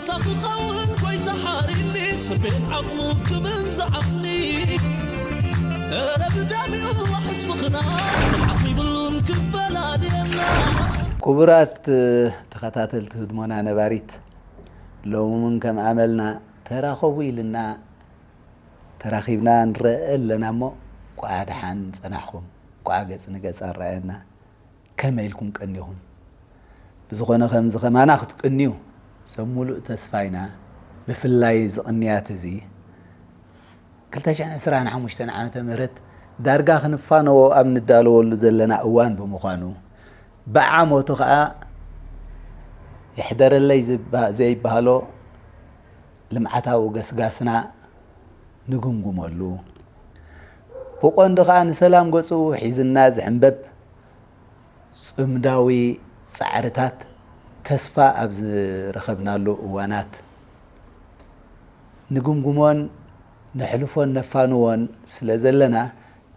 ክኸውን ጎይታ ሓሪኒ ሰሜን ዓቕሙ ክብል ዝዓቕኒ። ኧረ ብዳሚኡ ዋሕስ ምኽና ስርዓት ይብሉን ክፈላልየና። ክቡራት ተኸታተልቲ ህድሞና ነባሪት፣ ሎሚ እውን ከም ኣመልና ተራኸቡ ኢልና ተራኺብና ንረአ ኣለና እሞ፣ እንቋዕ ደሓን ጸናሕኩም፣ እንቋዕ ገጽ ንገጽ ኣረኣየና። ከመይ ኢልኩም ቀኒኹም? ብዝኾነ ከምዚ ከማና ክትቅንዩ ሰብ ሙሉእ ተስፋ ኢና። ብፍላይ እዚ ቅንያት እዚ ክልተ ሽሕን ዕስራን ሓሙሽተን ዓመተ ምህረት ዳርጋ ክንፋነዎ ኣብ ንዳለወሉ ዘለና እዋን ብምዃኑ፣ ብዓመቱ ኸኣ ይሕደረለይ ዝባ-፣ ዘይበሃሎ ልምዓታዊ ገስጋስና ንግምግመሉ። ብቐንዱ ኸኣ ንሰላም ገጹ ሒዝና ዝሕንበብ ጽምዳዊ ጻዕርታት ተስፋ ኣብ ዝረኸብናሉ እዋናት ንግምግሞን ነሕልፎን ነፋንዎን ስለ ዘለና፣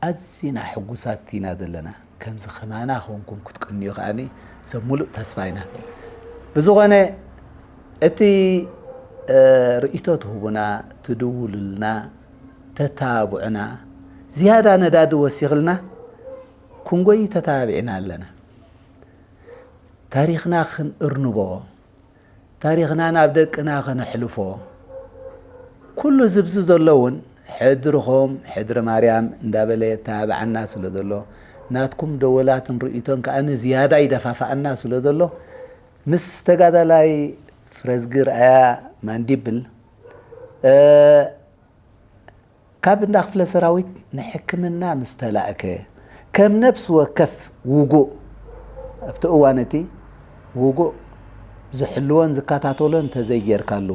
ኣዚና ሕጉሳት ኢና ዘለና። ከምዚ ከማና ኮንኩም ክትቅንዩ ከኣኒ ሰብ ሙሉእ ተስፋ ኢና። ብዝኾነ እቲ፣ እ፣ ርእይቶ ትህቡና፣ ትድውሉልና፣ ተተባብዑና፣ ዝያዳ ነዳዲ ወሲኽልና ክንጎይ ተተባቢዕና ኣለና። ታሪኽና ክንእርንቦ፣ ታሪኽና ናብ ደቅና ከነሕልፎ፣ ኩሉ ዝብዚ ዘሎ እውን ሕድርኹም ሕድሪ ማርያም እንዳበለ የተባብዓና ስለ ዘሎ፣ ናትኩም ደወላትን ርእይቶን ከኣ ንዝያዳ ይደፋፍኣና ስለ ዘሎ፣ ምስ ተጋዳላይ ፍረዝጊ ርኣያ ማንዲብል፣ እ፣ ካብ እንዳ ክፍለ ሰራዊት ንሕክምና ምስ ተላእከ፣ ከም ነፍሲ ወከፍ ውጉእ፣ ኣብቲ እዋን እቲ ውጉእ ዝሕልዎን ዝከታተሎን እንተዘይጌርካሉ፣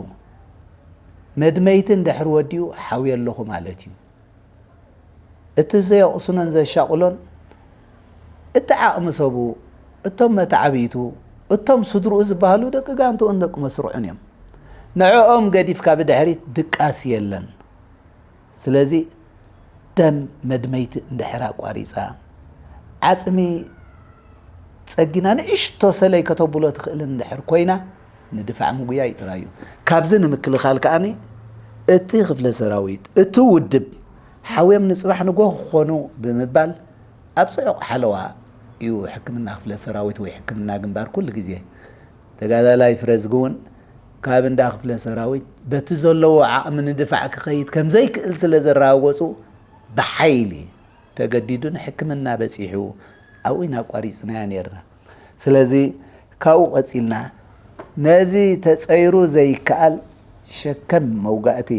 መድመይቲ እንድሕር ወዲኡ ሓውየ ኣለኹ ማለት እዩ። እቲ ዘየቕስኖን ዘሻቕሎን፣ እቲ ዓቕሚ ሰቡ፣ እቶም መተዓብይቱ፣ እቶም ስድርኡ ዝበሃሉ ደቂ ጋንትኡን ደቂ መስርዑን እዮም። ንዕኦም ገዲፍካ ብድሕሪት ድቃስ የለን። ስለዚ ደም መድመይቲ እንድሕር ኣቋሪጻ፣ ዓጽሚ ጸጊና ንእሽቶ ሰለይ ከተብሎ ትኽእልን እንድሕር ኮይና፣ ንድፋዕ ምጉያይ ጥራይ እዩ። ካብዚ ንምክልኻል ከኣኒ እቲ ክፍለ ሰራዊት፣ እቲ ውድብ ሓውዮም ንጽባሕ ንጎ ክኾኑ ብምባል ኣብ ጽዑቕ ሓለዋ እዩ ሕክምና ክፍለ ሰራዊት ወይ ሕክምና ግንባር ኩሉ ግዜ። ተጋዳላይ ፍረዝጊ እውን ካብ እንዳ ክፍለ ሰራዊት በቲ ዘለዎ ዓቕሚ ንድፋዕ ክኸይድ ከም ዘይክእል ስለ ዘረጋገጹ ብሓይሊ ተገዲዱ ንሕክምና በጺሑ ኣብኡ ኢና ኣቋሪጽናያ ነይርና። ስለዚ ካብኡ ቀጺልና ነዚ ተጸይሩ ዘይከኣል ሸከም መውጋእቲ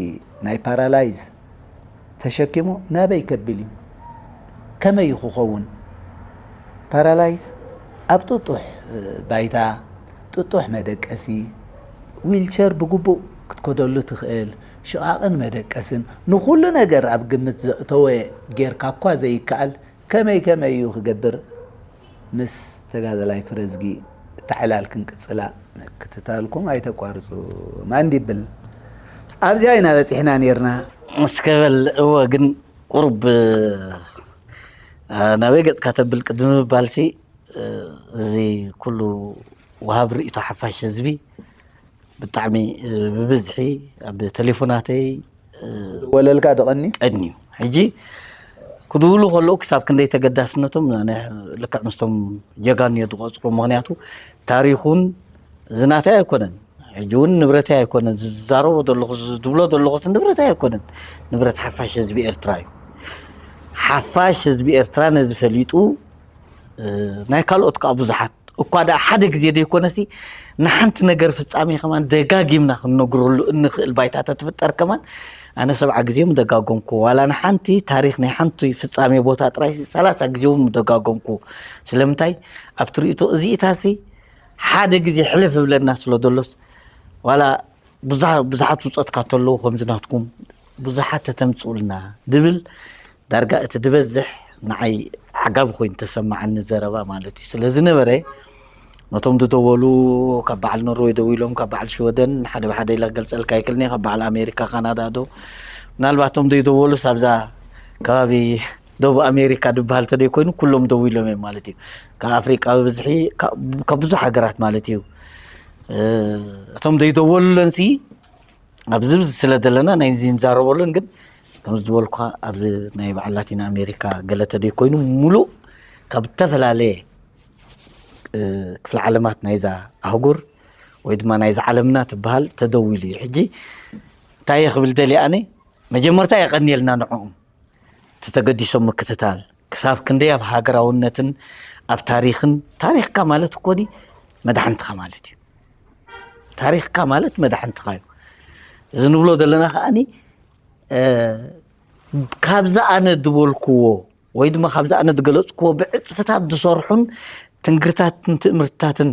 ናይ ፓራላይዝ ተሸኪሙ ናበይ ከብል እዩ? ከመይ እዩ ክኸውን? ፓራላይዝ ኣብ ጥጡሕ፣ እ፣ ባይታ፣ ጥጡሕ መደቀሲ፣ ዊልቸር ብግቡእ ክትከደሉ ትኽእል፣ ሽቓቕን መደቀስን፣ ንኹሉ ነገር ኣብ ግምት ዘእተወ ጌርካ እኳ ዘይከኣል፣ ከመይ ከመይ እዩ ክገብር? ምስ ተጋዳላይ ፍረዝጊ እታ ዕላል ክንቅጽላ ምክትታልኩም ኣይተቋርጹ። ማንዲብል ኣብዚኣ ኢና በጺሕና ኔርና። እስከ በል፣ እወ፣ ግን ቁሩብ፣ እ፣ ናበይ ገጽካ ተብል ቅድሚ ምባልሲ፣ እ፣ እዚ ኩሉ ወሃብ ርእይቶ ሓፋሽ ህዝቢ ብጣዕሚ፣ እ፣ ብብዝሒ ኣብ ቴሌፎናተይ፣ እ፣ ወለልካ ደቐኒ? ቀንዩ። ሕጂ ክድውሉ ከለዉ ክሳብ ክንደይ ተገዳስነቶም ኣነ ልክዕ ምስቶም ጀጋኑ እየ ዝቖጽሮ። ምኽንያቱ ታሪኹን እዚ ናተይ ኣይኮነን። ሕጂ እውን ንብረተይ ኣይኮነን። ዝዛረቦ ዘለኹ፣ ዝብሎ ዘለኹስ ንብረተይ ኣይኮነን። ንብረት ሓፋሽ ህዝቢ ኤርትራ እዩ። ሓፋሽ ህዝቢ ኤርትራ ነዚ ፈሊጡ፣ እ፣ ናይ ካልኦት ከኣ ብዙሓት እኳ ደኣ ሓደ ግዜ ዘይኮነሲ ንሓንቲ ነገር ፍጻሜ ከማን ደጋጊምና ክንነግረሉ እንኽእል ባይታ ተትፍጠር ከማን ኣነ ሰብዓ ግዜ ምደጋገምኩ። ዋላ ንሓንቲ ታሪኽ ናይ ሓንቲ ፍጻሜ ቦታ ጥራይ ሰላሳ ግዜ እውን ምደጋገምኩ። ስለምንታይ? ኣብቲ ርእይቶ እዚእታሲ ሓደ ግዜ ሕልፍ እብለና ስለ ዘሎስ ዋላ ብዙሓ-፣ ብዙሓት ውጸትካ ተለዉ ከምዚ ናትኩም ብዙሓት ተተምጽኡልና ድብል ዳርጋ እቲ ዝበዝሕ ንዓይ ዓጋቢ ኮይኑ ተሰማዓኒ ዘረባ ማለት እዩ። ስለ ዝነበረ ነቶም ዝደወሉ ካብ በዓል ኖርወይ ደዊሎም፣ ካብ በዓል ሽወደን ሓደ ብሓደ ኢላ ክገልጸልካ ኣይክእልን እየ፣ ካብ በዓል ኣሜሪካ፣ ካናዳ ዶ ምናልባት እቶም ዘይደወሉስ ኣብዛ ከባቢ ደቡብ ኣሜሪካ ዝበሃል ተደይ ኮይኑ ኩሎም ደዊሎም እዮም ማለት እዩ። ካብ ኣፍሪቃ ብብዝሒ፣ ካብ፣ ካብ ብዙሕ ሃገራት ማለት እዩ። እቶም ዘይደወሉለንሲ ኣብዚ ብዚ ስለ ዘለና ናይዚ ንዛረበሉን፣ ግን ከም ዝበልኩኻ ኣብዚ ናይ በዓል ላቲን ኣሜሪካ ገለ ተደይ ኮይኑ ሙሉእ ካብ ዝተፈላለየ ክፍለ ዓለማት ናይዛ ኣህጉር ወይ ድማ ናይዛ ዓለምና ትበሃል ተደዊሉ እዩ። ሕጂ እንታይ እየ ክብል ደልየ ኣነ፣ መጀመርታ የቐንየልና ንዕኦም ተተገዲሶም ምክትታል ክሳብ ክንደይ ኣብ ሃገራውነትን ኣብ ታሪኽን፣ ታሪኽካ ማለት እኮ መድሓንትኻ ማለት እዩ። ታሪኽካ ማለት መድሓንትኻ እዩ። እዚ ንብሎ ዘለና ከዓኒ ካብዛ ኣነ ዝበልክዎ ወይ ድማ ካብዛ ኣነ ዝገለፅክዎ ብዕፅፍታት ዝሰርሑን ትንግርታትን ትእምርትታትን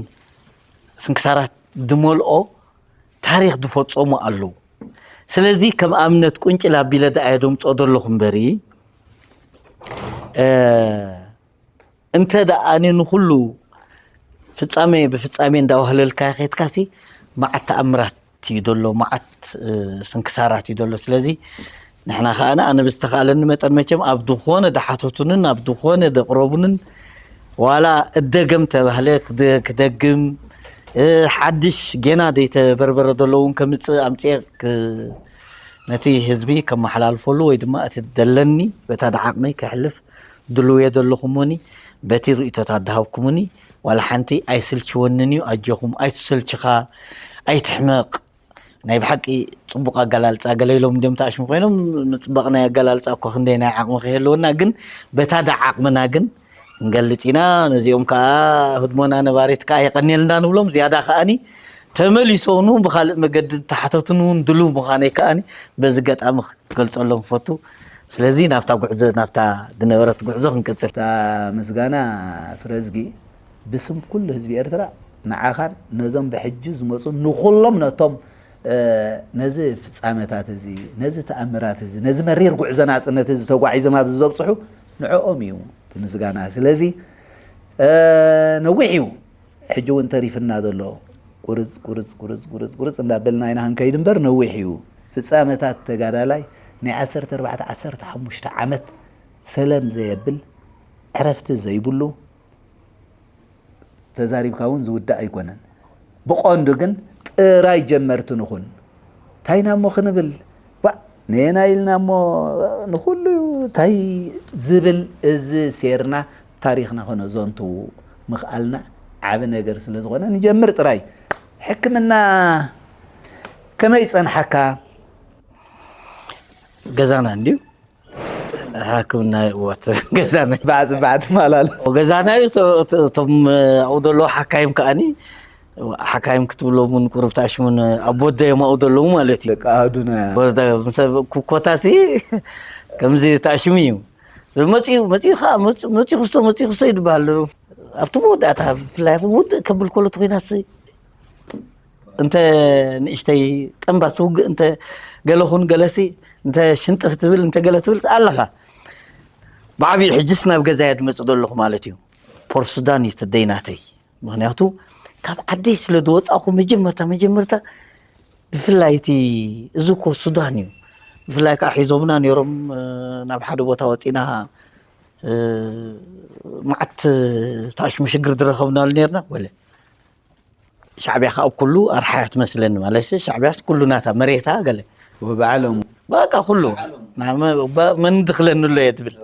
ስንክሳራት ዝመልኦ ታሪኽ ዝፈፀሙ ኣለዉ። ስለዚ ከም ኣብነት ቁንጭል ኣቢለ ደኣ የደምፅኦ ዘለኹ እምበሪ፣ እንተ ደኣ ኣነ ንኹሉ ፍጻሜ ብፍጻሜ እንዳዋህለልካዮ ከድካሲ፣ መዓት ተኣምራት እዩ ዘሎ፣ መዓት ስንክሳራት እዩ ዘሎ። ስለዚ ንሕና ከኣ ኣነ ብዝተኻእለኒ መጠን መቸም ኣብ ዝኾነ ደሓተቱንን ኣብ ዝኾነ ደቕረቡንን ዋላ እደገም ተባህለ ክደግም፣ ሓድሽ ጌና ዘይተበርበረ ዘሎ እውን ከምፅእ ኣምፅኤ ነቲ ህዝቢ ከመሓላልፈሉ ወይ ድማ እቲ ደለኒ በታ ደዓቕመይ ከሕልፍ ድልው እየ ዘለኹ እሞኒ፣ በቲ ርእይቶታት ዝሃብኩምኒ ዋላ ሓንቲ ኣይስልችወንን እዩ። ኣጆኹም፣ ኣይትሰልችኻ፣ ኣይትሕመቕ። ናይ ብሓቂ ጽቡቕ ኣገላልጻ፣ ገለ ኢሎም እንድዮም ተኣሽሙ ኮይኖም፣ ምጽባቕ ናይ ኣገላልጻ እኳ ክንደይ ናይ ዓቕሚ ከይህልወና፣ ግን በታ ደዓቕምና ግን ንገልጽ ኢና። ነዚኦም ከኣ ህድሞና ነባሪት ከኣ የቐንየልና ንብሎም። ዝያዳ ከኣኒ ተመሊሶም እውን ብኻልእ መገዲ ተሓተቱን እውን ድሉው ምዃነይ ከኣኒ በዚ ገጣሚ ክገልጸሎም ፈቱ። ስለዚ ናብታ ጉዕዞ፣ ናብታ ዝነበረት ጉዕዞ ክንቅጽል። እታ ምስጋና ፍረዝጊ ብስም ኩሉ ህዝቢ ኤርትራ ንዓኻን ነዞም ብሕጂ ዝመጹ ንኹሎም ነቶም ነዚ ፍጻመታት እዚ፣ ነዚ ተኣምራት እዚ፣ ነዚ መሪር ጉዕዞ ናጽነት እዚ ተጓዒዞም ኣብዚ ዘብጽሑ ንዕኦም እዩ እቲ ምስጋና። ስለዚ ነዊሕ እዩ። ሕጂ እውን ተሪፍና ዘሎ ቁርጽ ቁርጽ ቁርጽ ቁርጽ ቁርጽ እንዳበልና ኢና ክንከይድ እምበር ነዊሕ እዩ። ፍጻመታት ተጋዳላይ ናይ ዓሰርተ ኣርባዕተ ዓሰርተ ሓሙሽተ ዓመት ሰለም ዘየብል ዕረፍቲ ዘይብሉ ተዛሪብካ እውን ዝውዳእ ኣይኮነን። ብቐንዱ ግን ጥራይ ጀመርቲ ንኹን። እንታይ ኢና እሞ ክንብል? ዋ፣ ነየና ኢልና እሞ ንኹሉ እንታይ ዝብል እዚ ሴርና ታሪኽና ከነዘንቱ ምኽኣልና ዓቢ ነገር ስለ ዝኾነ ንጀምር ጥራይ። ሕክምና ከመይ ጸንሓካ? ገዛና እንድዩ። ሕክምና እወት ገዛና። ጽባሕ ጽባሕ ትመላለስ። ገዛና እዩ። እቶ-፣ እቶ-፣ እቶም ኣብኡ ዘለዉ ሓካይም ከኣኒ፣ ሓካይም ክትብሎም እውን ቁሩብ ተኣሽሙን ኣብ ወደ እዮም ኣብኡ ዘለዉ ማለት እዩ። ደቂ ኣሃዱና። ወደ ምስ ኮታሲ ከምዚ ተኣሽሙ እዩ። መጺኡ፣ መጺኡ ኸዓ፣ መጺኡ፣ መጺኡ ክስቶ፣ መጺኡ ክስቶ እዩ ዝበሃል። ኣብቲ መወዳእታ ብፍላይ ኣብ ውድእ ከብል ከሎ ተኾይናሲ እንተ ንእሽተይ ጠንባስ ውግእ እንተ ገለኹን ገለሲ እንተ ሽንጥፍ ትብል እንተ ገለ ትብል ኣለኻ። ብዓብዩ ሕጅስ ናብ ገዛየ ድመጽእ ዘለኹ ማለት እዩ። ፖርት ሱዳን እዩ ትደይ ናተይ። ምኽንያቱ ካብ ዓደይ ስለ ዝወጻእኹ መጀመርታ፣ መጀመርታ ብፍላይ እቲ እዚ እኮ ሱዳን እዩ። ብፍላይ ከዓ ሒዞምና ነይሮም፣ እ፣ ናብ ሓደ ቦታ ወጺና፣ እ፣ መዓት ተኣሽሙ ሽግር ዝረኸብናሉ ነይርና። ወለ ሻዕቢያ ከዓ ኩሉ ኣርሓያ ትመስለኒ ማለት ሻዕቢያስ ኩሉ ናታ መሬታ ገለ ወበዓለሙ። በቃ ኩሉ ናመ-፣ በ-፣ መን ድኽለኒ ኣሎ እየ ትብል።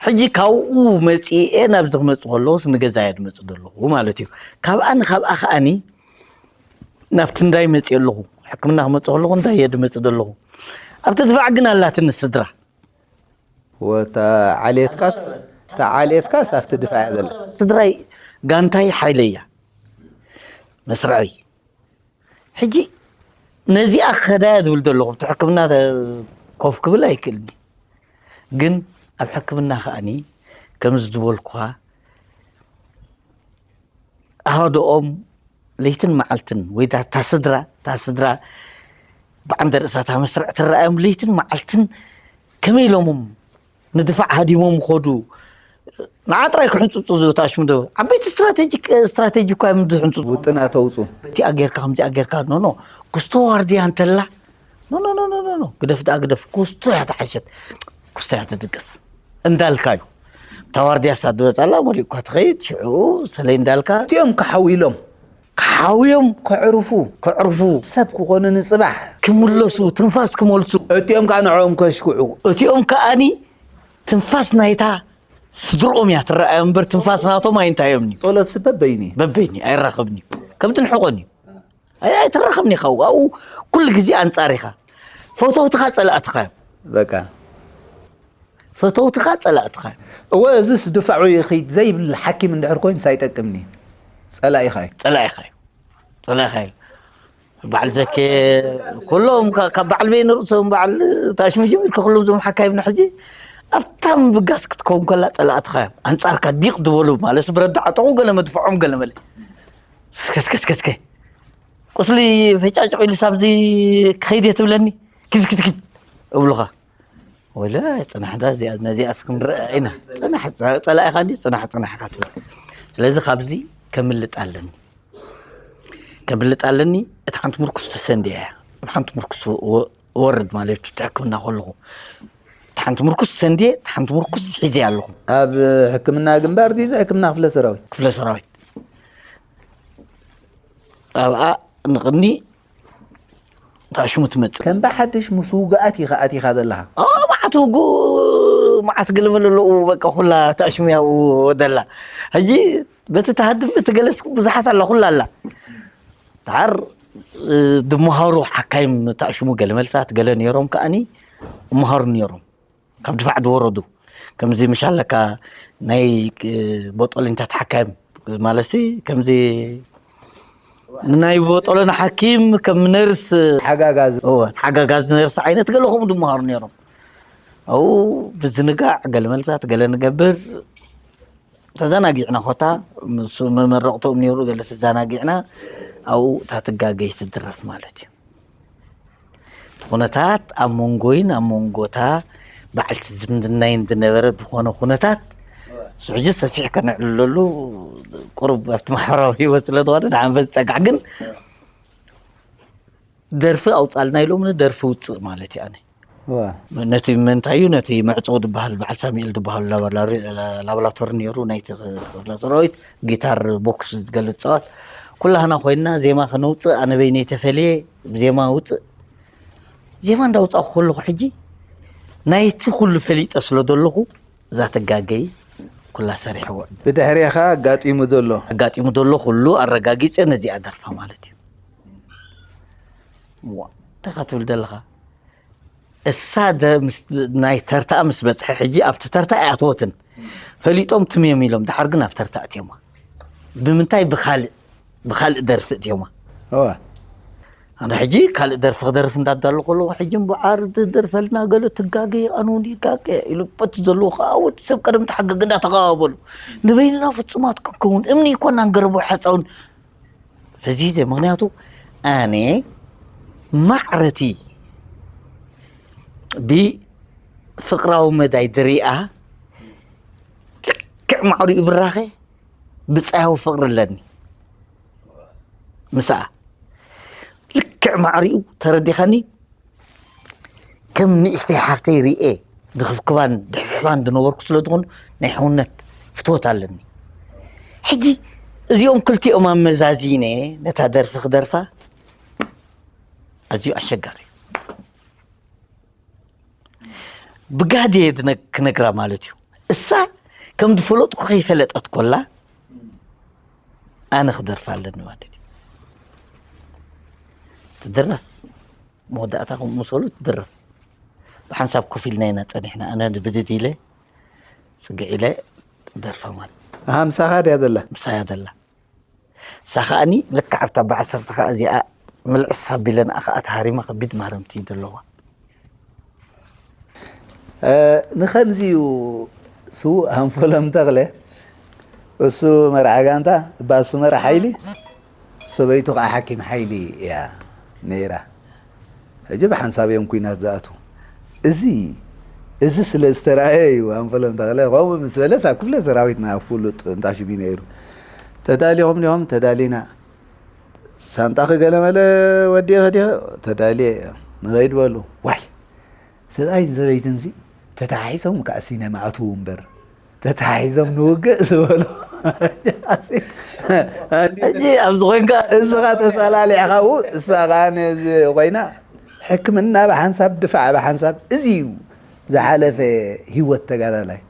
ሕጂ ካብኡ መፂኤ ናብዚ ክመፅእ ከለዎስ ንገዛ እየ ድመፅእ ዘለኹ ማለት እዩ። ካብኣ ንካብኣ ከዓኒ ናብቲ እንዳይ መፅእ ኣለኹ። ሕክምና ክመፅእ ከለኹ እንዳይ እየ ድመፅእ ዘለኹ። ኣብቲ ድፋዕ ግን ኣላትኒ ስድራ። ወተዓልየትካስ፣ ተዓልየትካስ ኣብቲ ድፋዕ እያ ዘላ። ስድራይ ጋንታይ ሓይለይ እያ መስርዐይ። ሕጂ ነዚኣ ክኸዳያ ዝብል ዘለኹ፣ ኣብቲ ሕክምና ኮፍ ክብል ኣይክእልኒ። ግን ኣብ ሕክምና ከኣኒ ከምዚ ዝበልኩኻ ኣሃዶኦም ለይትን መዓልትን ወይ እታ ስድራ፣ እታ ስድራ ብዓንደ ርእሳ እታ መስርዕ ትረኣዮም ለይትን መዓልትን ከመይ ኢሎምም ንድፋዕ ሃዲሞም ኸዱ። ንዓ ጥራይ ክሕንፅፁ ዝታሽሙ ዶ ዓበይቲ ስትራቴጂክ ስትራቴጂ እኳ እዮም ዝሕንፅፁ። ውጥና ተውፁ። በቲኣ ጌርካ ከምዚኣ ጌርካ ኖ ኖ። ክስቶ ዋርድያ እንተላ ኖ ኖ ኖ ኖ ኖ ኖ። ግደፍ ደኣ ግደፍ። ክስቶ እያ ተሓሸት። ክስቶ እያ ትድቅስ እንዳልካ እዩ። እታ ዋርድያ ሳት ድበፃላ መሊእ እኳ ትኸይድ ሽዑ ሰለይ እንዳልካ። እቲኦም ክሓው ኢሎም ክሓውዮም፣ ከዕርፉ፣ ከዕርፉ፣ ሰብ ክኾኑ፣ ንጽባሕ ክምለሱ፣ ትንፋስ ክመልሱ፣ እቲኦም ከዓ ንዕኦም ከሽክዑ፣ እቲኦም ከዓኒ ትንፋስ ናይታ ስድርኦም እያ ትረኣዮም እምበር ትንፋስ ናቶም ኣይንታዮም እዩ። ጸሎት ስበብ በይኒ። በበይኒ ኣይራኸብን እዩ። ከም ትንሕቆን እዩ። ኣይ ኣይትራኸብን ኢኻ። ኣብኡ ኩሉ ግዜ ኣንጻር ኢኻ። ፈተውትኻ ጸላእትኻ እዮም። በቃ። ፈተውትኻ ጸላእትኻ እዮም። እወ፣ እዚስ ድፋዑ ይኺድ ዘይብል ሓኪም እንድሕር ኮይኑስ ኣይጠቅምን እዩ። ጸላኢኻ እዩ። ጸላኢኻ እዩ። ጸላኢኻ እዩ። በዓል ዘኬ፣ ኩሎም ካ-፣ ካብ በዓል በይነ ርእሶም፣ በዓል ታሽሙ ጀሚርካ ኩሎም እዞም ሓካይምና ሕጂ ኣብታ ምብጋስ ክትከውን ከላ ጸላእትኻ እዮም። ኣንጻርካ ዲቕ ዝበሉ ማለት ብረዳ ዓጠቑ ገለ መድፍዖም ገለ መለ። እስከ፣ እስከ፣ እስከ፣ እስከ። ቁስሊ ፈጫጭቑ ኢሉ ሳብዚ ክኸይድ እየ ትብለኒ? ኪዝ፣ ኪዝ፣ ኪዝ እብሉኻ። ወላ ጽናሕ እንዳ እዚኣ፣ ነዚኣስ ክንረአ ኢና። ጽናሕ፣ ጸ-፣ ጸላኢኻ እንዲ ጽናሕ፣ ጽናሕ ኢኻ ትብል። ስለዚ ካብዚ ከምልጥ ኣለኒ። ከምልጥ ኣለኒ፣ እታ ሓንቲ ምርኩስ ተሰንድያ እያ። ኣብ ሓንቲ ምርኩስ ወ-፣ ወርድ ማለት እዩ፣ እቲ ሕክምና ከለኹ። እታ ሓንቲ ምርኩስ ሰንድየ፣ እታ ሓንቲ ምርኩስ ሒዘ ኣለኹ። ኣብ ሕክምና ግንባር ድዩ፣ እዚ ሕክምና ክፍለ ሰራዊት? ክፍለ ሰራዊት። ኣብኣ ንቕኒ ታሽሙ ትመጽእ። ከም ብሓድሽ ምስ ውጉኣት ኢኻ ኣቲኻ ዘለኻ? ኦ፣ መዓት ውጉእ፣ መዓት ገለመለ ኣለዉ፣ በቃ፣ ኩላ ታሽሙ ያው ወደላ። ሕጂ በቲ ተሃድም፣ በቲ ገለስ ብዙሓት ኣላ፣ ኩላ ኣላ። ደሓር፣ እ፣ ድመሃሩ ሓካይም ታሽሙ ገለ መልታት ገለ ነይሮም ከኣኒ እመሃሩ ነይሮም። ካብ ድፋዕ ዝወረዱ። ከምዚ ምሽ ኣለካ ናይ፣ እ፣ ቦጦሊንታት ሓካይም ማለትሲ ከምዚ ንናይ ቦጦሎኒ ሓኪም ከም ነርስ ሓጋጋዝ። እወ፣ ሓጋጋዝ ነርስ ዓይነት ገለ ከምኡ ድመሃሩ ነይሮም። ኣብኡ ብዝንጋዕ ገለ መልታት ገለ ንገብር። ተዘናጊዕና ኮታ ምስ መመረቕቶም ነይሩ ገለ ተዘናጊዕና ኣብኡ እታ ትጋገይ ትድረፍ ማለት እዩ። እቲ ኩነታት ኣብ መንጎይን ኣብ መንጎታ በዓልቲ ዝምድናይን ዝነበረ ዝኾነ ኩነታት፣ እሱ ሕጂ ሰፊሕ ከነዕልለሉ ቁሩብ ኣብቲ ማሕበራዊ ህይወት ስለ ዝኾነ ንሓንፈት ዝጸጋዕ፣ ግን ደርፊ ኣውጻልና ኢሎም፣ ንደርፊ ውጽእ ማለት እዩ። ኣነ እዋ። ነቲ ምንታይ እዩ፣ ነቲ መዕጾ ዝበሃል፣ በዓል ሳሙኤል ዝበሃሉ ላቦ-፣ ላብሪ-፣ ላቦራቶሪ ነይሩ፣ ናይቲ ክፍለ ሰራዊት፣ ጊታር፣ ቦክስ ዝገልጽ ጸዋት፣ ኩላህና ኮይንና ዜማ ከነውጽእ፣ ኣነ በይነይ ተፈልየ፣ ዜማ ውጽእ። ዜማ እንዳውጻእኩ ከለኹ ሕጂ፣ ናይቲ ኩሉ ፈሊጠ ስለ ዘለኹ፣ እዛ ተጋገይ ኩላ ሰሪሐዎ። ብድሕሬኻ ኣጋጢሙ ዘሎ። ኣጋጢሙ ዘሎ ኩሉ ኣረጋጊጸ ነዚኣ ደርፋ ማለት እዩ። ዋ፣ እንታይ ኢኻ ትብል ዘለኻ? እሳ ደ-፣ ምስ፣ ናይ ተርታኣ ምስ በጽሐ ሕጂ ኣብቲ ተርታ ኣይኣተወትን። ፈሊጦም ትም እዮም ኢሎም፣ ደሓር ግን ኣብ ተርታ ኣትዮማ። ብምንታይ? ብኻልእ፣ ብኻልእ ደርፊ እትዮማ። እወ። ኣነ ሕጂ ካልእ ደርፊ ክደርፍ እንዳዳሉ ከለኹ፣ ሕጂ እምበኣር ዝደርፈልና ገለ ትጋገ፣ ኣነ እውን ይጋገ ኢሉ፣ በቲ ዘለዎ ከዓ ወዲ ሰብ ቀደም ተሓገገ እንዳተቐባበሉ፣ ንበይንና ፍጹማት ክንከውን፣ እምኒ ይኮናን ገረቡ ሓፃውን ፈዚዘ። ምኽንያቱ ኣነ ማዕረቲ ብፍቕራዊ መዳይ ድሪኣ ልክዕ ማዕሪኡ ብራኸ ብጻያዊ ፍቕሪ ኣለኒ ምስኣ። ልክዕ ማዕሪኡ ተረዲኻኒ። ከም ንእሽተይ ሓፍተይ ርኤ ድኽፍክባን ድሕፍሕባን ዝነበርኩ ስለ ዝኾኑ ናይ ሕውነት ፍትወት ኣለኒ። ሕጂ እዚኦም ክልቲኦም ኣመዛዚነ ነታ ደርፊ ክደርፋ ኣዝዩ ኣሸጋሪ እዩ። ብጋህዲ እየ ድነ-፣ ክነግራ ማለት እዩ። እሳ ከም ዝፈለጥኩ ከይፈለጠት ኮላ ኣነ ክደርፋ ኣለኒ ማለት እዩ። ትድረፍ፣ መወዳእታ ከምኡ መሰሉ ትድረፍ። ብሓንሳብ ኮፍ ኢልና ኢና ጸኒሕና። ኣነ ብድድ ኢለ፣ ጽግዕ ኢለ ደርፋ ማለት። ኣሃ፣ ምሳኻ ድያ ዘላ? ምሳያ ዘላ። እሳ ከኣኒ ልክዕ ኣብታ ብዓሰርተ ከኣ እዚኣ ምልዕስ ኣቢለ ንኣ ከኣ ተሃሪማ ከቢድ ማረምቲ እዩ ዘለዋ። እ፣ ንኸምዚ እዩ ስዉእ ሃንፎሎም ተኽለ፣ እሱ መርዓ ጋንታ፣ እባ እሱ መርዓ ሓይሊ፣ ሰበይቱ ከኣ ሓኪም ሓይሊ እያ ነይራ። ሕጂ ብሓንሳብ እዮም ኲናት ዝኣትዉ። እዚ፣ እዚ ስለ ዝተራእየ እዩ ኣንፈሎም ተኽለ ከምኡ ምስ በለስ ኣብ ክፍለ ሰራዊትና ኣብ ፍሉጥ እንታሽቢ ነይሩ። "ተዳሊኹም ዲኹም?" "ተዳሊና." "ሳንጣኺ ገለመለ ወዲእኺ ዲኺ?" "ተዳልየ እየ." "ንኸይድ በሉ." ዋይ! ሰብኣይን ሰበይትንሲ ተተሓሒሶም ከኣ ሲነማ ኣትዉ እምበር፣ ተተሓሒዞም ንውግእ ዝበሉ። ሕጂ ኣብዚ ኮይንካ እስኻ ተሰላሊዕኻ፣ ኡ፣ እሳ ኸዓ ነዚ ኮይና፣ ሕክምና ብሓንሳብ፣ ድፋዕ ብሓንሳብ፣ እዚ እዩ ዝሓለፈ ህይወት ተጋዳላይ።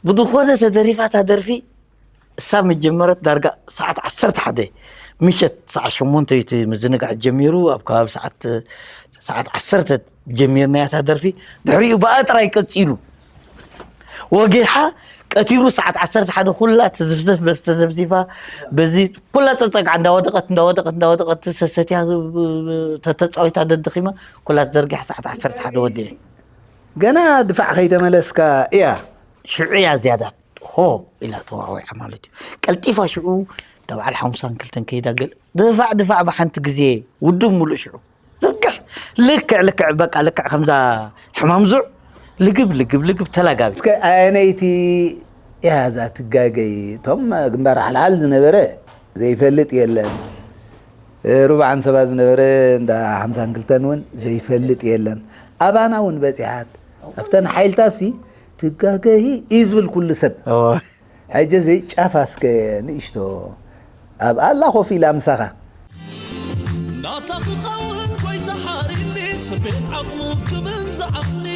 ብዝኾነ ተደሪፋ እታ ደርፊ፣ እሳ መጀመረት ዳርጋ ሰዓት ዓሰርተ ሓደ ምሸት፣ ሰዓት ሸሞንተ እዩ እቲ ምዝንጋዕ ጀሚሩ። ኣብ ከባቢ ሰዓት፣ ሰዓት ዓሰርተ ጀሚርናያ እታ ደርፊ። ድሕሪኡ ብኣ ጥራይ ቀጺሉ። ወጊሓ ቀቲሩ ሰዓት ዓሰርተ ሓደ ኩላ ትዝፍዘፍ፣ በዚ ተዘፍዚፋ፣ በዚ ኩላ ጸጸግዓ እንዳወደቐት፣ እንዳወደቐት፣ እንዳወደቐት፣ ሰሰትያ ተተጻዊታ ደድኺማ፣ ኩላ ተዘርጊሓ ሰዓት ዓሰርተ ሓደ ወዲኤ። ገና ድፋዕ ከይተመለስካ እያ። ሽዑ እያ ዝያዳ ሆ ኢላ ተወዓዊዓ ማለት እዩ። ቀልጢፋ ሽዑ፣ እንዳ በዓል ሓሙሳን ክልተን ከይዳ፣ ገል-፣ ድፋዕ፣ ድፋዕ ብሓንቲ ግዜ፣ ውድብ ሙሉእ ሽዑ። ዝርግሕ፣ ልክዕ፣ ልክዕ፣ በቃ፣ ልክዕ ከምዛ ሕማም ዙዕ፣ ልግብ፣ ልግብ፣ ልግብ፣ ተላጋቢ። እስከ ኣየነይቲ እያ እዛ ትጋገይ? እቶም ግንባር ሓልሓል ዝነበረ ዘይፈልጥ የለን። ሩባ ዓንሰባ ዝነበረ እንዳ ሓምሳን ክልተን እውን ዘይፈልጥ የለን። ኣባና እውን በጺሓት። ኣብተን ሓይልታሲ ትጋገይ እዩ ዝብል ኩሉ ሰብ። እወ። ሕጂ እዚ ጫፋ እስከ ንእሽቶ ኣብ ኣላ ኮፍ ኢላ ምሳኻ። ናታ ክኸውን ጎይታ ሓሪኒ፣ ስቤት ዓቕሙ ክብል ዝዓቕኒ።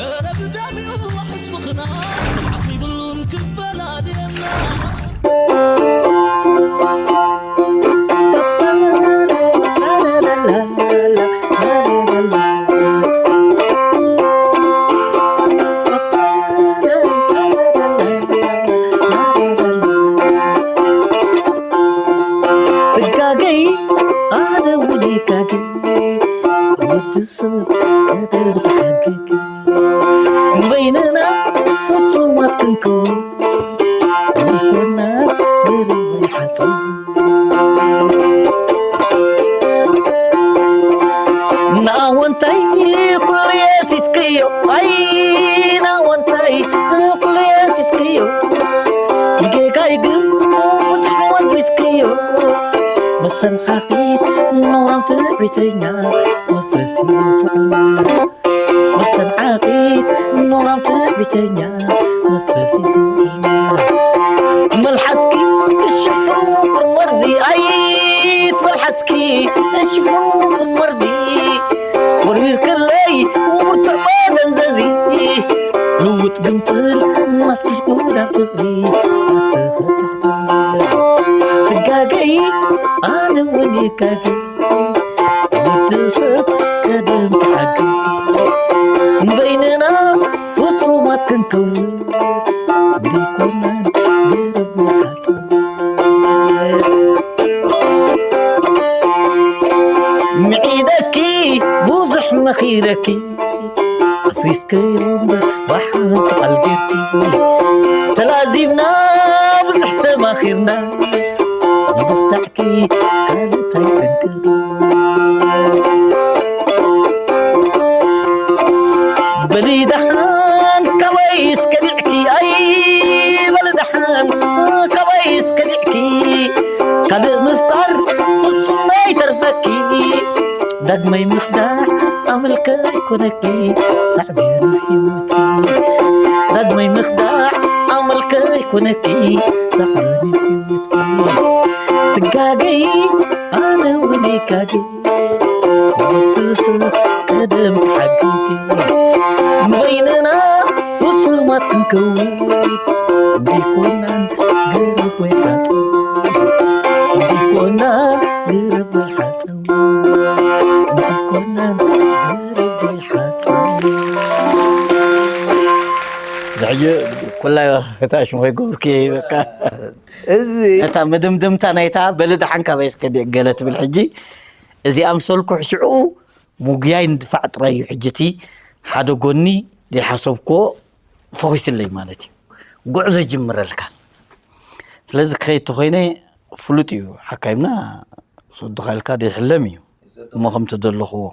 እረ ብደሚኡ ዋሕስ ምኽና፣ ስርዓት ይብሉን ክፈላልየና። ትጋገይ ኣነ እውን ይጋገይ፣ ወዲ ሰብ ቀደም ተሓገገ። ንበይንና ፍጹማት ክንከውን፣ ዘይኮና ገረብ ወይ ሓጻን። ንኣወንታይ ኩሉ የሲስክዮ፣ ኣይ ንኣወንታይ ኩሉ የሲስክዮ። ጌጋይ ግን ብዙሕ ወጊስክዮ። መሰንዓቒት ኖራም ትዕቢተኛ፣ መፍረሲ ትዕቢተኛ። መሰንዓቒት ኖራም ትዕቢተኛ፣ መፍረሲ ትዕቢተኛ። መልሓስኪ እሽፍን ምቁር መርዚ፣ ኣይ መልሓስኪ እሽፍን ምቁር መርዚ። ወርዊርክለይ ብርቱዕ መደንዘዚ፣ ልውጥ ግምጥል ናትኪስ ጉዳ ፍቕሪ። ትጋገይ ኣነ እውን ይጋገይ፣ ወዲ ሰብ ቀደም ተሓገ። ንበይንና ፍጹማት ክንከውን፣ ዘይኮናን ገረብ ሓጹር። ምዒደኪ ብዙሕ መኺረኪ፣ ኣፍሪስከዮ እምበር ብሓንቲ ቃል ጌርኪ። ተላዚብና ብዙሕ ተማኺርና፣ ዝብርታዕኪ ካልእ ኣይጠንቅቕ። በሊ ደሓን ካባይ እስከ ዲዕኪ፣ ኣይ በሊ ደሓን ካባይ እስከ ዲዕኪ። ካልእ ምፍቃር ፍጹም ኣይተርፈኪ። ዳግማይ ምኽዳዕ ኣመልከ ኣይኮነኪ፣ ሳዕቤኑ ህይወትኪ። ዳግማይ ምኽዳዕ ኣመልከ ኣይኮነኪ፣ ሳዕቤኑ ህይወትኪ። ትጋገይ ኣነ እውን ይጋገይ፣ ወዲ ሰብ ቀደም ተሓጊጊ። ንበይንና ፍጹማት ክንከውን፣ እንዲኮናን ገረብ ወይ ሓጽብ፣ እንዲኮናን ገረብ ወይ ሓጽብ፣ እንዲኮናን ገረብ ወይ ሓጽብ። ሕጂ ኩላ እታ ሽም ከይገብርኪ በቃ። እዚ ነታ መደምደምታ ናይታ በሊ ደሓን ካባይ እስከ ገለ ትብል ሕጂ። እዚ ኣምሰልኩ ሽዑ ምጉያይ ንድፋዕ ጥራይ እዩ። ሕጂ እቲ ሓደ ጎኒ ዘይሓሰብክዎ ፈኺሱለይ ማለት እዩ። ጉዕዞ ይጅምረልካ። ስለዚ ክኸይድ ተኾይነ ፍሉጥ እዩ፣ ሓካይምና ክሰዱኻ ኢልካ ዘይሕለም እዩ። እሞ ከምቲ ዘለኽዎ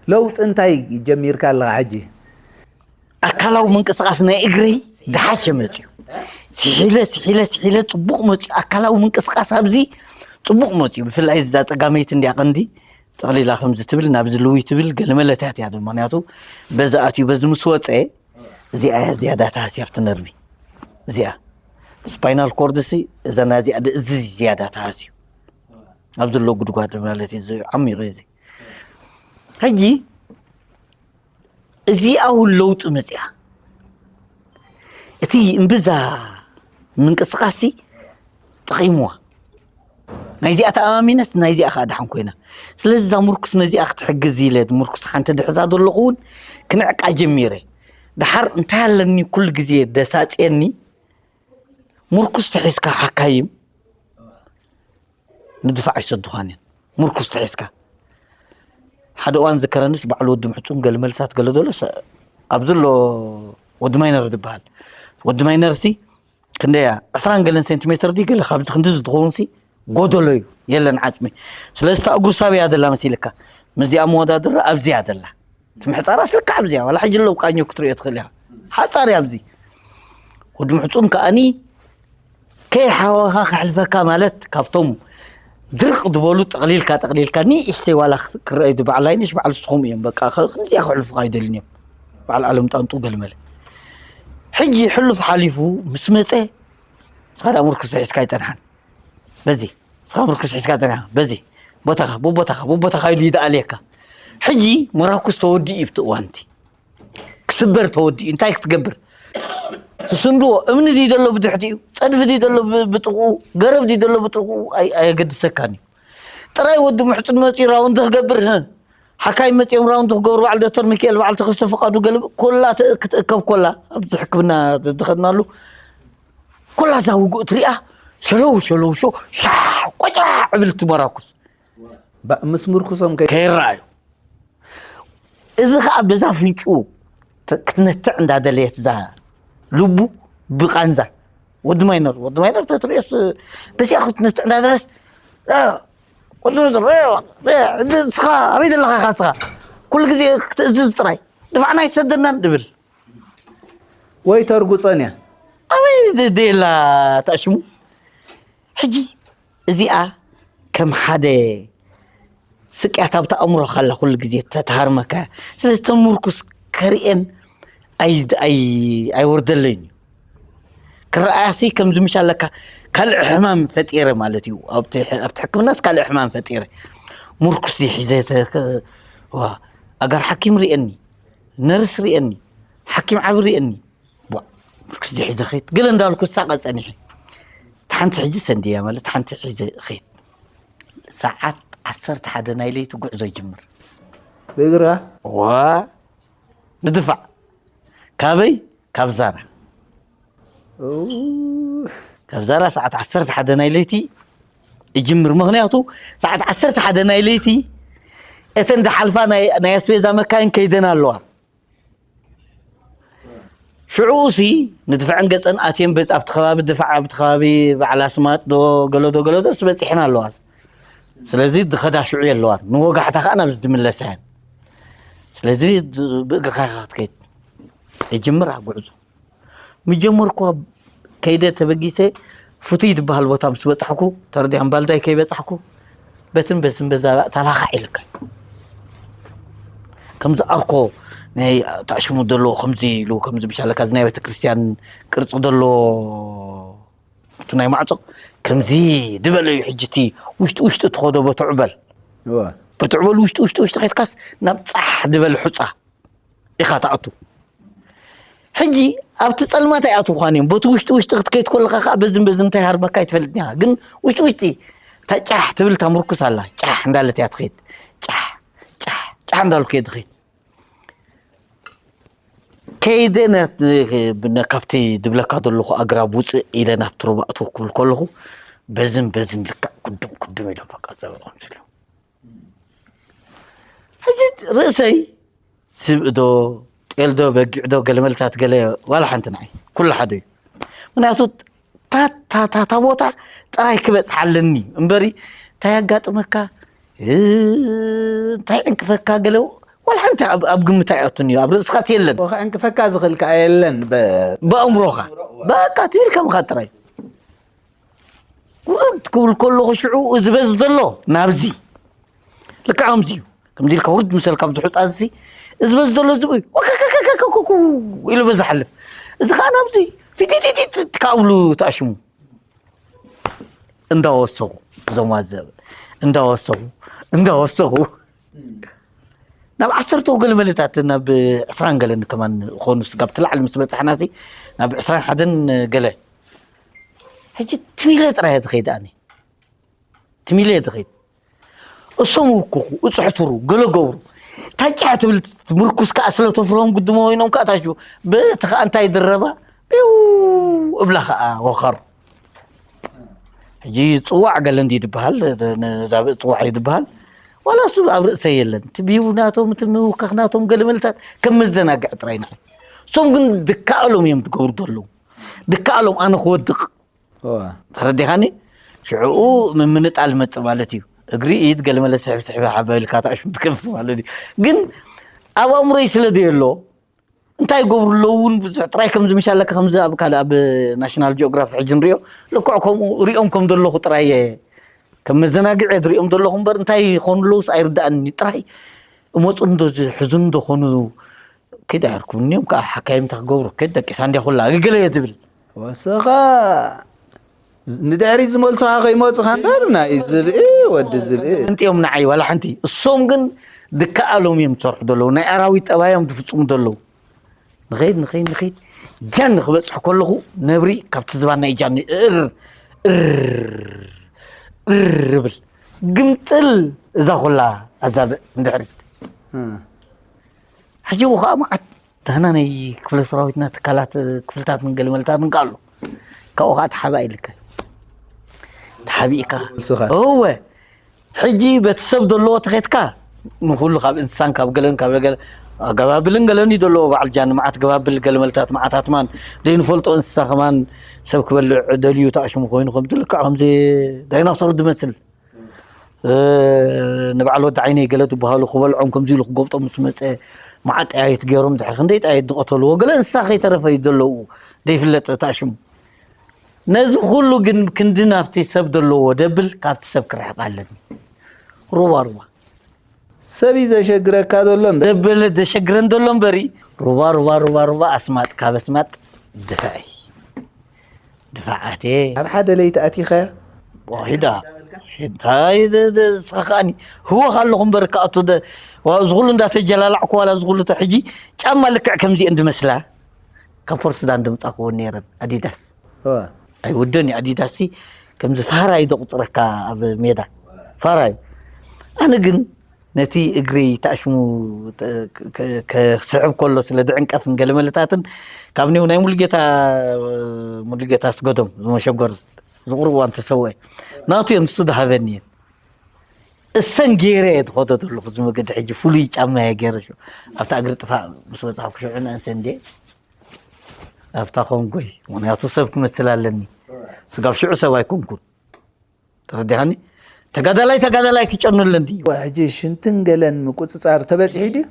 ለውጢ እንታይ ጀሚርካ ኣለኻ ሕጂ? ኣካላዊ ምንቅስቓስ ናይ እግረይ ዝሓሸ መፅዩ። ስሒለ፣ ስሒለ፣ ስሒለ ፅቡቕ መፅዩ። ኣካላዊ ምንቅስቓስ ኣብዚ ፅቡቕ መፅዩ። ብፍላይ እዛ ፀጋመይቲ እንድያ ቀንዲ ጠቕሊላ ከምዚ ትብል፣ ናብዚ ልውይ ትብል፣ ገለ መለትያት እያ ድማ። ምኽንያቱ በዚ ኣትዩ በዚ ምስ ወፀ፣ እዚኣ እያ ዝያዳ ተሃስያ ኣብቲ ነርቪ። እዚኣ ስፓይናል ኮርድ ሲ እዛ ናዚኣ እዚ ዝያዳ ተሃዝዩ ኣብ ዘሎ ጉድጓድ ማለት እዩ። እዚ ዓሚቑ እዚ ሕጂ እዚኣ እውን ለውጢ መፅያ። እቲ እምብዛ ምንቅስቃስ ሲ ጠቒምዋ። ናይዚኣ ተኣማሚነስ ናይዚኣ ከዓ ደሓን ኮይና። ስለዚ እዛ ምርኩስ ነዚኣ ክትሕግዝ ኢለ ምርኩስ ሓንቲ ድሕዛ ዘለኹ እውን ክንዕቃ ጀሚረ። ደሓር እንታይ ኣለኒ ኩሉ ግዜ ደሳፅየኒ፣ ምርኩስ ተሒዝካ ሓካይም ንድፋዕ ኣይሰድኻን እየን። ምርኩስ ተሒዝካ ሓደ እዋን ዝከረንስ በዓል ወዲ ምሕፁን ገለ መልሳት ገለ ዘሎ ኣብ ዘሎ ወዲ ማይነር ዝበሃል ወዲ ማይነር ሲ ክንደያ ዕስራን ገለን ሴንቲሜትር ዲ ገለ ካብዚ ክንዲ ዝትኸውን ሲ ጎደሎ እዩ የለን ዓፅሚ። ስለዚ እታ እግሩ ሳብ እያ ደላ መሲልካ ምስዚኣ መወዳድራ ኣብዚያ ደላ እቲ ምሕፃራ ስልካ ኣብዚያ ዋላ ሕጂ ለው ቃኘ ክትሪኦ ትኽእል ኢኻ። ሓፃር እያ ኣብዚ ወዲ ምሕፁን ከኣኒ ከይሓወኻ ከሕልፈካ ማለት ካብቶም ድርቕ ዝበሉ ጠቕሊልካ ጠቕሊልካ ንእሽተይ ዋላ ክረኣዩ በዓል ኣይነሽ በዓል ንስኹም እዮም በቃ ከምዚኣ ክሕልፉኻ ኣይደልን እዮም። በዓል ኣለም ጣንጡ ገልመለ ሕጂ ሕሉፍ ሓሊፉ ምስ መፀ ንስኻ ዳ ምርኩስ ሒዝካ ኣይፀንሓን። በዚ ንስኻ ምርኩስ ሒዝካ ፀንሓ በዚ ቦታኻ ብቦታኻ ብቦታኻ ኢሉ ይደኣልየካ። ሕጂ መራኩስ ተወዲኡ እዩ ብቲ እዋንቲ ክስበር ተወዲኡ እንታይ ክትገብር ትስንድዎ እምኒ ድዩ ዘሎ ብድሕዲኡ ፀድፊ ድዩ ዘሎ ብጥቕኡ ገረብ ድዩ ዘሎ ብጥቕኡ ኣየገድሰካን እዩ። ጥራይ ወዲ ምሕፁን መፂኡ ራውንድ ክገብር ሓካይ መፂኦም ራውንድ ክገብሩ በዓል ዶክተር ሚካኤል በዓል ተኸስተ ፍቃዱ ገለ ኮላ ክትእከብ ኮላ ኣብዚ ሕክምና ዝኸድናሉ ኮላ እዛ ውጉእ ትሪኣ ሸለው ሸለው ሸው ሻዕ ቆጫዕ ዕብል ትመራኩስ ምስ ምርኩሶም ከ ከይረኣዩ እዚ ከዓ በዛ ፍንጩ ክትነትዕ እንዳደለየት እዛ ልቡ ብቃንዛ ወዲ ማይነር ወዲ ማይነር ተትሪኦስ በዚኣ ክትነትዕ እንዳደለየት ንስኻ ኣበይ ዘለኻ ኢኻ ንስኻ ኩሉ ግዜ ክትእዝዝ ጥራይ ድፋዕና ኣይሰደናን ድብል ወይ ተርጉፀን እያ ኣበይ ደላ ተኣሽሙ ሕጂ እዚኣ ከም ሓደ ስቅያት ኣብቲ ኣእምሮኻ ኣላ ኩሉ ግዜ ተትሃርመካ እያ። ስለዚ ተምርኩስ ከርእየን ኣይወርደለይን እዩ። ክረኣያሲ ከምዚ ምሽ ኣለካ ካልእ ሕማም ፈጢረ ማለት እዩ። ኣብቲ ሕክምናስ ካልእ ሕማም ፈጢረ። ምርኩስ ሒዘ ኣጋር ሓኪም ርእየኒ፣ ነርስ ርእየኒ፣ ሓኪም ዓቢ ርእየኒ። ምርኩስ ሒዘ ኸይድ ገለ እንዳልኩ ሳቐ ጸኒሐ። ሓንቲ ሕጂ ሰንድያ ማለት ሓንቲ ሒዘ ኸይድ ሰዓት ዓሰርተ ሓደ ናይ ለይቲ ጉዕዞ ይጅምር። ብእግርኻ ዋ ንድፋዕ ካበይ ካብ ዛራ ካብ ዛራ ሰዓት ዓሰርተ ሓደ ናይ ለይቲ ይጅምር። ምኽንያቱ ሰዓት ዓሰርተ ሓደ ናይ ለይቲ እተን ዝሓልፋ ናይ ኣስቤዛ መካይን ከይደን ኣለዋ። ሽዑ ሲ ንድፍዐን ገፀን ኣትየን በ ኣብቲ ከባቢ ድፋዕ ኣብቲ ከባቢ በዓል ኣስማጥ ዶ ገለዶ ገለዶ ስ በፂሐን ኣለዋ። ስለዚ ዝኸዳ ሽዑ የለዋን ንወጋሕታ ከዓ ናብዚ ዝምለሳ እየን። ስለዚ ብእግርኻ ኢኻ ክትከይድ ይጅምር ጉዕዞ ምጀመርኩ ከይደ ተበጊሰ ፍቱይ ዝበሃል ቦታ ምስ በፃሕኩ ተረዲኣም ባልዳይ ከይበፃሕኩ በትን በትን በዛ ተላኻዕ ኢልካ ከምዚ ኣርኮ ናይ ተኣሽሙ ዘለዎ ከምዚ ኢሉ ከምዚ ምሻለካ እዚ ናይ ቤተክርስትያን ቅርፂ ዘለዎ እቲ ናይ ማዕፆ ከምዚ ዝበለ እዩ። ሕጂ እቲ ውሽጢ ውሽጢ ትኸዶ በትዑ በል በትዑ በል ውሽጢ ውሽጢ ውሽጢ ከድካስ ናብ ፃሕ ዝበል ሑፃ ኢኻ ትኣቱ። ሕጂ ኣብቲ ፀልማት ኣይኣትውኻን እዮም። በቲ ውሽጢ ውሽጢ ክትከይድ ከለኻ ከዓ በዝን በዝን እንታይ ሃርመካ ኣይትፈልጥን ኢኻ። ግን ውሽጢ ውሽጢ እታ ጫሕ ትብል እታ ምርኩስ ኣላ። ጫሕ እንዳለት እያ ትኸይድ። ጫሕ ጫሕ ጫሕ እንዳልኩ እየ ዝኸይድ። ከይደ ካብቲ ዝብለካ ዘለኹ ኣግራብ ውፅእ ኢለ ናብቲ ሩባ እትው ክብል ከለኹ በዝን በዝን ልክዕ ክዱም ክዱም ኢሎም በቃ ዘበቆም ዝብሎም ሕጂ ርእሰይ ስብእ ዶ ጤል ዶ በጊዕ ዶ ገለመልታት ገለ ዋላ ሓንቲ ንዓይ ኩሉ ሓደ እዩ። ምክንያቱ ታታ ቦታ ጥራይ ክበፅሓ ኣለኒ እምበሪ እንታይ ኣጋጥመካ እንታይ ዕንቅፈካ ገለ ዋላ ሓንቲ ኣብ ግምት ኣይኣቱን እዩ ኣብ ርእስኻስ የለን። ከዕንቅፈካ ዝኽእል ከዓ የለን። ብኣእምሮኻ በቃ ትብል ከምኻ ጥራይ ውርድ ክብል ከለኹ ሽዑ እዚ በዚ ዘሎ ናብዚ ልክዕ ከምዚ እዩ። ከምዚ ኢልካ ውርድ ምሰልካ ኣብዚ ሑፃ እዚ እዚ በዚ ዘሎ እዚ ወከከከከኩ ኢሉ በዚ ሓልፍ እዚ ከዓ ናብዚ ፊቲቲቲት ካብሉ ተኣሽሙ እንዳወሰኹ፣ እዞም ኣዘብ እንዳወሰኹ እንዳወሰኹ ናብ ዓሰርተ ገለ መለታት ናብ ዕስራን ገለን ከማን ኾኑ ስጋብ ትላዕሊ ምስ በጻሕናሲ ናብ ዕስራን ሓደን ገለ። ሕጂ ትሚለ ጥራይ እየ ትኸይድ ኣነ። ትሚለ እየ ትኸይድ። እሶም ውክኹ፣ እጽሕትሩ፣ ገለ ገብሩ። ታጫ ትብል ምርኩስ ከኣ ስለ ተፍርሆም ግድሞ ኮይኖም ከኣ ታች በቲ ከኣ እንታይ ድረባ ቢው እብላ ከኣ ወኸሩ። ሕጂ ጽዋዕ ገለ እንዲ ድበሃል፣ ነዛ ብእ ጽዋዕ እዩ ድበሃል። ዋላ እሱ ኣብ ርእሰይ የለን። እቲ ቢው ናቶም፣ እቲ ምውካኽ ናቶም ገለ መልታት ከም መዘናግዒ ጥራይ ንዓይ። እሶም ግን ድከኣሎም እዮም ትገብሩ ዘለዉ። ድከኣሎም ኣነ ክወድቕ። እዋ። ተረዲኻኒ? ሽዕኡ ምምንጣል መጽእ ማለት እዩ። እግሪ ኢድ ገለ መለ ስሕብ ስሕብ ሓባ ኢልካ ተኣሽሙ ትከፍት ማለት እዩ። ግን ኣብ ኣእምሮይ ስለ ደየሎ እንታይ ይገብሩ ኣለዉ እውን ብዙሕ ጥራይ ከምዚ ምሻለካ ከምዚ ኣብ ካልእ ኣብ ናሽናል ጂኦግራፊ ሕጂ ንሪኦ ልክዕ ከምኡ ሪኦም ከም ዘለኹ ጥራይ እየ ከም መዘናግዒ እየ ዝሪኦም ዘለኹ እምበር እንታይ ይኾኑ ኣለዉስ ኣይርድኣኒ ጥራይ እመፁ እንዶ ዝሕዙን እንዶ ኾኑ ከይድ ኣይርኩብን እዮም ከዓ ሓካይም እንታይ ክገብሩ ከይድ ደቂሳ እንዲያ ኩላ ገለ እየ ዝብል ወስኻ ንድሕሪት ዝመልሱኻ ከይመፁኻ እምበር ናይ ዝብኢ ወዲ ዝብኢ ምንጥዮም ንዓይ ዋላ ሓንቲ እሶም ግን ድከኣሎም እዮም ዝሰርሑ ዘለዉ ናይ ኣራዊት ጠባዮም ዝፍፅሙ ዘለዉ ንኸይድ ንኸይድ ንኸይድ ጃን ንክበፅሕ ከለኹ ነብሪ ካብቲ ዝባን ናይ ጃን እር እር እር ብል ግምጥል እዛ ኩላ ኣዛብእ ንድሕሪት ሕጂ ኡ ከዓ መዓት ዳህና ናይ ክፍለ ሰራዊትና ትካላት ክፍልታትን ገለመልታትን ከዓ ኣሎ ካብኡ ከዓ ተሓባእ ኢልካ ተሓቢእካ እወ ሕጂ በቲ ሰብ ዘለዎ ተኸትካ ንኩሉ ካብ እንስሳን ካብ ገለን ካብ ገለ ገባብልን ገለን እዩ ዘለዎ በዓል ጃን መዓት ገባብል ገለመልታት መዓታት ማን ዘይንፈልጦ እንስሳ ከማን ሰብ ክበልዕ ደልዩ ተኣሽሙ ኮይኑ ከምዚ ልክዕ ከምዚ ዳይናሶር ዝመስል ንበዓል ወዲ ዓይነይ ገለ ዝበሃሉ ክበልዖም ከምዚ ኢሉ ክጎብጦም ምስ መፀ መዓ ጠያይት ገይሮም ድሕሪ ክንደይ ጠያይት ዝቐተልዎ ገለ እንስሳ ከይተረፈ እዩ ዘለዉ ዘይፍለጥ ተኣሽሙ ነዚ ኩሉ ግን ክንዲ ናብቲ ሰብ ዘለዎ ደብል ካብቲ ሰብ ክርሕቕ ኣለኒ ሩባ ሩባ ሰብ እዩ ዘሸግረካ ዘሎ እምበር ደብል ዘሸግረን ዘሎ እምበሪ ሩባ ሩባ ሩባ ሩባ ኣስማጥ ካብ ኣስማጥ ድፍዐ ድፋዓቴ ኣብ ሓደ ለይቲ ኣቲኻያ ሂዳ እንታይ ስኻ ከኣኒ ህወኽ ኣለኹ እምበር ከኣቱ እዚ ኩሉ እንዳተጀላላዕኩ ዋላ እዚ ኩሉ ሕጂ ጫማ ልክዕ ከምዚአን ዝመስላ ካብ ፖርት ሱዳን ድምፃ ክውን ነይረን ኣዲዳስ ኣይውደን እዩ ኣዲዳስ ከምዚ ፋራ እዩ ዘቁፅረካ ኣብ ሜዳ ፋራ እዩ ኣነ ግን ነቲ እግሪ ተኣሽሙ ከስዕብ ከሎ ስለ ዝዕንቀፍን ገለመለታትን ካብ ኔው ናይ ሙሉጌታ ሙሉጌታ ኣስገዶም ዝመሸጎር ዝቑርብ እዋን ተሰውአ ናቱ እየ ንሱ ዝሃበኒ እየን እሰን ገይረ እየ ዝኸዶ ዘለኹ እዚ መገዲ ሕጂ ፍሉይ ጫማ እየ ገይረ ኣብታ እግሪ ጥፋእ ምስ በፃሕኩ ሽዑ ንእንሰ እንዴ ኣብታ ኮንጎይ ምክንያቱ ሰብ ክመስል ኣለኒ ስጋብ ሽዑ ሰብ ኣይኮንኩን ተረዲኻኒ ተጋዳላይ ተጋዳላይ ክጨኑ ኣለኒ ሕጂ ሽንትን ገለን ምቁፅፃር ተበፂሑ ድዩ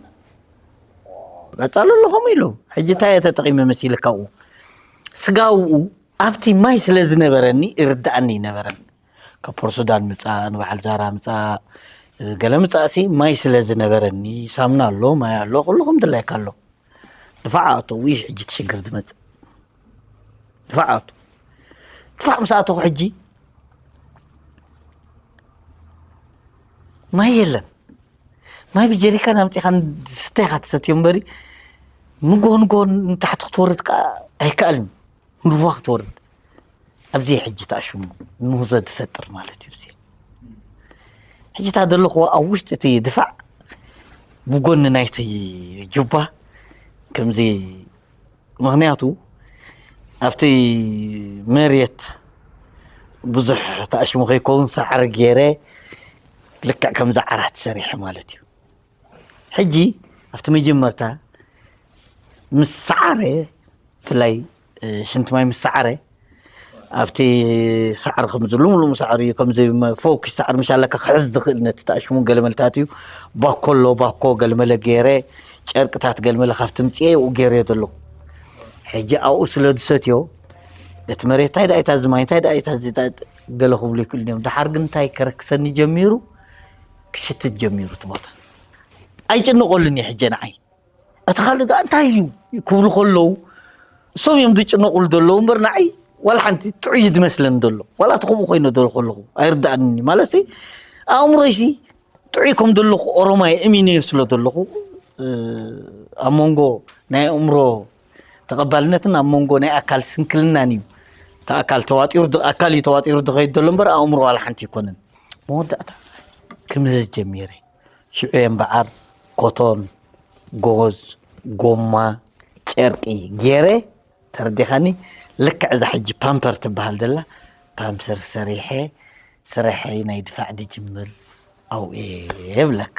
ቀፃሉ ኣለኹም ኢሉ ሕጂ እንታይ እየ ተጠቂመ መሲልካ ኡ ስጋውኡ ኣብቲ ማይ ስለ ዝነበረኒ ይርድኣኒ ይነበረን ካብ ፖርሱዳን ምፃእ ንበዓል ዛራ ምፃእ ገለ ምፃእሲ ማይ ስለ ዝነበረኒ ሳምና ኣሎ ማይ ኣሎ ኩሉ ከም ድላይካ ኣሎ ድፋዕ ኣቶ ውይ ሕጂ ትሽግር ዝመፅእ ድፋዕ ኣቶ ድፋዕ ምስ ኣተኹ ሕጂ ማይ የለን ማይ ብጀሪካን ኣምፂኻ ዝስተ ኢኻ ትሰትዮ እምበሪ ንጎ ንጎ ንታሕቲ ክትወርድ ከዓ ኣይከኣልን ንሩባ ክትወርድ ኣብዚ ሕጂ ተኣሽሙ ምህዞ ዝፈጥር ማለት እዩ እዚ ሕጂ እታ ዘለኽዎ ኣብ ውሽጢ እቲ ድፋዕ ብጎኒ ናይቲ ጁባ ከምዚ ምኽንያቱ ኣብቲ መሬት ብዙሕ ተኣሽሙ ከይከውን ሳዕሪ ገይረ ልክዕ ከምዚ ዓራት ሰሪሐ ማለት እዩ ሕጂ ኣብቲ መጀመርታ ምስ ሰዓረ ብፍላይ ሽንቲ ማይ ምስ ሰዓረ ኣብቲ ሳዕሪ ከምዚ ልምሉም ሳዕሪ እዩ ከምዚ ፈውኪ ሳዕሪ ምሽ ኣለካ ክሕዝ ዝኽእል ነቲ ተኣሽሙ ገለመልታት እዩ ባኮ ኣሎ ባኮ ገለመለ ገይረ ጨርቅታት ገለመለ ካብቲ ምፅኤ ይኡ ገይረ ዘለኹ ሕጂ ኣብኡ ስለ ዝሰትዮ እቲ መሬት እንታይ ደኣ እታ ዝማይ እንታይ ደኣ እታ ገለ ክብሉ ይክእሉ እዮም ድሓር ግን እንታይ ከረክሰኒ ጀሚሩ ክሽትት ጀሚሩ እቲ ቦታ ኣይጭንቆልን እዩ ሕጂ ንዓይ እቲ ካልእ ደኣ እንታይ እዩ ክብሉ ከለዉ እሶም እዮም ዝጭነቑሉ ዘለዉ እምበር ንዓይ ዋላ ሓንቲ ጥዑይ እዩ ዝመስለኒ ዘሎ። ዋላ እቲ ከምኡ ኮይነ ዘሎ ከለኹ ኣይርዳእንኒ። ማለት ኣእምሮይሲ ጥዑይ ከም ዘለኹ ኦሮማይ እሚነዮ ስለ ዘለኹ፣ ኣብ መንጎ ናይ ኣእምሮ ተቐባልነትን ኣብ መንጎ ናይ ኣካል ስንክልናን እዩ። እቲ ኣካል ተዋጢሩ ድ-፣ ኣካል እዩ ተዋጢሩ ዝኸይድ ዘሎ እምበር ኣእምሮ ዋላ ሓንቲ ኣይኮነን። መወዳእታ ከምዚ ጀሚረ ሽዑ እየ እምበዓር ኮቶን፣ ጎዝ፣ ጎማ፣ ጨርቂ ገይረ፣ ተረዲኻኒ? ልክዕ እዛ ሕጂ ፓምፐር ትበሃል ዘላ ፓምፐር ሰሪሐ፣ ስርሐይ ናይ ድፋዕ ድጅምር ኣብኡ እየ እብለካ።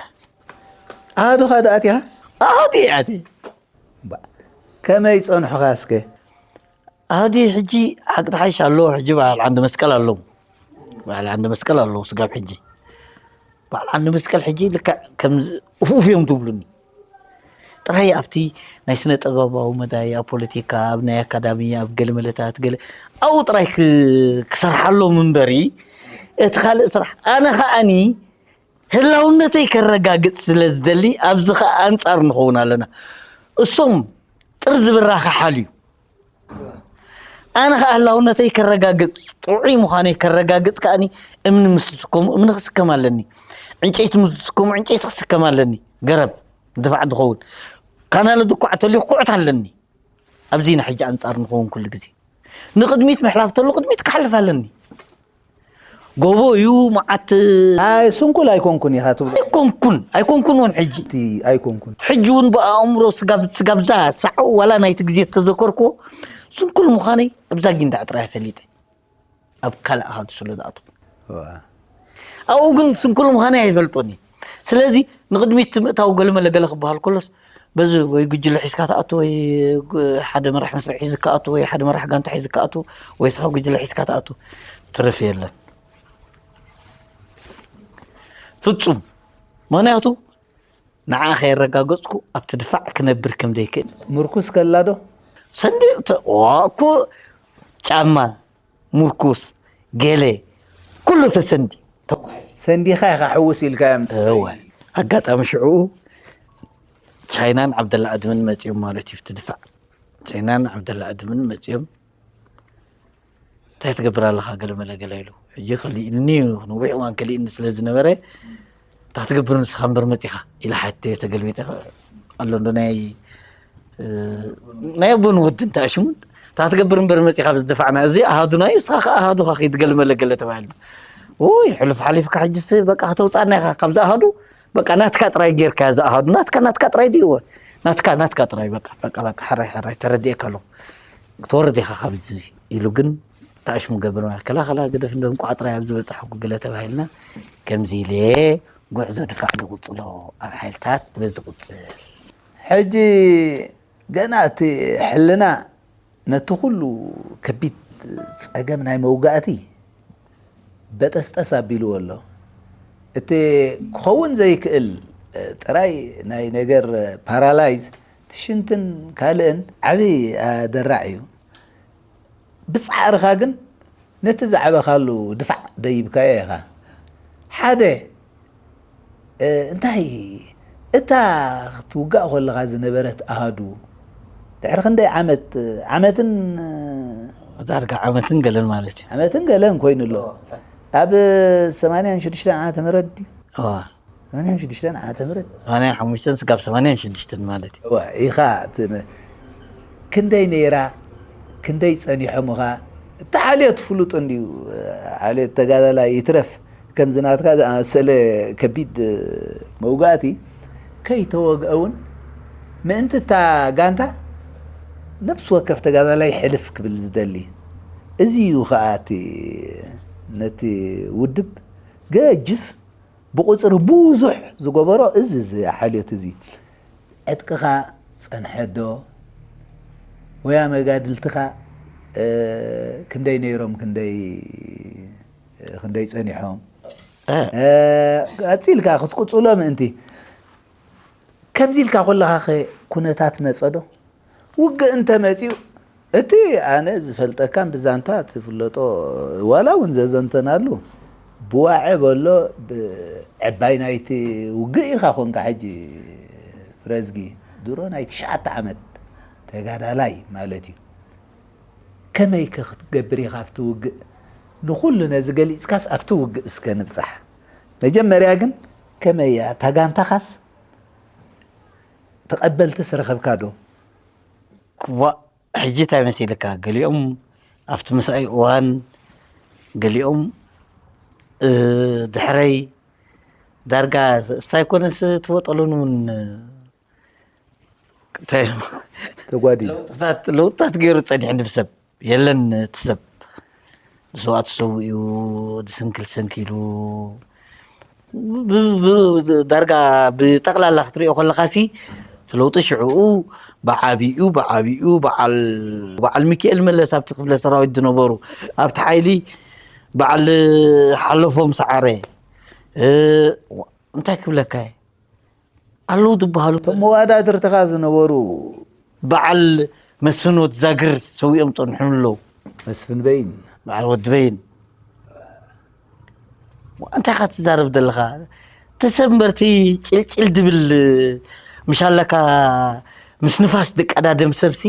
ኣሃዱኻ ዶ ኣቲኻ? ኣሃዱ እየ ኣትየ። እምባ-፣ ከመይ ጸንሑኻ እስከ? ኣሃዱ ሕጂ ሓቂ ተሓይሽ ኣለዎ። ሕጂ በዓል ዓንዲ መስቀል ኣለዉ። በዓል ዓንዲ መስቀል ኣለዉ ስጋብ ሕጂ። በዓል ዓንዲ መስቀል ሕጂ ልክዕ ከም ኡፍ ኡፍ እዮም ዝብሉኒ። ጥራይ ኣብቲ ናይ ስነ ጥበባዊ መዳይ፣ ኣብ ፖለቲካ፣ ኣብ ናይ ኣካዳሚ፣ ኣብ ገለ መለታት ገለ ኣብኡ ጥራይ ክ-፣ ክሰርሓሎም እምበሪ እቲ ካልእ ስራሕ ኣነ ከኣኒ ህላውነተይ ከረጋግጽ ስለ ዝደሊ ኣብዚ ኸኣ ኣንጻር ንኸውን ኣለና። እሶም ጥርዚ ብራኸ ሓልዩ ኣነ ኸኣ ህላውነተይ ከረጋግጽ፣ ጥዑይ ምዃነይ ከረጋግጽ ከኣኒ እምኒ ምስ ዝስከሙ እምኒ ክስከም ኣለኒ። ዕንጨይቲ ምስ ዝስከሙ ዕንጨይቲ ክስከም ኣለኒ። ገረብ ንድፋዕ ዝኸውን ካናለ ድኳዕ ተልዩ ክኩዕት ኣለኒ። ኣብዚ ኢና ሕጂ ኣንጻር ንኸውን ኩሉ ግዜ። ንቕድሚት ምሕላፍ ተሎ ቅድሚት ክሓልፍ ኣለኒ። ጎቦ እዩ መዓት። ኣይ ስንኩል ኣይኮንኩን ኢኻ ትብሎ። ኣይኮንኩን፣ ኣይኮንኩን እውን ሕጂ። እቲ ኣይኮንኩን። ሕጂ እውን ብኣእምሮ ስጋብ፣ ስጋብዛ ሳዕ ዋላ ናይቲ ግዜ እተዘከርክዎ ስንኩል ምዃነይ ኣብዛ ጊንዳዕ ጥራይ ፈሊጠ። ኣብ ካልእ ኣሃዱ ስለ ዝኣተኹ። ዋ። ኣብኡ ግን ስንኩል ምዃነይ ኣይፈልጦን እየ። ስለዚ ንቕድሚት ምእታው ገለመለ ገለ ክበሃል ከሎስ በዚ ወይ ጉጅለ ሒዝካ ትኣቱ ወይ ግ-፣ ሓደ መራሕ መስርዕ ሒዝካ ኣቱ ወይ ሓደ መራሕ ጋንታ ሒዝካ ኣቱ ወይ ስኻ ጉጅለ ሒዝካ ትኣቱ ትርፍ የለን። ፍጹም። ምኽንያቱ ንዓ ከየረጋገጽኩ ኣብቲ ድፋዕ ክነብር ከም ዘይክእል። ምርኩስ ከላ ዶ? ሰንዲ ተ-፣ ዋ፣ እኮ ጫማ፣ ምርኩስ፣ ገለ፣ ኩሉ ተሰንዲ። ተጓሒፉ። ሰንዲኻ ኢኻ ሕውስ ኢልካዮም። እወ። ኣጋጣሚ ሽዑ ቻይናን ዓብደላ ኣድምን መጺኦም ማለት እዩ፣ ኣብቲ ድፋዕ። ቻይናን ዓብደላ ኣድምን መጺኦም፣ "እንታይ ትገብር ኣለኻ?" ገለ መለ ገለ ኢሉ። ሕጂ ከሊእኒ፣ ነዊሕ እዋን ከሊእኒ ስለ ዝነበረ፣ "እንታይ ክትገብር ንስኻ እምበር መጺኻ?" ኢለ ሓትዮ ተገልቢጠ። ኣሎ እንዶ ናይ፣ እ፣ ናይ ኣቦን ወድን ተኣሽሙን፣ "እንታይ ክትገብር እምበር መጺኻ ኣብዚ ድፋዕና? እዚ ኣሃዱና እዩ፣ ንስኻ ከኣ ኣሃዱኻ ኺድ" ገለ መለ ገለ ተባሂልና። "ውይ፣ ሕሉፍ ሓሊፍካ ሕጅስ በቃ ከተውጽኣና ኢኻ ካብዚ ኣሃዱ፣ በቃ ናትካ ጥራይ ጌርካዮ እዚ ኣሃዱ፣ ናትካ፣ ናትካ ጥራይ ድዩ?" "እወ፣ ናትካ፣ ናትካ ጥራይ፣ በቃ፣ በቃ፣ በቃ፣ ሕራይ፣ ሕራይ፣ ተረዲኤካ ኣለኹ፣ ክትወርድ ኢኻ ካብዚ" ኢሉ ግን ተኣሽሙ ገብረ ማርያም፣ "ከላ፣ ከላ፣ ግደፍ፣ እንዶ እንቋዕ ጥራይ ኣብ ዝበጻሕኩ" ገለ ተባሂልና፣ ከምዚ ኢለ ጉዕዞ ድፋዕ ዝቕጽሎ ኣብ ሓይልታት በዚ ቕጽል። ሕጂ ገና እቲ ሕልና ነቲ ኩሉ ከቢድ ጸገም ናይ መውጋእቲ በጠስጠስ ኣቢልዎ ኣሎ። እቲ ክኸውን ዘይክእል ጥራይ ናይ ነገር ፓራላይዝ፣ ትሽንትን ካልእን ዓቢ ኣደራዕ እዩ። ብጻዕርኻ ግን ነቲ ዝዓበኻሉ ድፋዕ ደይብካዮ ኢኻ። ሓደ፣ እ፣ እንታይ እታ ክትውጋእ ከለኻ ዝነበረት ኣሃዱ ድሕሪ ክንደይ ዓመት፣ ዓመትን፣ ዳርጋ ዓመትን ገለን ማለት እዩ። ዓመትን ገለን ኮይኑ ኣሎ። ኣብ ሰማንያን ሽዱሽተን ዓመተ ምህረት ድዩ? እዋ። ሰማንያን ሽዱሽተን ዓመተ ምህረት? ሰማንያን ሓሙሽተን ስጋብ ሰማንያን ሽዱሽተን ማለት እዩ። እዋ፣ ኢኻ እቲ መ-፣ ክንደይ ነይራ፣ ክንደይ ጸኒሖምኻ፣ እቲ ሓልዮት ፍሉጥ እንድዩ፣ ሓልዮት ተጋዳላይ ይትረፍ፣ ከምዚ ናትካ ዝኣመሰለ ከቢድ መውጋእቲ ከይተወግአ እውን ምእንቲ እታ ጋንታ ነፍሲ ወከፍ ተጋዳላይ ሕልፍ ክብል ዝደሊ። እዚ እዩ ኸኣ እቲ ነቲ ውድብ ገጅፍ ብቑጽሪ ብዙሕ ዝገበሮ እዚ፣ እዚ ሓልዮት እዚ። ዕጥቅኻ ጸንሐ ዶ? ወያ መጋድልትኻ፣ እ፣ ክንደይ ነይሮም፣ ክንደይ፣ ክንደይ ጸኒሖም? እ። እ፣ ቀጺልካ ክትቅጽሎ ምእንቲ። ከምዚ ኢልካ ከለኻኸ ኩነታት መጸ ዶ? ውግእ እንተ መጺኡ፣ እቲ ኣነ ዝፈልጠካን ብዛንታ ትፍለጦ፣ ዋላ እውን ዘዘንተናሉ፣ ብዋዐ በሎ፣ ብ-፣ ዕባይ ናይቲ ውግእ ኢኻ ኮንካ ሕጂ ፍረዝጊ። ድሮ ናይ ትሽዓተ ዓመት ተጋዳላይ ማለት እዩ። ከመይ ከ ክትገብር ኢኻ ኣብቲ ውግእ? ንኹሉ ነዚ ገሊጽካስ ኣብቲ ውግእ እስከ ንብጻሕ። መጀመርያ ግን ከመይ እያ እታ ጋንታኻስ ተቐበልትስ ረኸብካ ዶ? ዋ ሕጂ እንታይ መሲልካ? ገሊኦም ኣብቲ ምስኣይ እዋን፣ ገሊኦም እ፣ ድሕረይ ዳርጋ ሳይኮነስ ትወጠሉን እውን እንታይ ተጓዲሉ ለውጥታት ለውጥታት ገይሩ ጸኒሕኒ ብሰብ የለን። እቲ ሰብ ዝሰዋእቲ ሰው እዩ ዝስንክል ሰንኪሉ ብ- ብ- ብ- ዳርጋ ብጠቕላላ ክትሪኦ ከለኻሲ እቲ ለውጢ ሽዕኡ ብዓቢኡ ብዓቢኡ በዓል በዓል ሚካኤል መለስ ኣብቲ ክፍለ ሰራዊት ዝነበሩ ኣብቲ ሓይሊ በዓል ሓለፎም ሰዓረ እ፣ እንታይ ክብለካ እየ ኣለዉ ዝበሃሉ እቶም መዋዳድርትኻ ዝነበሩ በዓል መስፍን ወትዛግር ሰዊኦም ጸንሑ ኣለዉ። መስፍን በይን በዓል ወዲ በይን እንታይ ካ ትዛረብ ዘለኻ? ተሰብ እምበርቲ ጭልጭል ድብል ምሻለካ ምስ ንፋስ ድቀዳደም ሰብሲ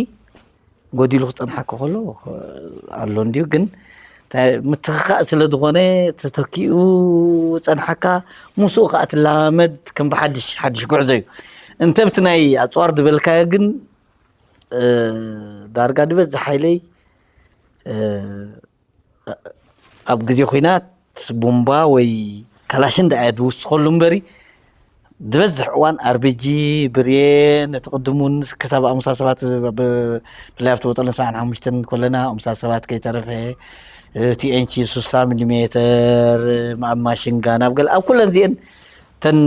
ጎዲሉ ክጸንሓካ ከሎ ኣሎ እንድዩ። ግን እንታይ ምትኽኻእ ስለ ዝኾነ ተተኪኡ ጸንሓካ ምስኡ ከዓ ትላመድ ከም ብሓድሽ ሓድሽ ጉዕዞ እዩ። እንተ ብቲ ናይ ኣፅዋር ዝበልካዮ ግን እ፣ ዳርጋ ዝበዝሕ ሓይለይ እ፣ ኣብ ግዜ ኹናት ቡምባ ወይ ካላሽን ደኣ እየ ዝውስኸሉ እምበሪ ዝበዝሕ እዋን ኣርቢጂ ብሬን እቲ ቅድሙን ክሳብ ኣምሳ ሰባት ብ- ብፍላይ ኣብቲ ወጠለን ሰብዓን ሓሙሽተን ኮለና ኣምሳ ሰባት ከይተረፈ ቲኤንቺ ስሳ ሚሊሜተር ኣብ ማሽንጋን ኣብ ገለ ኣብ ኩለን እዚአን ተን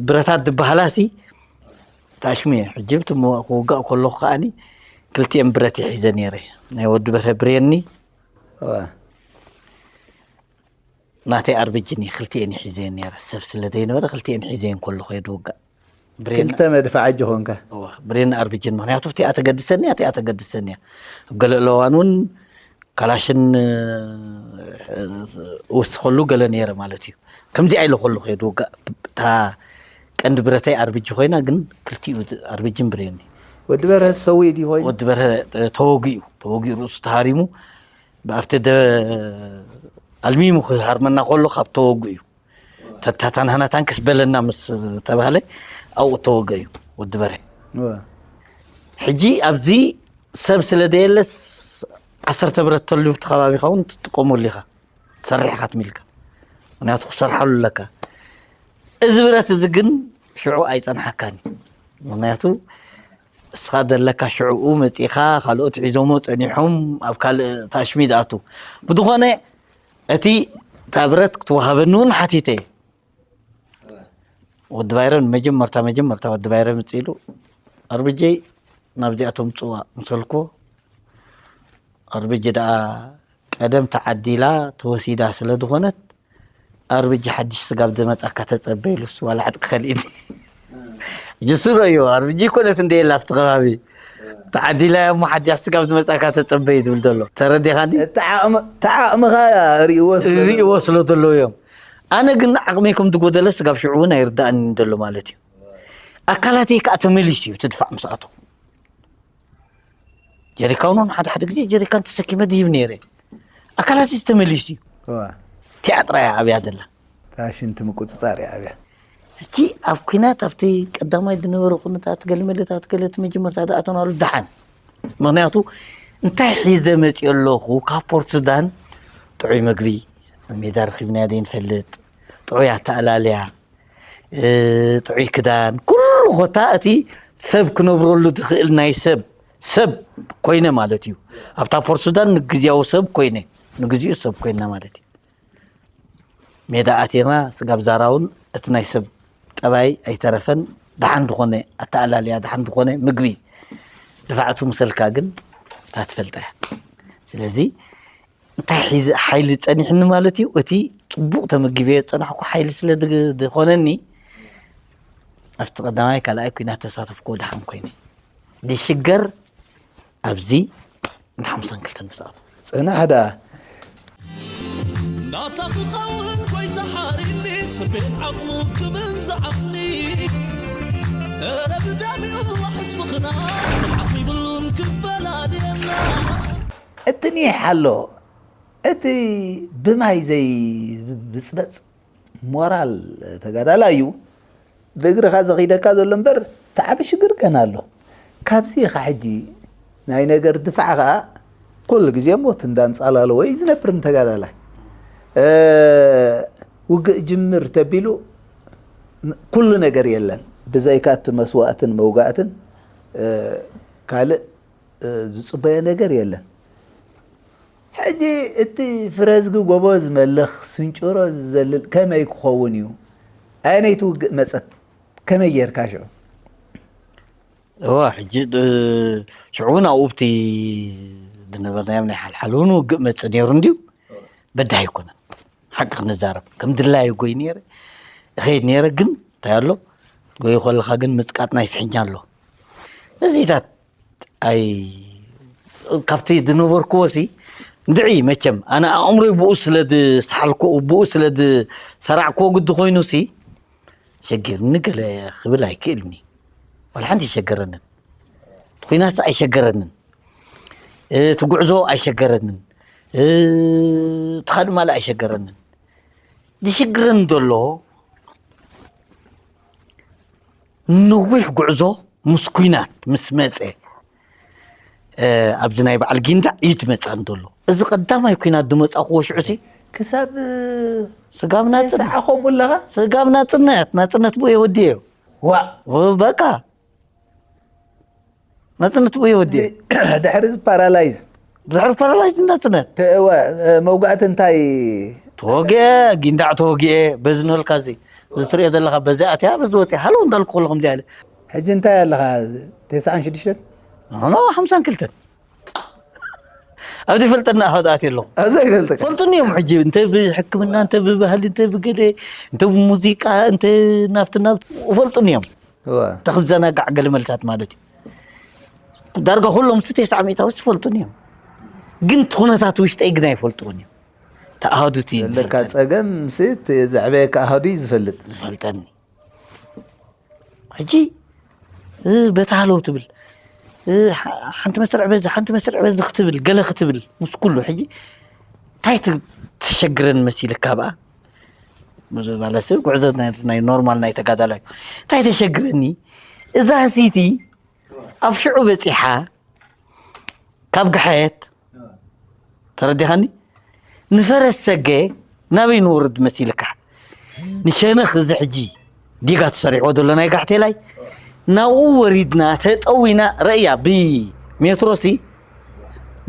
ብረታት ዝበሃላ ሲ ታሽሙ እየ ሕጂ ብቲ ክውጋእ ከለኹ ከዓኒ ክልቲኤን ብረት እየ ሒዘ ነይረ ናይ ወዲ በርሀ ብሬኒ እዋ። ናተይ ኣርብጅን እየ ክልቲኤን እየ ሒዘየን ነይረ ሰብ ስለ ዘይነበረ ክልቲኤን ሒዘየን ከለኹ እየ ድውጋእ ብሬን ክልተ መድፍዓ ጅኾንካ እወ፣ ብሬን ኣርብጅን ምክንያቱ እቲኣ ተገድሰኒ እያ እቲኣ ተገድሰኒ እያ ኣብ ገለ እለዋን እውን ካላሽን እወስኸሉ ገለ ነይረ ማለት እዩ። ከምዚኣ ኢለ ከለኹ እየ ድውጋእ። እታ ቀንዲ ብረተይ ኣርብጂ ኮይና ግን ክልቲኡ ኣርብጅን ብሬን እዩ። ወዲ በርሀ ሰዊእ ድዩ ኮይኑ ወዲ በርሀ ተወጊኡ ተወጊኡ ርእሱ ተሃሪሙ ኣብቲ ደ ኣልሚሙ ክሃርመና ከሎ ካብ ተወጉ እዩ። ተታታናህናታን ክስ በለና ምስ ተባህለ ኣብኡ ተወገ እዩ ወዲ በርሀ። ሕጂ ኣብዚ ሰብ ስለ ደየለስ ዓሰርተ ብረት ተልዩ ኣብቲ ከባቢኻ እውን ትጥቀመሉ ኢኻ ትሰርሕ ኢኻ ትሚልካ ምክንያቱ ክሰርሓሉ ኣለካ። እዚ ብረት እዚ ግን ሽዑ ኣይፀንሓካን እዩ። ምክንያቱ እስኻ ዘለካ ሽዕኡ መፂኻ ካልኦት ሒዞሞ ፀኒሖም ኣብ ካልእ ታሽሚ ዝኣቱ ብዝኾነ እቲ እታ ብረት ክትወሃበኒ እውን ሓቲተ እየ። ወዲ ባይረ ንመጀመርታ መጀመርታ ወዲ ባይረ ምፅ ኢሉ ኣርብጀይ ናብዚኣ ተምፅዋ ምሰልኮ ኣርብጂ ደኣ ቀደም ተዓዲላ ተወሲዳ ስለ ዝኾነት ኣርብጂ ሓድሽ ስጋብ ዝመፃካ ተፀበ ኢሉስ ዋላ ዕጥቂ ከሊእኒ ጅስሮ እዩ ኣርብጂ ይኮነት እንደ የላ ኣብቲ ከባቢ ተዓዲላ እሞ ሓድሽ ስጋብ ዝመፃካ ተፀበ እዩ ዝብል ዘሎ ተረዲኻኒ ተዓቕምኻ ርእዎ ስለ ዘሎ። ርእዎ ስለ ዘለዉ እዮም ኣነ ግን ዓቕመይ ከም ዝጎደለ ስጋብ ሽዑ እውን ኣይርዳእኒ ዘሎ ማለት እዩ ኣካላተይ ከዓ ተመሊሱ እዩ ትድፋዕ ምስ ኣተኹ ጀሪካን እውን ሓደ ሓደ ግዜ ጀሪካን ተሰኪመ ድይብ ነይረ ኣካላተይ ተመሊሱ እዩ እዋ። ቲያጥራ እያ ኣብያ ዘላ እታ ሽንቲ ምቁፅፃር እያ ኣብያ እቲ ኣብ ኩናት ኣብቲ ቀዳማይ ዝነበረ ኩነታት ገለ መለታት ገለ እቲ መጀመርታ ዝኣተናሉ ደሓን ምክንያቱ እንታይ ሒዘ መፅኦ ኣለኹ ካብ ፖርት ሱዳን ጥዑይ መግቢ ኣብ ሜዳ ረኪብናዮ ዘይንፈልጥ ጥዑይ ኣተኣላልያ እ፣ ጥዑይ ክዳን ኩሉ ኮታ እቲ ሰብ ክነብረሉ ዝኽእል ናይ ሰብ ሰብ ኮይነ ማለት እዩ ኣብታ ፖርት ሱዳን ንግዝያዊ ሰብ ኮይነ ንግዚኡ ሰብ ኮይና ማለት እዩ ሜዳ ኣቴና ስጋብ ዛራ እውን እቲ ናይ ሰብ ጠባይ ኣይተረፈን ደሓን ዝኾነ ኣተኣላልያ ደሓን ዝኾነ ምግቢ ድፋዕቱ ምሰልካ ግን እታ ትፈልጣ እያ ስለዚ እንታይ ሒዘ ሓይሊ ጸኒሕኒ ማለት እዩ እቲ ጽቡቕ ተመጊበዮ ዝጸናሕኩ ሓይሊ ስለ ዝኾነኒ ኣብቲ ቀዳማይ ካልኣይ ኩናት ተሳተፍኩ ድሓን ኮይነ ዝሽገር ኣብዚ ንሓምሳን ክልተን ብሰዓቱ ፅናሕ ደኣ ናታ ክኸውን ጎይታ ሓሪኒ ስቤት ዓቕሙ ክብል ዝዓቕኒ እረ ብደሚኡ ዋሕስ ምኽና ስምዓኽ ይብሉን ክፈላልየና እቲ ኒሕ ኣሎ፣ እቲ ብማይ ዘይብፅበፅ ሞራል ተጋዳላይ እዩ። ብእግርኻ ዘኺደካ ዘሎ እምበር፣ እቲ ዓቢ ሽግር ገና ኣሎ። ካብዚ ኢኻ ሕጂ ናይ ነገር ድፋዕ ኸኣ ኩሉ ግዜ ሞት እንዳንጻላለዎ እዩ ዝነብር ንተጋዳላይ። እ፣ ውግእ ጅምር ተቢሉ ኩሉ ነገር የለን። ብዘይካ እቲ መስዋእትን መውጋእትን፣ እ፣ ካልእ፣ እ፣ ዝጽበዮ ነገር የለን። ሕጂ እቲ ፍረዝጊ ጎቦ ዝመልኽ፣ ስንጭሮ ዝዘልል ከመይ ክኸውን እዩ? ኣየነይቲ ውግእ መጸት? ከመይ ጌርካ ሽዑ? እዋ፣ ሕጂ፣ እ፣ ሽዑ እውን ኣብኡ ኣብቲ ዝነበርናዮም ናይ ሓልሓል እውን ውግእ መጽእ ነይሩ እንድዩ። በዳሂ ኣይኮነን። ሓቂ ክንዛረብ፣ ከም ድላዩ ጎይ ነይረ፣ እኸይድ ነይረ፣ ግን እንታይ ኣሎ? ጎይ ከለኻ ግን ምጽቃጥ ናይ ፍሕኛ ኣሎ። እዚታት ኣይ፣ ካብቲ ዝነበርክዎ ሲ፣ እንድዒ መቸም፣ ኣነ ኣእምሮይ ብኡ ስለ ዝሰሓልኩ፣ ብኡ ስለ ዝሰራዕክዎ ግዲ ኮይኑ ሲ፣ ሸጊርኒ ገለ ክብል ኣይክእልኒ። ዋላ ሓንቲ ኣይሸገረንን። እቲ ኲናትሲ ኣይሸገረንን። እቲ ጉዕዞ ኣይሸገረንን። እቲ ካልእ ማልእ ኣይሸገረንን። ዝሽግረኒ ዘሎ ነዊሕ ጉዕዞ ምስ ኲናት ምስ መጸ፣ እ፣ ኣብዚ ናይ በዓል ጊንዳዕ እዩ ዝመጻኒ ዘሎ። እዚ ቀዳማይ ኲናት ዝመጻእክዎ ሽዑ ሲ ክሳብ፣ እ፣ ስጋብ ናጽነት። ተስዓ ከምኡ ኣለኻ? ስጋብ ናጽነት፣ ናጽነት ብኡ የወድዮ። ዋእ! በቃ። ናጽነት ብኡ የወድዮ። ድሕሪ እዚ ፓራላይዝ። ድሕሪ ፓራላይዝ ናጽነት። ተ-፣ ወ-፣ መውጋእቲ እንታይ? ተወግኤ፣ ጊንዳዕ ተወግኤ፣ በዚ ንበልካ እዚ፣ እዚ ትሪኦ ዘለኻ፣ በዚ ኣትያ፣ በዚ ወፅያ፣ ሃለው እንዳልኩ ከሎ ከምዚ ኢለ። ሕጂ እንታይ ኣለኻ? ተስዓን ሽዱሽተን? ኖ፣ ሓምሳን ክልተን። ኣብ ዘይፈልጠና ኣሃዱ ኣትየ ኣለኹ። ኣብ ዘይፈልጠካ? ፈልጡኒ እዮም ሕጂ፣ እንተ ብሕክምና፣ እንተ ብባህሊ፣ እንተ ብገለ፣ እንተ ብሙዚቃ፣ እንተ ናብቲ ናብቲ፣ ፈልጡኒ እዮም። እዋ። ተኽዘናጋዕ ገለ መልታት ማለት እዩ። ዳርጋ ኩሎም ሲ ተስዓ ሚእታዊ ዝፈልጡኒ እዮም። ግን እቲ ኩነታት ውሽጠይ ግን ኣይፈልጥዎን እዮም። እቲ ኣሃዱ እቲ ዘለካ ዝፈልጠኒ። ጸገም ሲ እቲ ዘዕበየካ ኣሃዱ እዩ ዝፈልጥ። ዝፈልጠኒ። ሕጂ፣ እ፣ በታ ሃለው ትብል። እ፣ ሓ-፣ ሓንቲ መስርዕ በዚ፣ ሓንቲ መስርዕ በዚ ክትብል፣ ገለ ክትብል፣ ምስ ኩሉ። ሕጂ፣ እንታይ ት-፣ ትሸግረን መሲልካ ብኣ? ማለት ሰብ ጉዕዞ ናይ፣ ናይ ኖርማል ናይ ተጋዳላይ። እንታይ ተሸግረኒ? እዛ ሲቲ ኣብ ሽዑ በጺሓ፣ ካብ ጋሕየት፣ ተረዲኻኒ? ንፈረስ ሰገ ናበይ ንወርድ መሲልካ? ንሸነኽ እዚ ሕጂ ዲጋ ተሰሪሕዎ ዘሎ ናይ ጋሕቴላይ፣ ናብኡ ወሪድና፣ ተጠዊና፣ ረእያ ብሜትሮሲ፣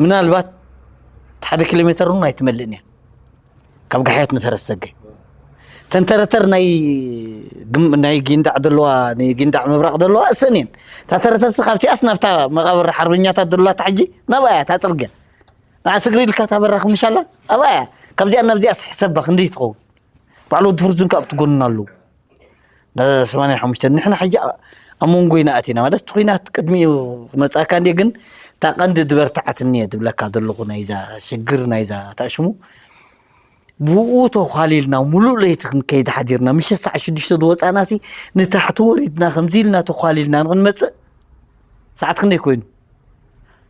ምናልባት ሓደ ኪሎ ሜተር እውን ኣይትመልእን እያ። ካብ ጋሕየት ንፈረስ ሰገ። ተንተረተር ናይ ግም-፣ ናይ ጊንዳዕ ዘለዋ፣ ናይ ጊንዳዕ ምብራቕ ዘለዋ እሰን እየን። እታ ተረተርሲ ካብቲኣስ ናብታ መቓብር ሓርበኛታት ዘለዋ እታ ሕጂ ናብኣ እያ እታ ጽርግያ። ንዓ ስግሪ ኢልካ እታ በራኽ ምሻላ ኣብኣ እያ። ካብዚኣ ናብዚኣስ ሕሰባ ክንደይ ትኸውን? ባዕሉ ወዲ ፍርዙን ካብ ትጎንና ኣለዉ። ነ-፣ ሰማንያን ሓሙሽተን ንሕና ሕጂ ኣ-፣ ኣብ መንጎ ኢና ኣቲና ማለት እቲ ኲናት ቅድሚኡ ክመጻካ እንድየ፣ ግን እታ ቀንዲ ዝበርትዓትኒ እየ ዝብለካ ዘለኹ ናይዛ ሽግር ናይዛ ታሽሙ ብኡ ተዃሊልና ሙሉእ ለይቲ ክንከይድ ሓዲርና፣ ምሸት ሰዓት ሽዱሽተ ዝወጻእናሲ ንታሕቲ ወሪድና ከምዚ ኢልና ተዃሊልና ንኽንመጽእ ሰዓት ክንደይ ኮይኑ?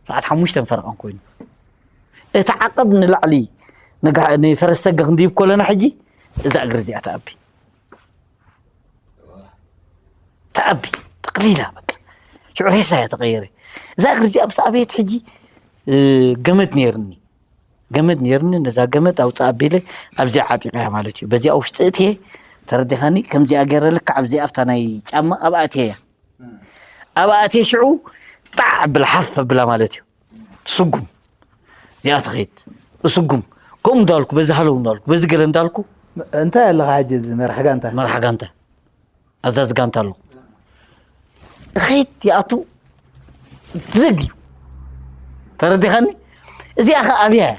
ሰዓት ሓሙሽተን ፈረቓን ኮይኑ። እቲ ዓቐብ ንላዕሊ ንጋ-፣ ንፈረስ ሰገ ክንድይብ ከለና ሕጂ እዛ እግሪ እዚኣ ትኣቢ። ትኣቢ፣ ጠቕሊላ በቃ። ሽዑ ሬሳ እያ ተቐየረ። እዛ እግሪ እዚኣ ምስ ኣበየት ሕጂ፣ እ፣ ገመድ ነይርኒ። ገመድ ነይርኒ፣ ነዛ ገመድ ኣውፅእ ኣቢለ ኣብዚኣ ዓጢቐያ ማለት እዩ። በዚኣ ውሽጢ እትየ፣ ተረዲኻኒ? ከምዚኣ ገይረ ልክዕ ኣብዚኣ ኣብታ ናይ ጫማ ኣብኣ እትየያ። ኣብኣ እትየ ሽዑ ጣዕ ኣብላ፣ ሓፍ ኣብላ ማለት እዩ። ትስጉም። እዚኣ ትኸይድ። እስጉም። ከምኡ እንዳልኩ፣ በዚ ሃለው እንዳልኩ፣ በዚ ገለ እንዳልኩ። እንታይ ኣለኻ ሕጂ ኣብዚ መራሕ ጋንታ? መራሕ ጋንታ። ኣዛዚ ጋንታ ኣለኹ። እኸይድ ይኣቱ ዝግ እዩ። ተረዲኻኒ? እዚኣ ኸ ኣብያ እያ።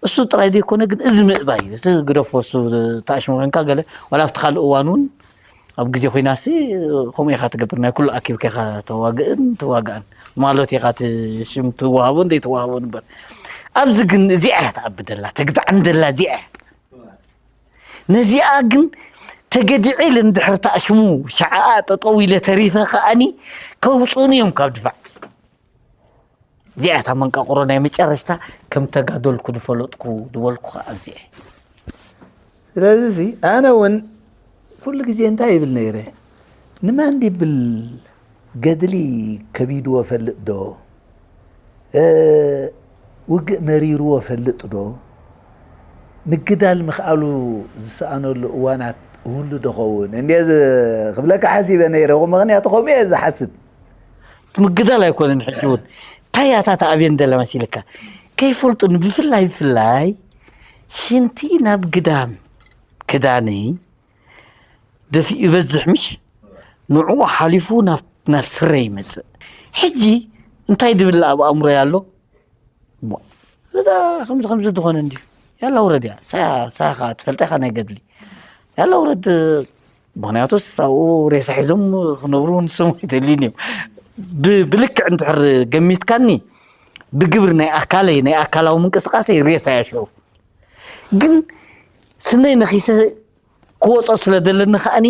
እሱ ጥራይ ዘይኮነ ግን እዚ ምእባይ እዩ። እዚ ግደፎ፣ እሱ ተኣሽሙ ኮንካ ገለ፣ ዋላ ኣብቲ ካልእ እዋን እውን ኣብ ግዜ ኹናትሲ ከምኡ ኢኻ ትገብር፣ ናይ ኩሉ ኣኪብካ ኢኻ ተዋግእን ትዋጋእን። ማሎት ኢኻ እቲ ሽም ትወሃቦን ዘይትወሃቦን እምበር። ኣብዚ ግን እዚኣ እያ ትኣቢ ደላ፣ ተግዳዕን ደላ እዚኣ እያ። ነዚኣ ግን ተገዲዐ ኢለ እንድሕር ተኣሽሙ ሸዓኣ ጠጠው ኢለ ተሪፈ ከኣኒ ከውፅኡኒ እዮም ካብ ድፋዕ። እዚኣ እታ መንቃቕሮ ናይ መጨረሽታ ከም ተጋደልኩ ዝፈለጥኩ ዝበልኩ ኣብዚኣ። ስለዚ እዚ ኣነ እውን ኩሉ ግዜ እንታይ ይብል ነይረ፣ ንማን ይብል ገድሊ ከቢድዎ ፈልጥ ዶ? እ፣ ውግእ መሪርዎ ፈልጥ ዶ? ምግዳል ምኽኣሉ ዝሰኣነሉ እዋናት እህሉ ዶ ኸውን እንደ ክብለካ ሓሲበ ነይረ። ምኽንያቱ ከምኡ እየ ዝሓስብ። ምግዳል ኣይኮነን። ሕጂ እውን እንታይ እያ እታ ተኣብየን ደለ መሲልካ? ከይፈልጡኒ፣ ብፍላይ ብፍላይ ሽንቲ ናብ ግዳም ክዳነይ ደፊኡ ይበዝሕ ምሽ? ንዕኡ ሓሊፉ ናብ፣ ናብ ስረ ይመጽእ። ሕጂ እንታይ ድብል ኣብ ኣእምሮይ ኣሎ? ቧ፣ እዛ ከምዚ ከምዚ ዝኾነ እንድዩ። ያላ ውረድ እያ። ሳ-፣ ሳኻ ትፈልጣ ኢኻ ናይ ገድሊ። ያላ ውረድ። ምኽንያቱስ ኣብኡ ሬሳ ሒዞም ክነብሩ ንሶም ኣይደልዩን እዮም። ብ-፣ ብልክዕ እንድሕር ገሚትካኒ፣ ብግብሪ ናይ ኣካለይ፣ ናይ ኣካላዊ ምንቅስቃሰይ ሬሳ እያ ሽዑ። ግን ስነይ ነኺሰ ክወጾ ስለ ደለኒ ከኣኒ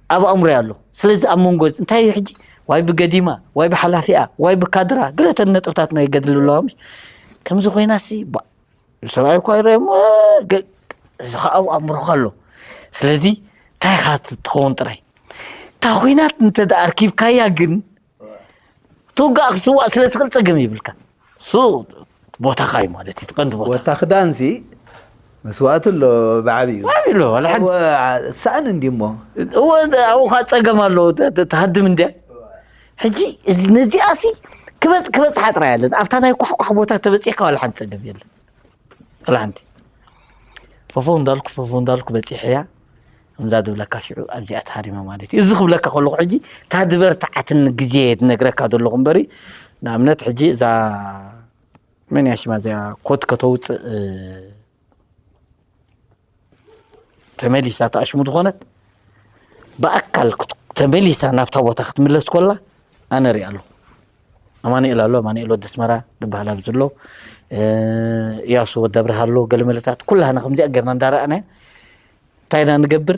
ኣብ ኣእምሮይ ኣሎ። ስለዚ ኣብ መንጎ እዚ እንታይ እዩ ሕጂ? ዋይ ብገዲማ፣ ዋይ ብሓላፊኣ፣ ዋይ ብካድራ፣ ገለተን ነጥብታት ናይ ገድሊ ኣለዋ ምሽ? ከምዚ ኮይናሲ፣ ባ-፣ ሰብኣይ እኳ ይረአ እሞ፣ ገ-፣ እዚ ኸኣ ኣብ ኣእምሮኻ ኣሎ። ስለዚ እንታይ ኢኻ ት-፣ ትኸውን ጥራይ? እታ ኲናት እንተ ደኣ ኣርኪብካያ ግን፣ ትውጋእ ክስዋእ ስለ ትኽእል ጸገም ይብልካ። እሱ ቦታኻ እዩ ማለት እዩ፣ እቲ ቀንዲ ቦታ። ወታ ክዳንሲ መስዋእቲ ኣሎ ብዓብዩ። ብዓብዩ ኣሎ፣ ዋላ ሓንቲ። እወ፣ ሰኣን እንዲ እሞ። እወ፣ ኣብኡ ኸኣ ጸገም ኣሎ፣ ተ-፣ ተ-፣ ትሃድም እንድያ። ሕጂ እዚ፣ ነዚኣሲ ክበጽ-፣ ክበጽሓ ጥራይ ኣለን። ኣብታ ናይ ኳሕኳሕ ቦታ ተበጺሕካ ዋላ ሓንቲ ጸገም የለን። ዋላ ሓንቲ። ፈፈው እንዳልኩ፣ ፈፈው እንዳልኩ በጺሐያ። ከምዛ ዝብለካ ሽዑ ኣብዚኣ ተሃሪመ ማለት እዩ። እዚ ክብለካ ከለኹ ሕጂ፣ እታ ዝበርትዓትኒ ግዜ እየ ዝነግረካ ዘለኹ እምበሪ፣ ንኣብነት ሕጂ እዛ መን እያ ሽማ እዚኣ ኮት ከተውፅእ፣ እ፣ ተመሊሳ እታ ኣሽሙ ዝኾነት፣ ብኣካል ክት-፣ ተመሊሳ ናብታ ቦታ ክትምለስ ኮላ ኣነ ሪኣ ኣለኹ። ኣማኑኤል ኣሎ፣ ኣማኑኤል ወዲ ኣስመራ ዝበሃል ኣብዚ ኣሎ፣ እ፣ እያሱ ወዲ ኣብርሃ ኣሎ፣ ገለመለታት ኩላህና ከምዚኣ ጌርና እንዳረኣናያ እንታይ ኢና ንገብር?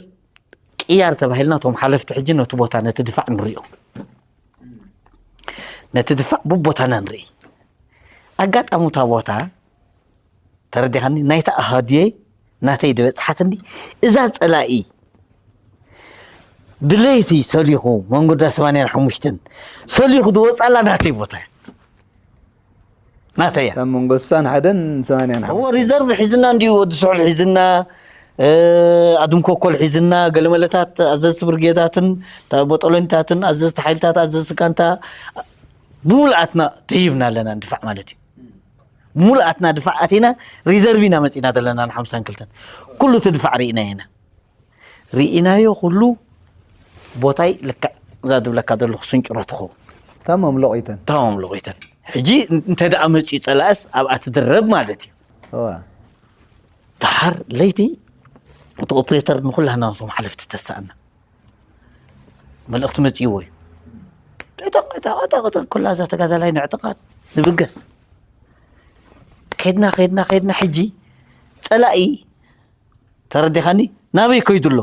ቅያር ተባሂልና እቶም ሓለፍቲ ሕጂ ነቲ ቦታ ነቲ ድፋዕ ንሪኦ። ነቲ ድፋዕ ብቦታና ንርኢ። ኣጋጣሚ እታ ቦታ ተረዲኻኒ፣ ናይታ ኣሃዱየይ ናተይ ዝበጽሓትኒ እዛ ጸላኢ ብለይቲ ሰሊኹ መንጎዳ ሰማንያን ሓሙሽተን ሰሊኹ ዝወጻላ ናተይ ቦታ እያ። ናተይ እያ። ካብ መንጎ ስሳን ሓደን ሰማንያን እዎ፣ ሓሙሽተን። ሪዘርቭ ሒዝና እንዲዩ፣ ወዲ ስሑል ሒዝና፣ እ፣ ኣድም ኮኮል ሒዝና፣ ገለመለታት ኣዘዝቲ ብርጌዳትን፣ ታ-፣ ቦጦሎኒታትን፣ ኣዘዝቲ ሓይልታት፣ ኣዘዝቲ ጋንታ፣ ብሙሉኣትና ተሂብና ኣለና ንድፋዕ ማለት እዩ። ብሙሉኣትና ድፋዕ ኣቲና፣ ሪዘርቭ ኢና መጺና ዘለና ንሓምሳን ክልተን። ኩሉ እቲ ድፋዕ ርኢና ኢና። ርኢናዮ ኩሉ ቦታይ ልክዕ እዛ ዝብለካ ዘለኹ ስንጭሮ ትኸውን። ታማም ሎቒተን። ታማም ሎቒተን። ሕጂ እንተ ደኣ መጺኡ ጸላእስ ኣብኣ ትድረብ ማለት እዩ። እዋ። ደሓር ለይቲ እቲ ኦፕሬተር ንኹላህና ነቶም ሓለፍቲ ተሳእና። መልእኽቲ መጺእዎ እዩ። ጠጠቕ፣ ጠጠቕ፣ ጠጠቕ፣ ኩላ እዛ ተጋዳላይ ንዕጥቓት ንብገስ። ከድና፣ ከድና፣ ከድና ሕጂ ጸላኢ ተረዲኻኒ? ናበይ ከይዱ ኣሎ?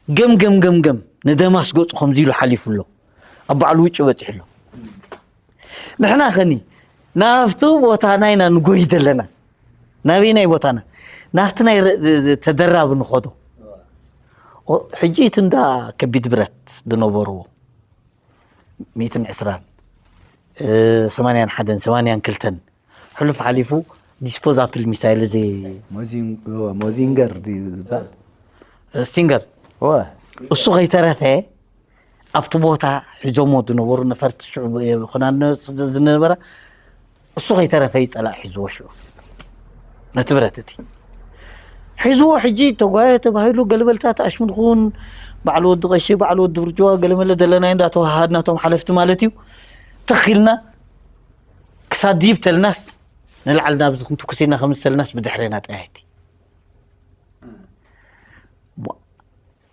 ገም፣ ገም፣ ገም፣ ገም፣ ንደማስ ገጹ ከምዚ ኢሉ ሓሊፉ ኣሎ። ኣብ ባዕሉ ውጭ በጺሑ ኣሎ። ንሕና ኸኒ ናብቲ ቦታና ኢና ንጎይ ዘለና። ናበይናይ ቦታና? ናብቲ ናይ ረ-፣ ተደራቢ ንኸዶ። ኦ፣ ሕጂ እቲ እንዳ ከቢድ ብረት ዝነበርዎ፣ ሚእትን ዕስራን፣ እ፣ ሰማንያን ሓደን፣ ሰማንያን ክልተን፣ ሕሉፍ ሓሊፉ ዲስፖዛፕል ሚሳይል እዚ ሞዚን-፣ ሞዚንገር ድዩ ዝበሃል? ስቲንገር። እወ። እሱ ከይተረፈ ኣብቲ ቦታ ሒዞሞ ዝነበሩ ነፈርቲ ሽዑ ይኹና ዝነበራ፣ እሱ ከይተረፈ እዩ ጸላእ ሒዝዎ ሽዑ። ነቲ ብረት እቲ ሒዝዎ ሕጂ ተጓየ ተባሂሉ ገለመለታት ኣሽሙ ንኹን በዓል ወዲ ቀሺ፣ በዓል ወዲ ብርጅዋ ገለመለ ደለናዮ እንዳተወሃሃድና እቶም ሓለፍቲ ማለት እዩ። ተኺልና ክሳብ ድይብ ተልናስ ንላዕሊ ናብዚ ክንትኩስ ኢና ከም ዝተልናስ ብድሕሬና ጠያይቲ።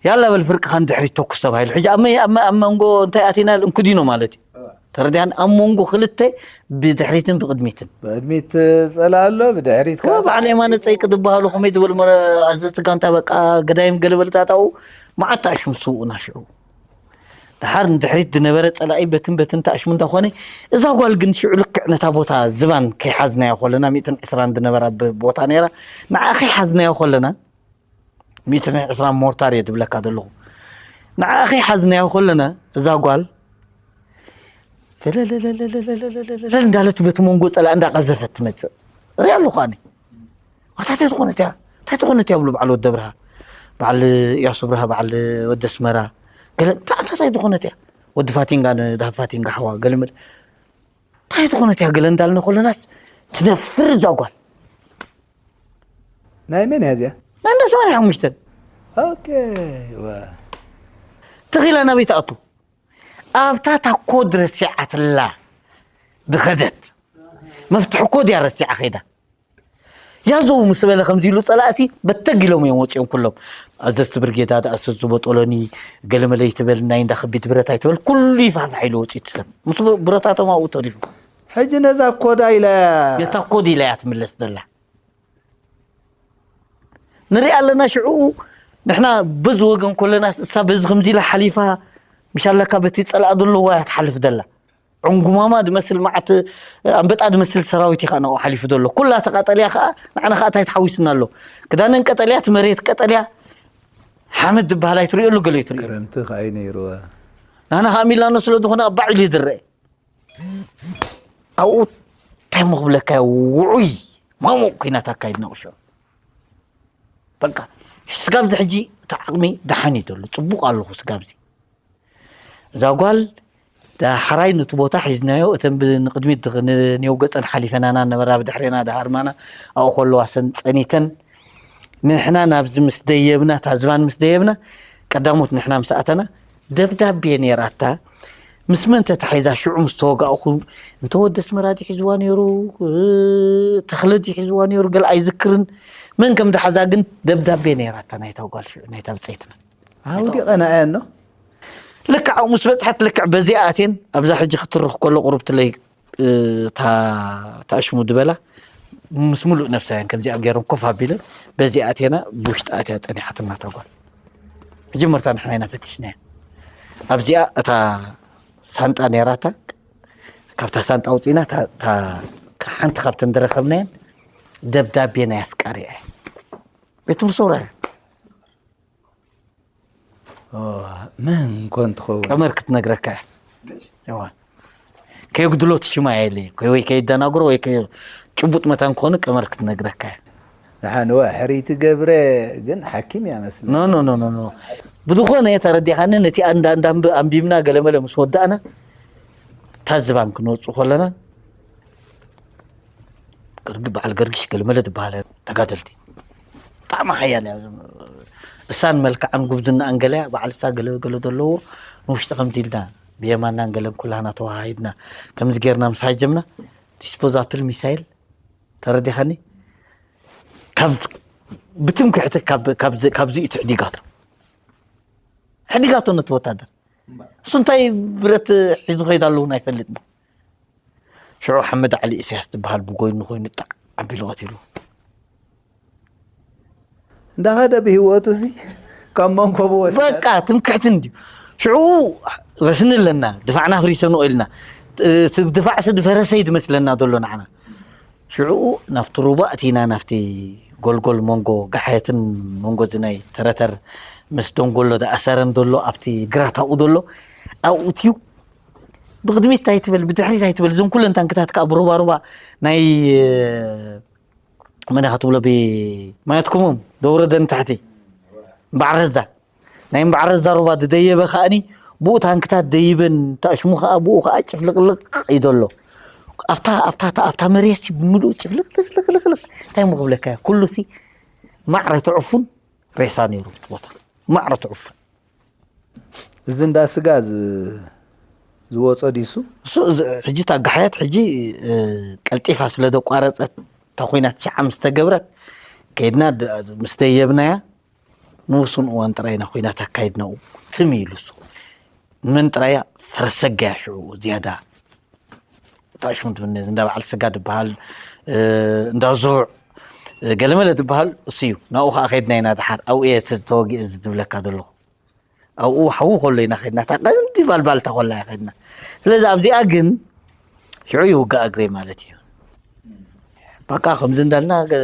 ያላ በል ፍርቅኻ ንድሕሪት ተኩስ ተባሂሉ። ሕጂ ኣብ መ-፣ ኣብ መ-፣ ኣብ መንጎ እንታይ ኣቲና እንኩዲኖ ማለት እዩ። ተረዲኣን ኣብ መንጎ ክልተ ብድሕሪትን ብቕድሚትን። ብቕድሚት ጸላ ኣሎ፣ ብድሕሪት እወ፣ ከዓ በዓል የማነ ጸይቂ ዝበሃሉ ከመይ ዝበሉ መረ-፣ ኣዘዝቲ ጋንታ በቃ ገዳይም ገለበልታታኡ መዓት ኣሽሙ ስውኡና ሽዑ። ድሓር ንድሕሪት ዝነበረ ጸላኢ በትን በትን ተኣሽሙ እንዳኾነ፣ እዛ ጓል ግን ሽዑ ልክዕ ነታ ቦታ ዝባን ከይሓዝናዮ ከለና፣ ሚእትን ዕስራን ዝነበራ ብ-፣ ቦታ ነይራ፣ ንዓ ከይሓዝናዮ ከለና፣ ሚእትን ዕስራን ሞርታር እየ ዝብለካ ዘለኹ። ንዓ ከይሓዝናዮ ከለና፣ እዛ ጓል ፈለለለለለለለለለ እንዳለት በቲ መንጎ ጸላኢ እንዳቐዘፈት ትመጽእ። ሪኣ ኣለኹ ኣነ። ዋታ እንታይ ዝኾነት እያ? እንታይ ዝኾነት እያ ብሉ በዓል ወዲ ኣብርሃ። በዓል እያሱ ኣብርሃ፣ በዓል ወዲ ኣስመራ። ገለ፣ እንታይ፣ እንታይ ዝኾነት እያ? ወዲ ፋቲንጋ፣ ንዳሃብ ፋቲንጋ ሓዋ፣ ገለ መለ። እንታይ ዝኾነት እያ? ገለ እንዳልነ ከለናስ ትነፍር እዛ ጓል። ናይ መን እያ እዚኣ? ናይ እንዳ ሰማንያ ሓሙሽተ። ኦኬ፣ ዋ። ትኺላ ናበይ ትኣቱ? ኣብታ ታኮ ድረሲዓትላ ድኸደት። መፍትሒ ኮድ እያ ረሲዓ ኸይዳ። ያዘው ምስ በለ ከምዚ ኢሉ ጸላእሲ በተግ ኢሎም እዮም ወጺኦም ኩሎም። ኣዘዝቲ ብርጌዳ፣ ኣዘዝቲ ቦጦሎኒ፣ ገለመለ ይትበል፣ ናይ እንዳ ከቢድ ብረት ኣይትበል፣ ኩሉ ይፋሕፋሕ ኢሉ ወጺኡ እቲ ሰብ። ምስ ብ-፣ ብረታቶም ኣብኡ ተሪፉ። ሕጂ ነዛ ኮዳ ኢላ ነታ ኮድ ኢላ እያ ትምለስ ዘላ። ንሪኣ ኣለና ሽዕኡ ንሕና በዚ ወገን ኮለናስ እሳ በዚ ከምዚ ኢላ ሓሊፋ፣ ምሽ ኣለካ በቲ ጸላእ ዘለዋ እያ ትሓልፍ ዘላ። ዕንጉማማ ዝመስል መዓት ኣንበጣ ዝመስል ሰራዊት እዩ ከዓ ናብኡ ሓሊፉ ዘሎ። ኩላ ተቃጠልያ ከዓ ንዓና ከዓ እንታይ ተሓዊስና ኣሎ? ክዳነን ቀጠልያ፣ እቲ መሬት ቀጠልያ፣ ሓመድ ዝበሃል ኣይትሪኦ ኣሎ፣ ገለ ኣይትሪኦ። ክረምቲ ከዓ እዩ ነይርዋ። ንዓና ከዓ ሚላኖ ስለ ዝኾነ ኣባዕ ኢሉ ይድረአ። ኣብኡ እንታይ እሞ ክብለካ እየ፣ ውዑይ ማሙቕ ኲናት ኣካይድና ቁሾ። በቃ ስጋብዚ ሕጂ እቲ ዓቕሚ ደሓን እዩ ዘሎ፣ ጽቡቕ ኣለኹ ስጋብዚ። እዛ ጓል ዳሕራይ ነቲ ቦታ ሒዝናዮ፣ እተን ብ-፣ ንቕድሚት ድኽ-፣ ን-፣ ኔው ገጸን ሓሊፈናና ነበራ፣ ብድሕሬና ዳሃርማና ኣብኡ ከለዋ ሰን ጸኒተን፣ ንሕና ናብዚ ምስ ደየብና፣ እታ ዝባን ምስ ደየብና፣ ቀዳሞት ንሕና ምስ ኣተና፣ ደብዳቤ ነይራታ። ምስ መን ተታሒዛ ሽዑ ምስ ተወጋእኹ፣ እንተ ወዲ ኣስመራ ድዩ ሒዝዋ ነይሩ፣ እ፣ ተኽለ ድዩ ሒዝዋ ነይሩ፣ ገለ ኣይዝክርን። መን ከም ዝሓዛ ግን ደብዳቤ ነይራታ ናይታ ጓል ሽዑ፣ ናይታ ብጸይትና። ኣውዲቐና እያ ኖ? ልክዕ ኣብኡ ምስ በጽሐት፣ ልክዕ በዚኣ ኣትየን፣ ኣብዛ ሕጂ ክትርኽ ከሎ ቁሩብ ትለይ፣ እ፣ እታ ተኣሽሙ ዝበላ፣ ምስ ሙሉእ ነብሳ እየን ከምዚኣ ገይረን ኮፍ ኣቢለን፣ በዚኣ ኣትየና፣ ብውሽጢ ኣትያ ጸኒሓትና እታ ጓል። መጀመርታ ንሕና ኢና ፈቲሽናያ። ኣብዚኣ እታ ሳንጣ ነይራታ፣ ካብታ ሳንጣ ኣውጺእና፣ እታ፣ እታ፣ ሓንቲ ካብተን ዝረኸብናየን ደብዳቤ ናይ ኣፍቃሪኣ እያ። ቤት ትምህርቲ ሰውራ እያ። ኦ፣ መን ኮን ትኸውን? ቀመር ክትነግረካ እያ። እዋ። ከየጉድሎ እቲ ሽማ የለ፣ ከይ-፣ ወይ ከየደናግሮ ወይ ከየ-፣ ጭቡጥ መታን ክኾኑ ቀመር ክትነግረካ እያ። ንሓንዋ ሕርይቲ ገብረ ግን ሓኪም እያ መስለኒ። ኖ፣ ኖ፣ ኖ፣ ኖ፣ ኖ። ብዝኾነ ተረዲኻኒ፣ ነቲ ኣንዳ-፣ ኣንዳ-፣ ኣንብ-፣ ኣንቢብና ገለመለ ምስ ወዳእና፣ እታ ዝባን ክንወጽእ ከለና፣ ገርጊ-፣ በዓል ገርጊሽ ገለመለ ዝበሃለ ተጋደልቲ። ብጣዕሚ ሓያል እያ። እሳን መልክዓን ጉብዝናኣን ገለ እያ። በዓል እሳ ገለ ገለ ዘለዎ ንውሽጢ ከምዚ ኢልና ብየማናን ገለን ኩላህና ተወሃሂድና ከምዚ ጌርና ምስ ሃጀምና፣ ዲስፖዛፕል ሚሳይል፣ ተረዲኻኒ? ካብ፣ ብትምክሕቲ ካብ፣ ካብዚ፣ ካብዚ እዩ ትሕዲጋቶ። ሕዲጋቶ ነቲ ወታደር። እሱ እንታይ ብረት ሒዙ ከይዳ ኣለውን ኣይፈልጥን። ሽዑ ሓመድ ዓሊ ኢሳያስ ዝበሃል ብጎይኑ ኮይኑ ጣዕ ኣቢሉ ቀቲሉ። እንዳኸደ ብህይወቱ ሲ ካብ መንኮቡ ወሰደ። በቃ ትምክሕቲ እንድዩ። ሽዑ ረስኒ ኣለና፣ ድፋዕና ኣፍሪሰንኦ ኢልና። እ፣ ድፋዕሲ ዝፈረሰ እዩ ዝመስለና ዘሎ ንዓና። ሽዑ ናብቲ ሩባ እቲና፣ ናብቲ ጎልጎል መንጎ ጋሓየትን መንጎ እዚ ናይ ተረተር ምስ ደንጎሎ ዝኣሰረን ዘሎ ኣብቲ ግራት ኣብኡ ዘሎ ኣብኡ እትዩ። ብቕድሚት ኣይትበል፣ ብድሕሪት ኣይትበል። እዞም ኩለን ታንክታት ከዓ ብሩባ ሩባ ናይ፣ መን ኢኻ ትብሎ፣ ብማያትኩሞም ደውረደ ንታሕቲ እምበዓል ረዛ። ናይ እምበዓል ረዛ ሩባ ዝደየበ ከኣኒ ብኡ ታንክታት ደይበን ተኣሽሙ ከኣ ብኡ ከኣ ጭፍልቕልቕ እዩ ዘሎ። ኣብታ፣ ኣብታ፣ ኣብታ መሬትሲ ብምሉኡ ጭፍልቕልቕልቕልቕ። እንታይ እሞ ክብለካ እየ? ኩሉሲ ማዕረ ትዕፉን ሬሳ ነይሩ እቲ ቦታ። ማዕረ ትዕፉን። እዚ እንዳ ስጋ ዝ-፣ ዝወጾ ዲሱ? እሱ፣ እዚ፣ ሕጂ እታ ጋሓያት ሕጂ፣ እ፣ ቀልጢፋ ስለ ዘቋረጸት፣ እታ ኲናት ሸዓ ምስ ተገብረት፣ ከይድና ድ-፣ ምስ ደየብናያ፣ ንውሱን እዋን ጥራይ ኢና ኲናት ኣካይድናኡ። ትም ኢሉ እሱ። መን ጥራይ እያ? ፈረሰጋያ ሽዑ ዝያዳ ተኣሽሙ ትብኒ፣ እንዳ በዓል ስጋ ዝበሃል፣ እ፣ እንዳ ዙዕ፣ እ፣ ገለመለ ዝበሃል እሱ እዩ። ናብኡ ኸዓ ከይድና ኢና ደሓር። ኣብኡ እየ ተ-፣ ተወጊአ እዚ ዝብለካ ዘለኹ። ኣብኡ ሓዉ ከሎ ኢና ከድና፣ እታ ቀንዲ ባልባልታ ከላ እያ ከድና። ስለዚ ኣብዚኣ ግን ሽዑ ይውጋእ እግረይ ማለት እዩ። በቃ ከምዚ እንዳልና ገ-፣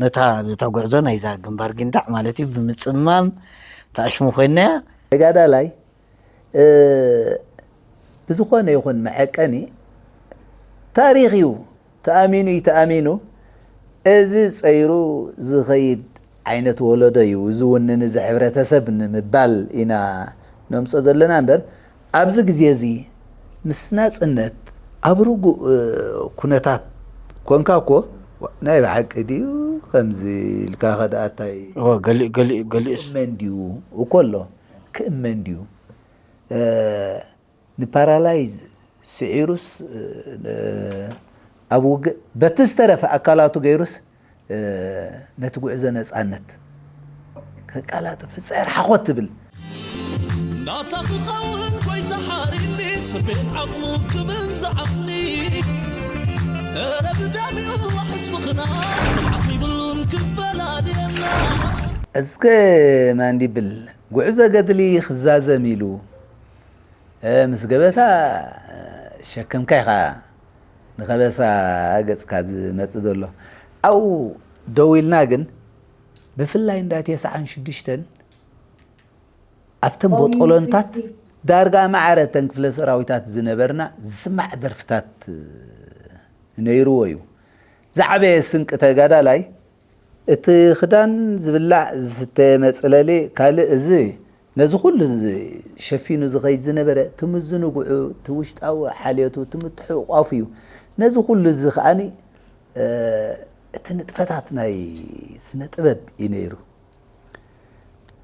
ነታ፣ ነታ ጉዕዞ ናይዛ ግንባር ጊንዳዕ ማለት እዩ ብምጽማም ተኣሽሙ ኮይናያ። ተጋዳላይ፣ እ፣ ብዝኾነ ይኹን መዐቀኒ ታሪኽ እዩ። ተኣሚኑ እዩ ተኣሚኑ፣ እዚ ጸይሩ ዝኸይድ ዓይነት ወለዶ እዩ። እዚ እውን ንዚ ሕብረተሰብ ንምባል ኢና ነምጾ ዘለና እምበር፣ ኣብዚ ግዜ እዚ ምስ ናጽነት ኣብ ርጉእ፣ እ፣ ኩነታት ኮንካ እኮ፣ "ዋ፣ ናይ ብሓቂ ድዩ ከምዚ?" ኢልካ ከ ደኣ እንታይ እወ፣ ገሊኡ፣ ገሊኡ፣ ገሊኡስ ክእመን ድዩ እኮ ኣሎ፣ ክእመን ድዩ? እ፣ ንፓራላይዝ ስዒሩስ፣ እ፣ ኣብ ውግእ በቲ ዝተረፈ ኣካላቱ ገይሩስ፣ እ፣ ነቲ ጉዕዞ ነጻነት ከቀላጥፍ ጸር ሓኾት ትብል። ናታ ክኸውን ጎይታ ሓሪኒ፣ ስቤት ዓቕሙ ክብል ዝዓቕኒ። እረ ብደሚኡ ዋሕስ ምኽና፣ ስምዓት ይብሉን ክፈላልየና። እስከ ማንዲብል ጉዕዞ ገድሊ ክዛዘም ኢሉ፣ እ፣ ምስ ገበታ፣ እ፣ ሸከምካ ኢኻ ንኸበሳ ገጽካ ዝመጽእ ዘሎ። ኣብኡ ደው ኢልና ግን፣ ብፍላይ እንዳ ተስዓን ሽዱሽተን ኣብተን ቦጦሎንታት ዳርጋ ማዕረ እተን ክፍለ ሰራዊታት ዝነበርና ዝስማዕ ደርፍታት ነይርዎ እዩ። ዝዓበየ ስንቂ ተጋዳላይ እቲ ክዳን፣ ዝብላዕ ዝስተ፣ መጽለሊ፣ ካልእ፣ እዚ ነዚ ኩሉ ዝ-፣ ሸፊኑ ዝኸይድ ዝነበረ፣ እቲ ምዝንግዑ፣ እቲ ውሽጣዊ ሓልዮቱ፣ እቲ ምትሕቑቋፉ እዩ። ነዚ ኩሉ እዚ ከኣኒ፣ እ፣ እቲ ንጥፈታት ናይ ስነ ጥበብ እዩ ነይሩ።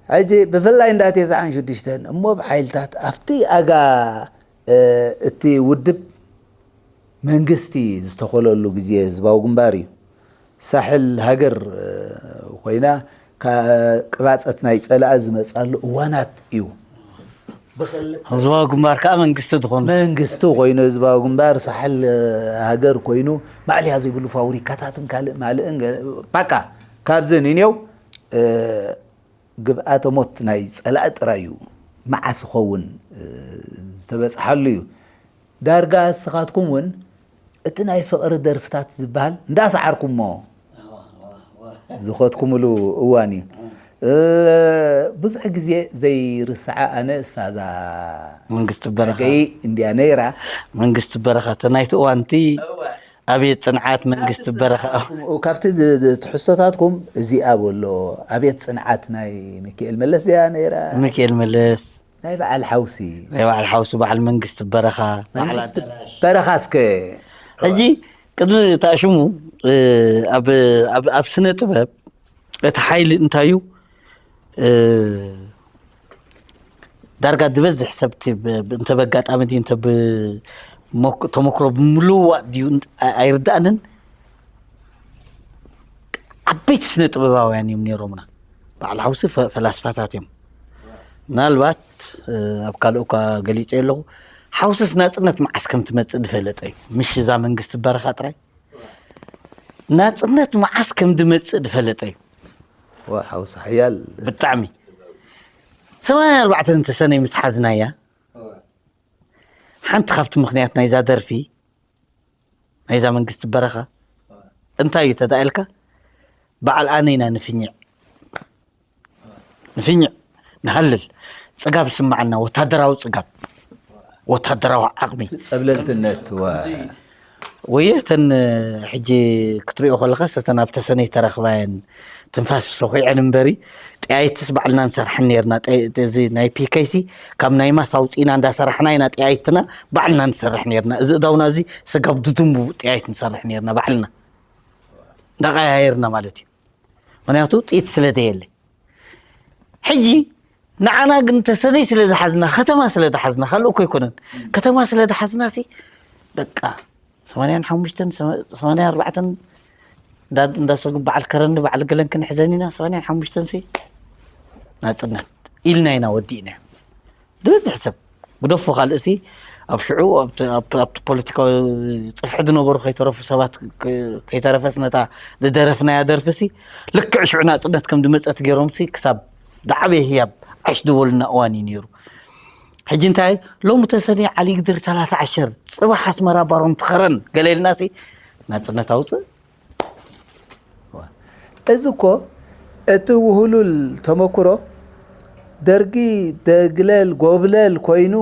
ሕጂ ብፍላይ እንዳ ተስዓን ሽዱሽተን እሞ ብሓይልታት ኣብቲ ኣጋ፣ እ፣ እቲ ውድብ መንግስቲ ዝተኾለሉ ግዜ ህዝባዊ ግንባር እዩ። ሳሕል ሃገር፣ እ፣ ኮይና፣ ካ-፣ ቅባጸት ናይ ጸላኢ ዝመጻሉ እዋናት እዩ። ብኽልተ ህዝባዊ ግንባር ከዓ መንግስቲ ዝኾነ። መንግስቲ ኮይኑ ህዝባዊ ግንባር ሳሕል፣ እ፣ ሃገር ኮይኑ፣ ማዕልያ ዘይብሉ ፋብሪካታትን ካልእ ማልእን ገ-፣ ባቃ ካብዚ ንኔው፣ እ፣ ግብኣተ ሞት ናይ ጸላኢ ጥራይ እዩ። መዓስ ይኸውን፣ እ፣ ዝተበጽሓሉ እዩ። ዳርጋ እስኻትኩም እውን እቲ ናይ ፍቕሪ ደርፍታት ዝበሃል እንዳሰዓርኩሞ ዝኸድኩምሉ እዋን እዩ። እ፣ ብዙሕ ግዜ ዘይርስዓ ኣነ እሳ እዛ መንግስቲ በረኻ። ገይ እንድያ ነይራ። መንግስቲ በረኻ፣ እተ ናይቲ እዋን እቲ እወ። ኣብየት ጽንዓት መንግስቲ በረኻ። ካብቲ ዝ-፣ ዝ-፣ ትሕዝቶታትኩም እዚኣ በሎ፣ ኣብየት ጽንዓት ናይ ሚካኤል መለስ እያ ነይራ። ሚካኤል መለስ። ናይ በዓል ሓውሲ። ናይ በዓል ሓውሲ፣ በዓል መንግስቲ በረኻ። በዓል መንግስቲ ኣዳራሽ። በረኻ እስከ። ሕጂ ቅድሚ ተኣሽሙ፣ እ፣ ኣብ፣ ኣብ፣ ኣብ ስነ ጥበብ እቲ ሓይሊ እንታይ እዩ? እ፣ ዳርጋ ዝበዝሕ ሰብ እቲ ብ-፣ ብ-፣ እንተ በጋጣሚ ድዩ እንተ ብ-፣ ሞክ-፣ ተመክሮ ብምልውዋጥ ድዩ እንት-፣ ኣይ-፣ ኣይርዳእንን። ዓበይቲ ስነ ጥበባውያን እዮም ነይሮምና። በዓል ሓውሲ ፈ-፣ ፈላስፋታት እዮም። ምናልባት፣ እ፣ ኣብ ካልእ እኳ ገሊጸ ኣለኹ። ሓውስስ ናጽነት መዓስ ከም ትመጽእ ዝፈለጠ እዩ። ምሽ እዛ መንግስቲ በረኻ ጥራይ። ናጽነት መዓስ ከም ዝመጽእ ዝፈለጠ እዩ። ዋ፣ ሓውሲ ሓያል። ብጣዕሚ። ሰማንያ ኣርባዕተ እንተሰነይ ምስ ሓዝናያ፣ ሓንቲ ካብቲ ምኽንያት ናይዛ ደርፊ፣ ናይዛ መንግስቲ በረኻ፣ እንታይ እዩ ተዳኢልካ? በዓል ኣነ ኢና ንፍኝዕ። ንፍኝዕ፣ ንሃልል። ጽጋብ ይስምዓና፣ ወታደራዊ ጽጋብ፣ ወታደራዊ ዓቕሚ። ጸብለልትነት፣ ዋ። ወይ እተን፣ ሕጂ ክትሪኦ ከለኻስ፣ እተን ኣብ ተሰነይ ተረኽባየን ትንፋስ ሰኺዐን እምበሪ፣ ጠያይትስ ባዕልና ንሰርሐን ኔርና። ጠ-፣ እዚ ናይ ፒ ኬ ሲ ካብ ናይ ማስ ኣውጺእና እንዳሰራሕና ኢና ጠያይትና ባዕልና ንሰርሕ ኔርና። እዚ እዳውና እዚ ስጋብ ድድምቡ ጠያይት ንሰርሕ ኔርና ባዕልና። እንዳቀያየርና ማለት እዩ። ምኽንያቱ ጥይት ስለ ዘየለ። ሕጂ ንዓና ግን ተሰነይ ስለ ዝሓዝና፣ ከተማ ስለ ዝሓዝና፣ ካልእ እኮ ኣይኮነን። ከተማ ስለ ዝሓዝና ሲ በቃ ሰማንያን ሓሙሽተን፣ ሰማ-፣ ሰማንያን ኣርባዕተን እንዳ-፣ እንዳሰጉ በዓል ከረን በዓል ገለን ክንሕዘን ኢና፣ ሰማንያን ሓሙሽተን ሲ ናጽነት ኢልና ኢና ወዲእና። ዝበዝሕ ሰብ ግደፎ ካልእ ሲ ኣብ ሽዑ ኣብቲ፣ ኣብ-፣ ኣብቲ ፖለቲካዊ ጽፍሒ ዝነበሩ ከይተረፉ ሰባት ከ-፣ ከይተረፈስ ነታ ዝደረፍናያ ደርፊ ሲ ልክዕ ሽዑ ናጽነት ከም ዝመጸት ገይሮም ሲ ክሳብ ዝዓበየ ህያብ ዓሽ ዝበሉና እዋን እዩ ነይሩ። ሕጂ እንታይ ሎሚ ተሰንዩ ዓሊ ግድሪ ሰላሳ ዓሸር፣ ጽባሕ ኣስመራ ባሮም ትኸረን ገለ ኢልናሲ ናጽነት ኣውፅእ። እዚ እኮ እቲ ውህሉል ተመክሮ ደርጊ ደግለል ጎብለል ኮይኑ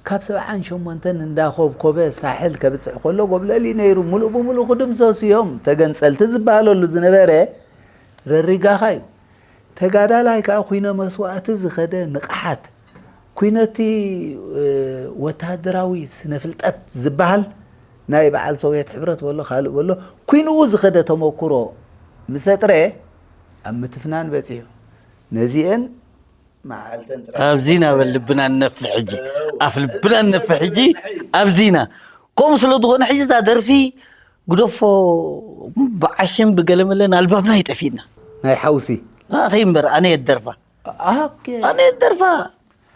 ካብ ሰብዓን ሸሞንተን እንዳኾብኮበ ሳሕል ከብፅሕ ከሎ ጎብለል እዩ ነይሩ። ሙሉእ ብሙሉእ ክድምሰሱ እዮም ተገንፀልቲ ዝበሃለሉ ዝነበረ ረሪጋኻ እዩ። ተጋዳላይ ከዓ ኩይነ መስዋእቲ ዝኸደ ንቕሓት ኩይነቲ ወታደራዊ ስነ ፍልጠት ዝበሃል ናይ በዓል ሶቪየት ሕብረት በሎ ካልእ በሎ ኩይንኡ ዝኸደ ተመክሮ ምሰጥረ ኣብ ምትፍናን በፂሑ። ነዚአን መዓልተን ጥራሕ ኣብዚ ናብ ልብና ንነፍሕ ሕጂ፣ ኣፍ ልብና ንነፍሕ ሕጂ ኣብዚና። ከምኡ ስለ ዝኾነ ሕጂ እዛ ደርፊ ግደፎ፣ ብዓሽም ብገለመለን ኣልባብና ይጠፊእና። ናይ ሓውሲ ናተይ እምበር ኣነ የደርፋ ኣኬ ኣነ የደርፋ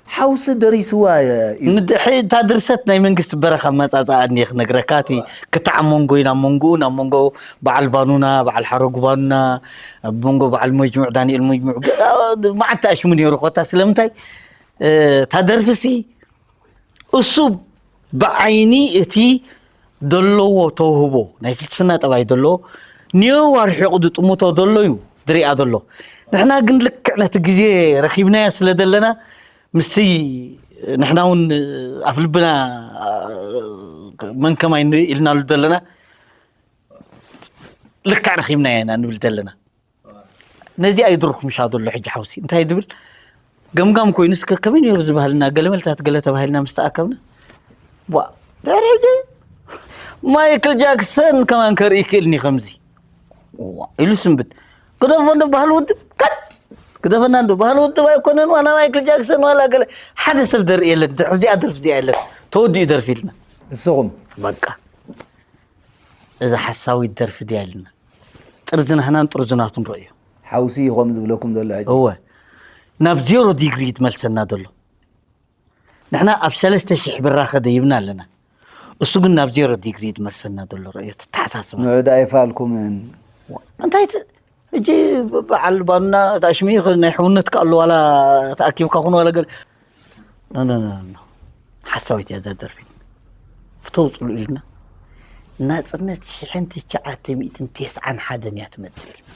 ሓውሲ ደሪስዋ እዩ። ንድሕሪ እታ ድርሰት ናይ መንግስቲ በረኻ መጻጻኣ እኒየ ክነግረካ። እቲ ክታዕ ኣብ መንጎ እዩ፣ ናብ መንጎኡ፣ ናብ መንጎ በዓል ባኑና፣ በዓል ሓረጉ ባኑና፣ ኣብ መንጎ በዓል መጅሙዕ ዳንኤል መጅሙዕ፣ ገ- መዓት ኣሽሙ ነይሩ። ኮታ ስለምንታይ፣ እ፣ እታ ደርፍሲ እሱ ብዓይኒ እቲ ዘለዎ ተውህቦ ናይ ፍልስፍና ጠባይ ዘለዎ ንየው ኣርሒቑ ዝጥምቶ ዘሎ እዩ ዝሪኣ ዘሎ። ንሕና ግን ልክዕ ነቲ ግዜ ረኺብናዮ ስለ ዘለና ምስቲ ንሕና እውን ኣፍ ልብና መን ከማይ ን- ኢልናሉ ዘለና ልክዕ ረኺብናዮ ኢና ንብል ዘለና። ነዚ ኣይድርኩ ምሻ ዘሎ ሕጂ ሓውሲ እንታይ ድብል ገምጋም ኮይኑ እስከ ከመይ ነይሩ ዝበሃልና ገለ መልታት ገለ ተባሂልና ምስ ተኣከብና ዋ ድሕሪ ሕጂ ማይክል ጃክሰን ከማን ከርኢ ክእልኒ ከምዚ ዋ ኢሉ ስንብት ግደፎ እንዶ ባህል ውድብ ከት ግደፈና እንዶ ባህል ውድብ ኣይኮነን ዋላ ማይክል ጃክሰን ዋላ ገለ ሓደ ሰብ ደርኢ የለን ድሕሪ እዚኣ ደርፊ እዚኣ የለን ተወዲኡ ደርፊ ኢልና ንስኹም በቃ እዛ ሓሳዊት ደርፊ ድያ ኢልና ጥርዚ ናህናን ጥርዚ ናቱን ረእዮ ሓውሲ እዩ ከም ዝብለኩም ዘሎ ሕጂ እወ ናብ ዜሮ ዲግሪ ይትመልሰና ዘሎ ንሕና ኣብ ሰለስተ ሽሕ ብራኸ ደይብና ኣለና እሱ ግን ናብ ዜሮ ዲግሪ ይትመልሰና ዘሎ ረእዮ ትተሓሳስባ ንዑ ዳ ኣይፋልኩምን እንታይ ት- ሕጂ በዓል ባኑና ታሽሚ ናይ ሕውነት ከኣሉ ዋላ ተኣኪብካ ኩን ዋላ ገለ ሓሳዊት እያ እዛ ደርፊ ፍተው ፅሉ ኢልና ናፅነት ሽሕን ትሽዓተ ሚእትን ተስዓን ሓደን እያ ትመፅእ ኢልና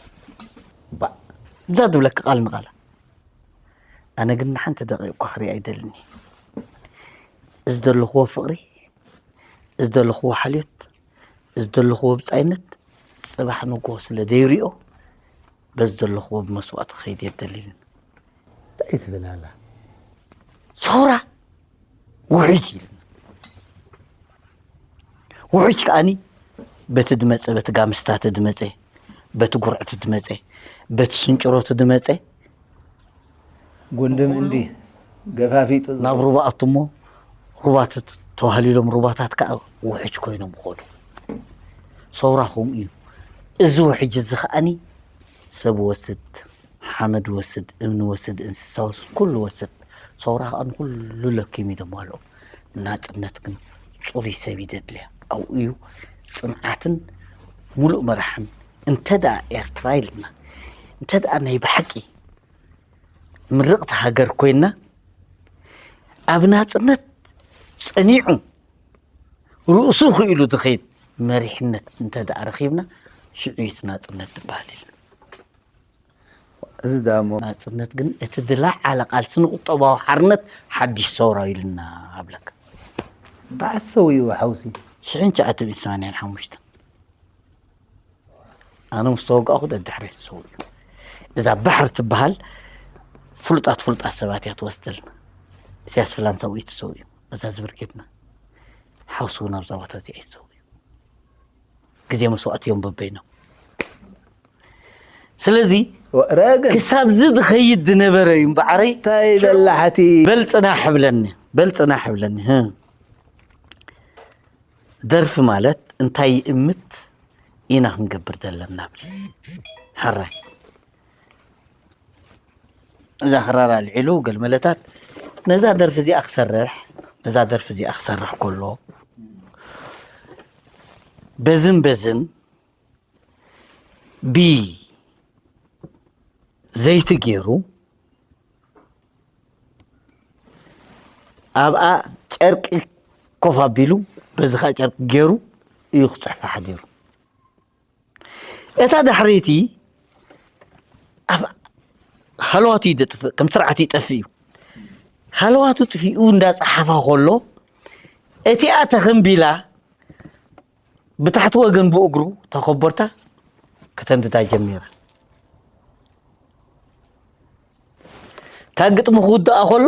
እዛ ትብለካ ቃል ንቃላ ኣነ ግን ንሓንቲ ደቂቕ እኳ ክርኢ ኣይደልን እየ እዚ ዘለኽዎ ፍቕሪ እዚ ዘለኽዎ ሓልዮት እዚ ዘለኽዎ ብፃይነት ፅባሕ ንጎ ስለ ዘይሪኦ በዚ ዘለኽዎ ብመስዋእቲ ክኸይድ እየ ደሊልን እንታይ ትብል ኣላ ሰውራ ውሕጅ ኢልና ውሕጅ ከዓኒ በቲ ድመፀ በቲ ጋምስታት ድመፀ በቲ ጉርዕቲ ድመፀ በቲ ስንጭሮቲ ድመፀ ጉንድም እንዲ ገፋፊጡ ናብ ሩባኣት እሞ ሩባታት ተዋህሊሎም ሩባታት ከዓ ውሕጅ ኮይኖም ይኾኑ ሰውራ ከምኡ እዩ እዚ ውሕጅ እዚ ከዓኒ ሰብ ወስድ ሓመድ ወስድ እምኒ ወስድ እንስሳ ወስድ ኩሉ ወስድ ሰውራ ከዓ ንኩሉ ለኪም እዩ ደማልኦ ናፅነት ግን ፅሩይ ሰብ ይደድልያ ኣብኡ እዩ ፅንዓትን ሙሉእ መራሕን እንተ ደኣ ኤርትራ ኢልና እንተ ደኣ ናይ ብሓቂ ምርቕቲ ሃገር ኮይና ኣብ ናፅነት ፀኒዑ ርእሱ ክኢሉ ዝኸይድ መሪሕነት እንተ ደኣ ረኺብና ሽዑ እዩ እቲ ናፅነት ዝበሃል ኢልና እዚ ዳሞ ናፅነት ግን እቲ ዝለዓለ ቃልሲ ንቁጠባዊ ሓርነት ሓድሽ ሰውራ ኢልና ኣብለካ በዓሰው እዩ ሓውሲ ሽሕን ትሽዓተ ሚእትን ሰማንያን ሓሙሽተን ኣነ ምስ ተወጋእኹ ደድሕረይ ትሰው እዩ እዛ ባሕሪ ትበሃል ፍሉጣት ፍሉጣት ሰባት እያ ትወስደልና ኢሳያስ ፍላንሳዊ እዩ ትሰው እዩ እዛ ዝብርጌድና ሓውሲ እውን ኣብዛ ቦታ እዚኣ ይሰው እዩ ግዜ መስዋእቲ እዮም በበይኖም ስለዚ ረግን ክሳብዚ ዝኸይድ ዝነበረ እዩ እምበዓረይ እንታይ በላሓቲ በል ፅናሕ ብለኒ በል ፅናሕ ብለኒ ህም። ደርፊ ማለት እንታይ ይእምት ኢና ክንገብር ዘለና ብል ሓራይ እዛ ክራር ኣልዒሉ ገልመለታት ነዛ ደርፊ እዚኣ ክሰርሕ ነዛ ደርፊ እዚኣ ክሰርሕ ከሎ በዝን በዝን ብ ዘይቲ ገይሩ ኣብኣ ጨርቂ ኮፍ ኣቢሉ፣ በዚ ኸኣ ጨርቂ ገይሩ እዩ ክጽሕፋ ሓዲሩ። እታ ዳሕረይቲ ኣብ ሃለዋቱ እዩ ዘጥፍእ፣ ከም ስርዓት ይጠፍእ እዩ። ሃለዋቱ ጥፊኡ እንዳጸሓፋ ከሎ፣ እቲኣ ተኸምቢላ ብታሕቲ ወገን ብእግሩ ተኸቦርታ ከተንድዳ ጀሚራ። እታ ግጥሚ ክውድኣ ከሎ፣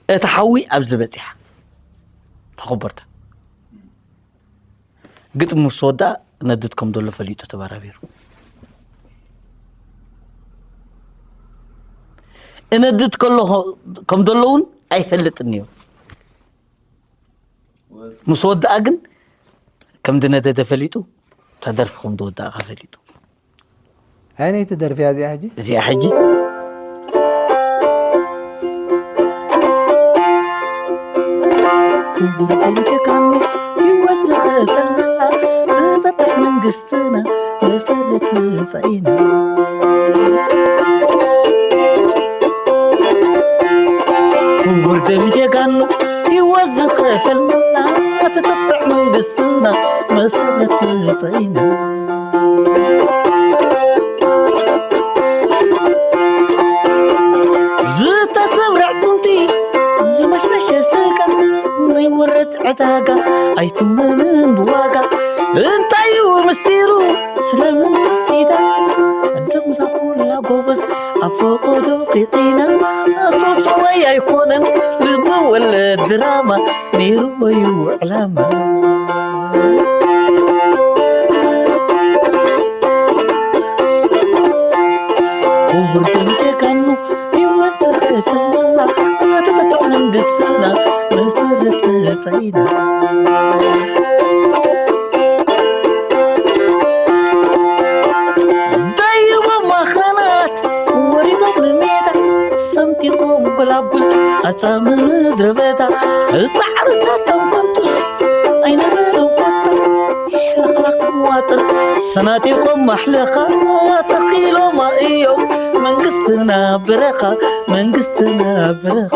እቲ ሓዊ ኣብዚ በጺሓ ተኸቦርታ። ግጥሚ ምስ ወድኣ እነድድ ከም ዘሎ ፈሊጡ ተበራቢሩ። እነድድ ከሎ ከም ዘሎ እውን ኣይፈልጥን እዩ። ምስ ወድኣ ግን ከም ዝነደደ ፈሊጡ፣ እታ ደርፊ ከም ዝወድኣ ከኣ ፈሊጡ። ኣየነይቲ ደርፊ እያ እዚኣ ሕጂ? እዚኣ ሕጂ ክቡር ፖለቲካን ህይወት ዝኸፈልናላ፣ ተጠቃዕ መንግስትና መሰረት መጻኢና። ክቡር ደም ጀጋኑ ህይወት ዝኸፈልናላ፣ ተጠቃዕ መንግስትና መሰረት መጻኢና። ዝተሰብረ ኣዕጽምቲ ዝመሽመሸ ስጋ ናይ ወረት ዕዳጋ ኣይትመንን ብዋጋ። እንታይ እዩ ምስጢሩ? ስለምንታይ ኢዳ ደምዛ ኩላ ጎበዝ ኣብ ፈቐዶ ቂቒና? ኣቶ ጽዋይ ኣይኮነን ልቢ ወለድ ድራማ ነይሩ እዩ ዕላማ። ክቡር ደም ጀጋኑ ህይወት ዝኸፈለላ፣ ተጠቃዕ መንግስትና መሰረት መጻኢና። ደይቦም ኣኽራናት ወሪዶም ንሜዳ፣ ሰንጢቖም ጎላጉል ኣጻምእ ምድረ በዳ። ጻዕርታቶም ከንቱስ ኣይነበረን ኮታ፣ ሕልኽላኽ መዋጥር ሰናጢቖም ማሕለኻ፣ ተኺሎም እዮም መንግስትና በረኻ፣ መንግስትና በረኻ።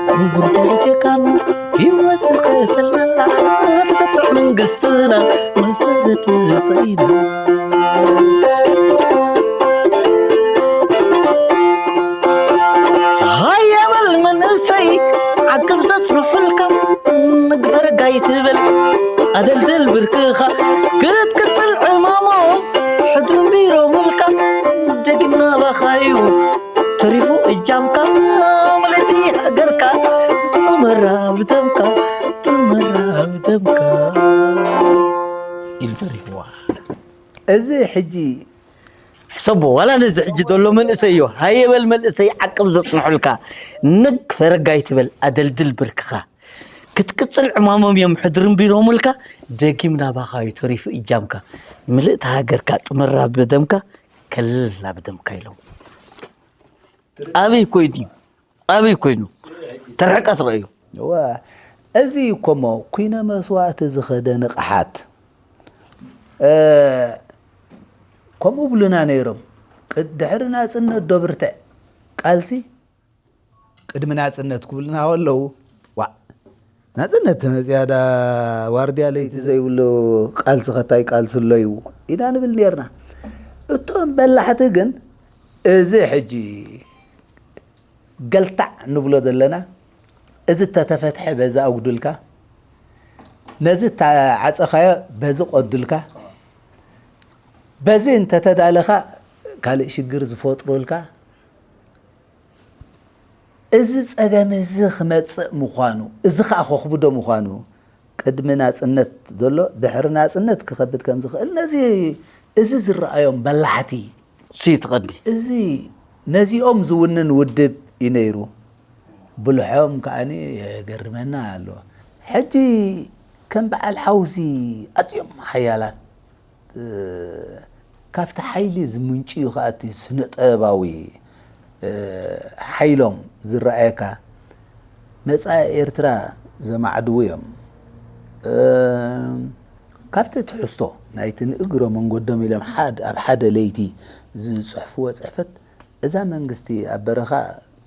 ክቡር ፖለቲካና ህይወት ዝኸፈልናላ፣ ተጠቃዕ መንግስትና መሰረት መጻኢና። ሃየ በል መንእሰይ ዓቅብ ዘጽንሑልካ፣ ንግፈር ጋይ ትበል ኣደልድል ብርክኻ፣ ክትቅጽል ዕማሞም ሕድርም ቢሮምልካ፣ ደጊምና ባኻዩ ተሪፉ እጃምካ፣ ምልእቲ ሃገርካ ጥመራ ብደምካ፣ ጥመራ ብደምካ ኢሉ ተሪፍዋ። እዚ ሕጂ ሕሰቦ፣ ዋላ ነዚ ሕጂ ዘሎ መንእሰይ እዩ። ሃየ በል መንእሰይ ዓቅብ ዘጽንሑልካ፣ ንግ ፈረጋይ ትበል ኣደልድል ብርክኻ። ክትቅጽል ዕማሞም እዮም ሕድርም ቢሮምልካ፣ ደጊም ናባኻ እዩ ተሪፉ እጃምካ። ምልእቲ ሃገርካ ጥመራ ብደምካ፣ ከልል ናብ ደምካ ኢሎም። ኣበይ ኮይኑ? ኣበይ ኮይኑ? ተርሕቀ ትረእዩ። እወ፣ እዚ እኮ እሞ ኩይነ መስዋእቲ ዝኸደ ንቕሓት፣ እ፣ ከምኡ ብሉና ነይሮም። ቅድ-፣ ድሕሪ ናጽነት ዶ ብርትዕ ቃልሲ? ቅድሚ ናጽነት ክብሉና ከለዉ፣ ዋእ፣ ናጽነት ተመጽያ ዳ ዋርድያ ለይቲ ዘይብሉ ቃልሲ ኸታይ ቃልሲ ኣሎ እዩ ኢና ንብል ነርና። እቶም በላሕቲ ግን እዚ ሕጂ ገልታዕ ንብሎ ዘለና፣ እዚ እንተተፈትሐ በዚ ኣጉድልካ፣ ነዚ እተዓጸኻዮ በዚ ቆድልካ፣ በዚ እንተተዳለኻ ካልእ ሽግር ዝፈጥሩልካ፣ እዚ ጸገም እዚ ክመጽእ ምዃኑ፣ እዚ ኸኣ ከኽብዶ ምዃኑ፣ ቅድሚ ናጽነት ዘሎ ድሕሪ ናጽነት ክኸብድ ከም ዝኽእል፣ ነዚ፣ እዚ ዝረኣዮም በላሕቲ፣ እዚ እቲ ቀንዲ። እዚ ነዚኦም ዝውንን ውድብ እዩ ነይሩ። ብልሖም ከኣኒ የገርመና ኣሎ። ሕጂ ከም በዓል ሓውሲ ኣዝዮም ሓያላት፣ እ፣ ካብቲ ሓይሊ ዝምንጭዩ ከኣ እቲ ስነ ጥበባዊ፣ እ፣ ሓይሎም ዝረኣየካ፣ መጻኢ ኤርትራ ዘማዕድዉ እዮም። እ፣ ካብቲ ትሕዝቶ ናይቲ ንእግረ መንገዶም ኢሎም ኣብ ሓደ ለይቲ ዝፅሕፍዎ ፅሕፈት፣ እዛ መንግስቲ ኣብ በረኻ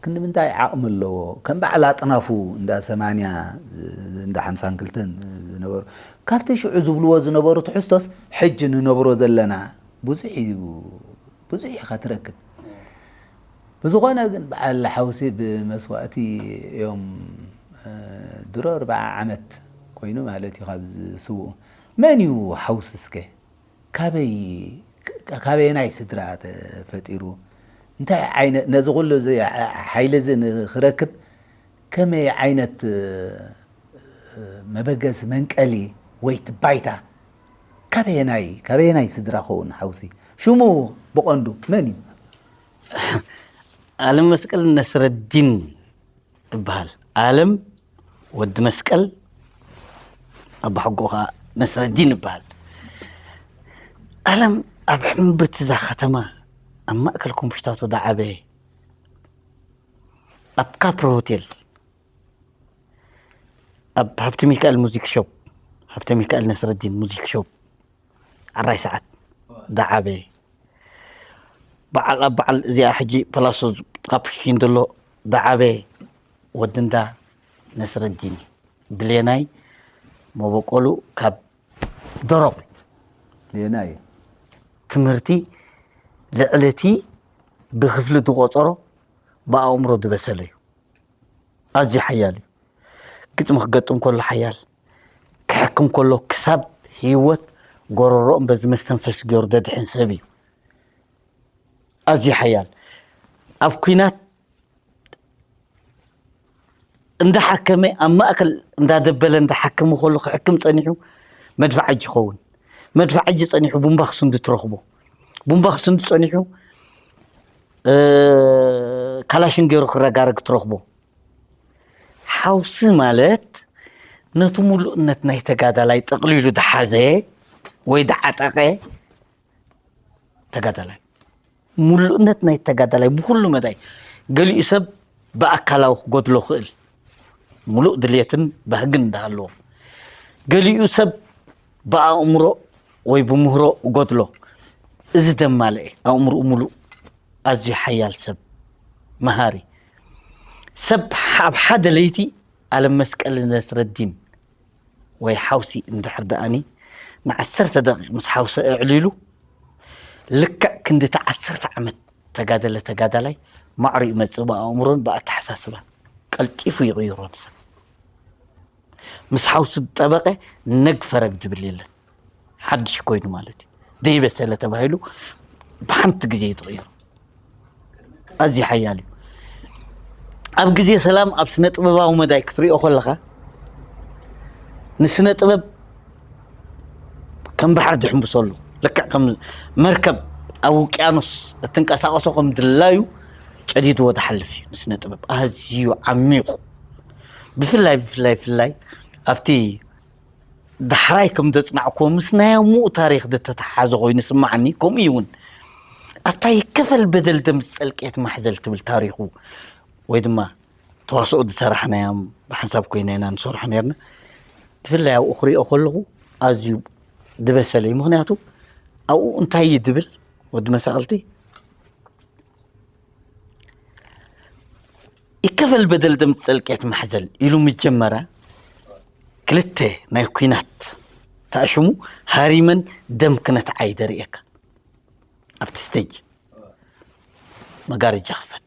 ክንዲ ምንታይ ዓቕሚ ኣለዎ? ከም በዓል ኣጥናፉ እንዳ ሰማንያ፣ እንዳ ሓምሳን ክልተን ዝነበሩ፣ ካብቲ ሽዑ ዝብልዎ ዝነበሩ ትሕዝቶስ ሕጂ ንነብሮ ዘለና ብዙሕ እዩ፣ ብዙሕ ኢኻ ትረክብ። ብዝኾነ ግን በዓል ሓውሲ ብመስዋእቲ እዮም። ድሮ ኣርብዓ ዓመት ኮይኑ ማለት እዩ ካብ ዝስውኡ። መን እዩ ሓውሲ እስከ? ካበይ፣ ካበየናይ ስድራ ተፈጢሩ? እንታይ ዓይነት፣ ነዚ ኩሉ እዚ ሓይሊ እዚ ንክረክብ ከመይ ዓይነት መበገሲ መንቀሊ ወይ ባይታ? ካበየናይ፣ ካበየናይ ስድራ ኸውን ሓውሲ? ሽሙ ብቐንዱ መን እዩ? ኣለም መስቀል ነስረዲን እበሃል። ኣለም ወዲ መስቀል ኣባሕጎ ከዓ ነስረዲን እበሃል። ኣለም ኣብ ሕምብርቲ እዛ ከተማ ኣብ ማእከል ኮምሽታቶ ዳዓበየ ኣብ ካፕሮ ሆቴል ኣብ ሃብተ ሚካኤል ሙዚክ ሾፕ፣ ሃብተ ሚካኤል ነስረዲን ሙዚክ ሾፕ ዓራይ ሰዓት ዳዓበየ። በዓል ኣብ በዓል እዚኣ ሕጂ ፓላሶ ጥቓ ፑሽኪን ዘሎ ዳዓበየ ወዲ እንዳ ነስረዲን ብሌናይ መበቆሉ ካብ ደሮቕ ሌናይ ትምህርቲ ልዕሊ እቲ ብክፍሊ ዝቆፀሮ ብኣእምሮ ዝበሰለ እዩ። ኣዝዩ ሓያል እዩ። ግጥሚ ክገጥም ከሎ ሓያል፣ ክሕክም ከሎ ክሳብ ህይወት ጎረሮኦም በዚ መስተንፈሲ ገይሩ ዘድሕን ሰብ እዩ። ኣዝዩ ሓያል። ኣብ ኲናት እንዳሓከመ፣ ኣብ ማእከል እንዳደበለ እንዳሓከመ ከሎ ክሕክም ጸኒሑ መድፋዕ እጅ ይኸውን። መድፋዕ እጅ ጸኒሑ ቡምባ ክስንዱ ትረኽቦ። ቡምባ ክስንዱ ጸኒሑ ካላሽን ገይሩ ክረጋረግ ትረኽቦ። ሓውሲ ማለት ነቲ ሙሉእነት ናይ ተጋዳላይ ጠቕሊሉ ዝሓዘ ወይ ዝዓጠቐ ተጋዳላይ፣ ሙሉእነት ናይ ተጋዳላይ ብኩሉ መዳይ። ገሊኡ ሰብ ብኣካላዊ ክጎድሎ ክእል፣ ሙሉእ ድልየትን ባህግን እንዳሃለዎ፣ ገሊኡ ሰብ ብኣእምሮ ወይ ብምህሮ ጎድሎ። እዚ ደማልኤ ኣእምርኡ ሙሉእ ኣዝዩ ሓያል ሰብ፣ መሃሪ ሰብ። ኣብ ሓደ ለይቲ ኣለም መስቀል ነስረዲን ወይ ሓውሲ እንድሕር ደኣኒ ንዓሰርተ ደቂቕ ምስ ሓውሰ ኣዕሊሉ፣ ልክዕ ክንዲ እቲ ዓሰርተ ዓመት ተጋደለ ተጋዳላይ ማዕሩ ይመፅእ። ብኣእምሮን ብኣተሓሳስባን ቀልጢፉ ይቕይሮ ንሰብ። ምስ ሓውሲ ዝጠበቐ ነግ ፈረግ ዝብል የለን። ሓድሽ ኮይኑ ማለት እዩ። ዘይበሰለ ተባሂሉ ብሓንቲ ግዜ እዩ ተቐይሩ። ኣዝዩ ሓያል እዩ። ኣብ ግዜ ሰላም ኣብ ስነ ጥበባዊ መዳይ ክትሪኦ ከለኻ ንስነ ጥበብ ከም ባሕሪ ዝሕምብሰሉ፣ ልክዕ ከም መርከብ ኣብ ውቅያኖስ እትንቀሳቐሶ ከም ድላዩ ጨዲድዎ ዝሓልፍ እዩ። ንስነ ጥበብ ኣዝዩ ዓሚቑ፣ ብፍላይ ብፍላይ ብፍላይ ኣብቲ ዳሕራይ ከም ዘጽናዕክዎ ምስ ናይ ኣሙኡ ታሪኽ ዝተተሓሓዘ ኮይኑ ይስምዓኒ። ከምኡ እውን ኣብታ ይከፈል በደል ደም ዝጠልቅየት ማሕዘል ትብል ታሪኹ ወይ ድማ ተዋስኦ ዝሰራሕናዮም ብሓንሳብ ኮይና ኢና ንሰርሖ ነርና። ብፍላይ ኣብኡ ክሪኦ ከለኹ ኣዝዩ ዝበሰለ እዩ። ምኽንያቱ ኣብኡ እንታይ እዩ ዝብል ወዲ መሳቕልቲ ይከፈል በደል ደም ዝጠልቅየት ማሕዘል ኢሉ ምጀመራ ክልተ ናይ ኲናት ተኣሽሙ ሃሪመን ደም ክነትዓ ይደርእየካ ኣብቲ ስቴጅ መጋረጃ ክፈት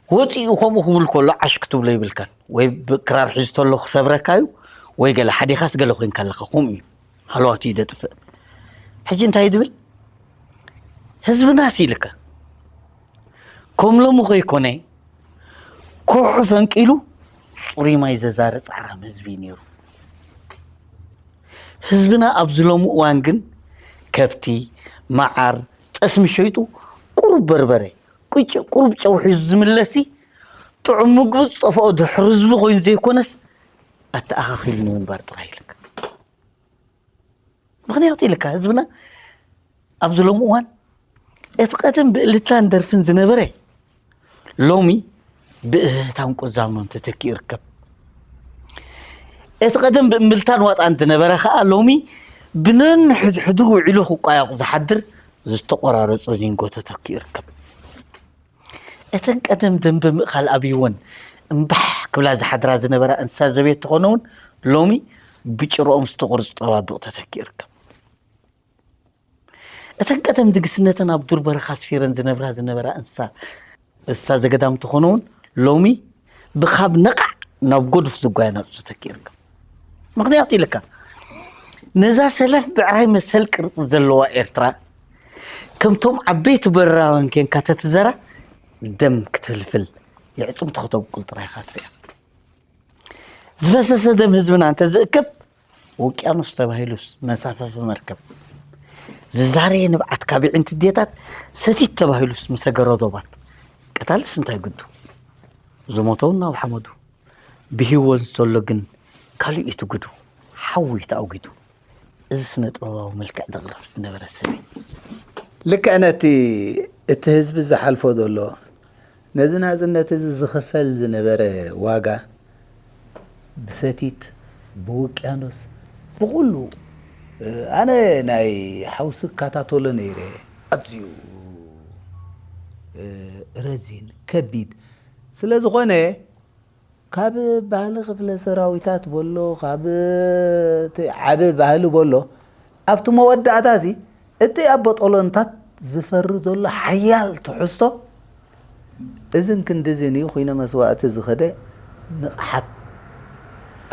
ወፂኡ ከምኡ ክብል ከሎ ዓሽ ክትብሎ ይብልካን ወይ ክራር ሒዙ ተሎ ክሰብረካ እዩ ወይ ገለ ሓዲኻስ ገለ ኮይንካ ኣለካ ከምኡ እዩ ሃለዋቱ እዩ ደጥፍእ ሕጂ እንታይ ድብል ህዝብናስ ኢልካ ከም ሎሚ ከይኮነ ኮሑ ፈንቂሉ ፅሩይ ማይ ዘዛሪ ፃዕራም ህዝቢ እዩ ነይሩ። ህዝብና ኣብዚ ሎሚ እዋን ግን ከብቲ፣ መዓር፣ ጠስሚ ሸይጡ ቁሩብ በርበረ፣ ቁጭ ቁሩብ ጨው ሒዙ ዝምለሲ ጥዑም ምግቡ ዝጠፍኦ ድሕሪ ህዝቢ ኮይኑ ዘይኮነስ ኣተኣኻኺሉ ንምንባር ጥራይ ኢልካ። ምኽንያቱ ኢልካ ህዝብና ኣብዚ ሎሚ እዋን እቲ ቀደም ብእልልታን ደርፍን ዝነበረ ሎሚ ብእህህታን ቁዛመን ተተኪኡ ይርከብ። እቲ ቀደም ብእምብልታን ዋጣን ዝነበረ ከኣ ሎሚ ብነንሕድሕዱ ውዒሉ ክቋየቑ ዝሓድር ዝተቖራረጸ ዚንጎ ተተኪኡ ይርከብ። እተን ቀደም ደንበ ምእካል ኣብይወን እምባሕ ክብላ ዝሓድራ ዝነበራ እንስሳ ዘቤት ትኾነ እውን ሎሚ ብጭረኦም ዝተቖርጹ ጠባብቕ ተተኪኡ ይርከብ። እተን ቀደም ድግስነተን ኣብ ዱር በረኻ ኣስፊረን ዝነብራ ዝነበራ እንስሳ እንስሳ ዘገዳም ትኾነ እውን ሎሚ ብኻብ ነቓዕ ናብ ጎዱፍ ዝጓየ ናጹ ተተኪኡ ይርከብ። ምኽንያቱ ኢልካ ነዛ ሰለፍ ብዕራይ መሰል ቅርጺ ዘለዋ ኤርትራ ከምቶም ዓበይቲ በረራውያን ኬንካ ተትዘራ ደም ክትፍልፍል የዕጽምቲ ከተብቁል ጥራይ ኢኻ ትሪኣ። ዝፈሰሰ ደም ህዝብና እንተዝእከብ ውቅያኖስ ተባሂሉስ መሳፈፊ መርከብ፣ ዝዛረየ ንብዓት ካብ የዒንቲ ኣዴታት ሰቲት ተባሂሉስ ምሰገረ ዶባት፣ ቀታልስ እንታይ ግዱ? ዝሞተ እውን ናብ ሓመዱ፣ ብህይወት ዘሎ ግን ካልእ እዩ ትጉዱ፣ ሓዊ ተኣጒዱ። እዚ ስነ ጥበባዊ መልክዕ ዘቕርብ ዝነበረ ሰብ እዩ። ልክዕ ነቲ እቲ ህዝቢ ዝሓልፎ ዘሎ፣ ነዚ ናጽነት እዚ ዝኽፈል ዝነበረ ዋጋ፣ ብሰቲት፣ ብውቅያኖስ፣ ብኹሉ፣ ኣነ ናይ ሓውሲ እከታተሎ ነይረ። ኣዝዩ ረዚን፣ ከቢድ ስለ ዝኾነ፣ ካብ ባህሊ ክፍለ ሰራዊታት በሎ፣ ካብ እቲ ዓቢ ባህሊ በሎ፣ ኣብቲ መወዳእታ እዚ እቲ ኣብ ቦጦሎንታት ዝፈሪ ዘሎ ሓያል ትሕዝቶ፣ እዝን ክንድዝን እዩ፣ ኩይነ መስዋእቲ ዝኸደ ንቕሓት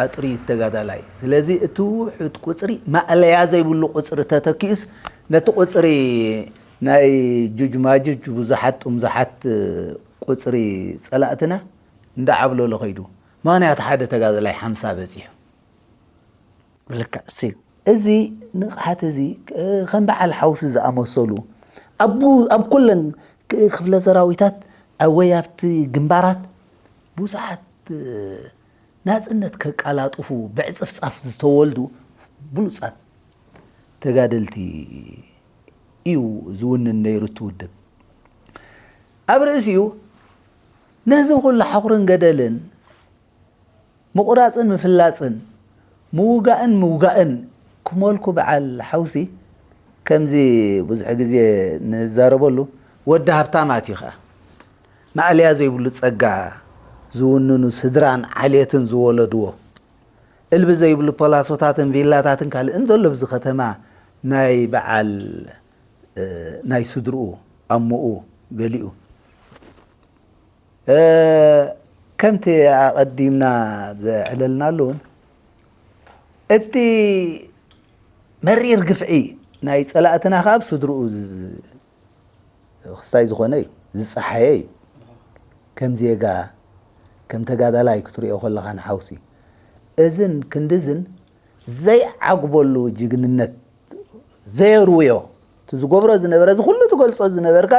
ኣጥርዩ ተጋዳላይ። ስለዚ እቲ ውሑድ ቁጽሪ፣ ማእለያ ዘይብሉ ቁጽሪ ተተኪኡስ፣ ነቲ ቁጽሪ ናይ ጁጅ ማጁጅ ብዙሓት ጥምዙሓት ቁጽሪ ጸላእትና እንዳዓብለሎ ከይዱ። ምኽንያቱ ሓደ ተጋዳላይ ሓምሳ በጺሑ። ብልክዕ እሱ እዩ። እዚ ንቕሓት እዚ፣ እ፣ ከም በዓል ሓውሲ ዝኣመሰሉ ኣብ ቡ-፣ ኣብ ኩለን ክ-፣ ክፍለ ሰራዊታት ኣብ ወይ ኣብቲ ግንባራት ብዙሓት፣ እ፣ ናጽነት ከቃላጥፉ ብዕጽፍጻፍ ዝተወልዱ ብሉጻት ተጋደልቲ እዩ ዝውንን ነይሩ እቲ ውድብ። ኣብ ርእሲኡ ነዚ ኩሉ ሓኹርን ገደልን ምቑራጽን ምፍላጽን፣ ምውጋእን ምውጋእን ክመልኩ በዓል ሓውሲ፣ ከምዚ ብዙሕ ግዜ ንዛረበሉ፣ ወዲ ሃብታማት እዩ ኸኣ። ማእለያ ዘይብሉ ጸጋ ዝውንኑ ስድራን ዓሌትን ዝወለድዎ፣ እልቢ ዘይብሉ ፖላሶታትን ቪላታትን ካልእን ዘሎ ኣብዚ ከተማ ናይ በዓል፣ እ፣ ናይ ስድርኡ ኣሞኡ ገሊኡ። እ፣ ከምቲ ኣቐዲምና ዘዕለልናሉ እውን፣ እቲ መሪር ግፍዒ ናይ ጸላእትና ከኣ ኣብ ስድርኡ ዝ-፣ ክስታይ ዝኾነ እዩ፣ ዝጸሓየ እዩ። ከም ዜጋ፣ ከም ተጋዳላይ ክትሪኦ ከለኻ ንሓውሲ፣ እዝን ክንድዝን ዘይዓግበሉ ጅግንነት ዘየርውዮ፣ እቲ ዝገብሮ ዝነበረ፣ እዚ ኩሉ ትገልጾ ዝነበርካ፣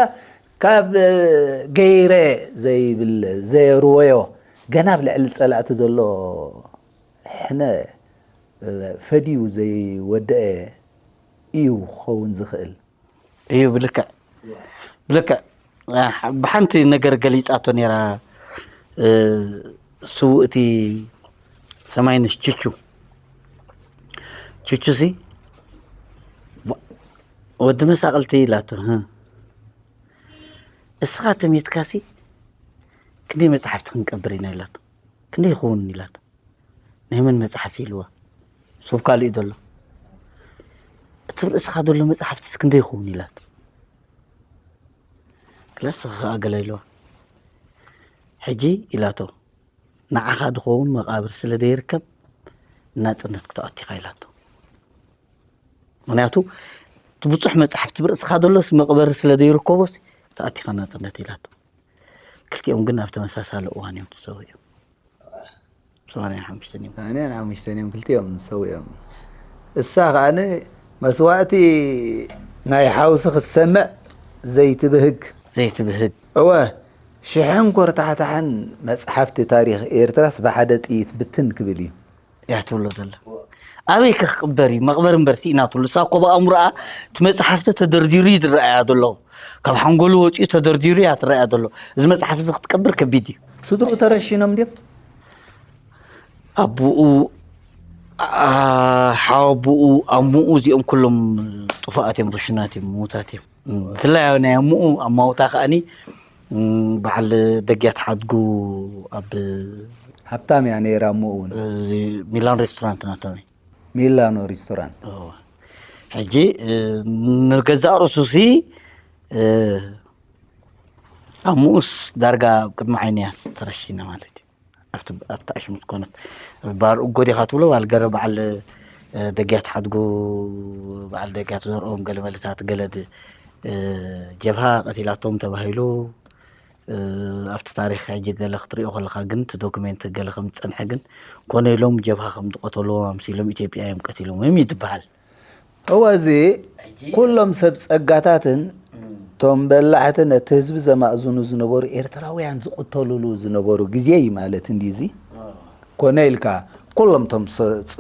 ካብ፣ እ፣ ገይረ ዘይብል፣ ዘየርወዮ፣ ገና ኣብ ልዕሊ ጸላእቲ ዘሎ ሕነ፣ እ፣ ፈድዩ ዘይወደአ እዩ ክኸውን ዝኽእል። እዩ ብልክዕ፣ ብልክዕ። ኣሕ፣ ብሓንቲ ነገር ገሊጻቶ ነይራ፣ እ፣ ስውእቲ ሰማይነሽ ቹቹ። ቹቹሲ፣ ወ-፣ ወዲ መሳቕልቲ ኢላቶ፣ "ህም፣ እስኻ ተሜትካሲ ክንደይ መጽሓፍቲ ክንቀብር ኢና?" ኢላቶ። "ክንደይ ይኸውን?" ኢላቶ። "ናይ መን መጽሓፍ?" ኢልዋ። ሰብ ካልእ እዩ ዘሎ። "እቲ ርእስኻ ዘሎ መጽሓፍትስ ክንደይ ይኸውን?" ኢላቶ። "ክላስ ከኣ ገለ?" ኢልዋ። "ሕጂ?" ኢላቶ። "ንዓኻ ድኸውን መቓብር ስለ ደይርከብ ናጽነት ክትኣቱ ኢኻ?" ኢላቶ። ምኽንያቱ እቲ ብጹሕ መጽሓፍቲ ብርእስኻ ዘሎስ መቕበሪ ስለ ዘይርከቦስ ተኣቲኻ ናጽነት ኢላቶ። ክልቲኦም ግን ኣብ ተመሳሳሊ እዋን እዮም ተሰዊኦም። ሰማንያን ሓሙሽተን እዮም። ሰማንያን ሓሙሽተን እዮም ክልቲኦም ሰዊኦም። እሳ ከኣ መስዋእቲ ናይ ሓውሲ ክትሰምዕ ዘይትብህግ። ዘይትብህግ። እወ፣ ሽሕን ኮርታሕታሕን መጽሓፍቲ ታሪኽ ኤርትራስ ብሓደ ጥይት ብትን ክብል እዩ። እያ ትብሎ ዘላ። ኣበይ ከ ክቕበር እዩ? መቕበር እምበር ስኢና ትብሉ። እሳ እኮ ብኣእምሮኣ እቲ መጽሓፍቲ ተደርዲሩ እዩ ዝረኣያ ዘሎ። ካብ ሓንጎሉ ወጺኡ ተደርዲሩ እያ ትረኣያ ዘሎ። እዚ መጽሓፍ እዚ ክትቀብር ከቢድ እዩ። ስድርኡ ተረሺኖም ድዮም? ኣቦኡ ሓወብኡ ኣሙኡ እዚኦም ኩሎም ጥፉኣት እዮም፣ ርሽናት እዮም፣ ምዉታት እዮም። ብፍላይ ኣብ ናይ ኣሙኡ ኣማውታ ከኣኒ በዓል ደግያት ሓድጉ ኣብ ሃብታም እያ ነይራ ኣሙኡ እውን። ሚላን ሬስቶራንት ናቶም እዩ። ሚላኖ ሬስቶራንት። ሕጂ ንገዛእ ርእሱ ሲ ኣሙኡስ ዳርጋ ኣብ ቅድሚ ዓይኒ እያ ተረሺና ማለት እዩ። ኣብቲ ኣሽሙት ኮነት ባር እጎ ዲኻ ትብሎ ባል ገረ በዓል ደግያት ሓድጉ በዓል ደግያት ዘርኦም ገለ መለታት ገለ ጀብሃ ቀቲላቶም ተባሂሉ ኣብቲ ታሪክ ሕጂ ገለ ክትሪኦ ከለካ ግን እቲ ዶክሜንት ገለ ከም ዝፀንሐ ግን ኮነ ኢሎም ጀብሃ ከም ዝቀተልዎም ኣምሲሎም ኢትዮጵያ እዮም ቀቲሎም እዮም ይትበሃል። እወ እዚ ኩሎም ሰብ ጸጋታትን እቶም በላሕቲ ነቲ ህዝቢ ዘማእዝኑ ዝነበሩ ኤርትራውያን ዝቕተሉሉ ዝነበሩ ግዜ እዩ ማለት እንዲ እዚ ኮነ ኢልካ ኩሎም እቶም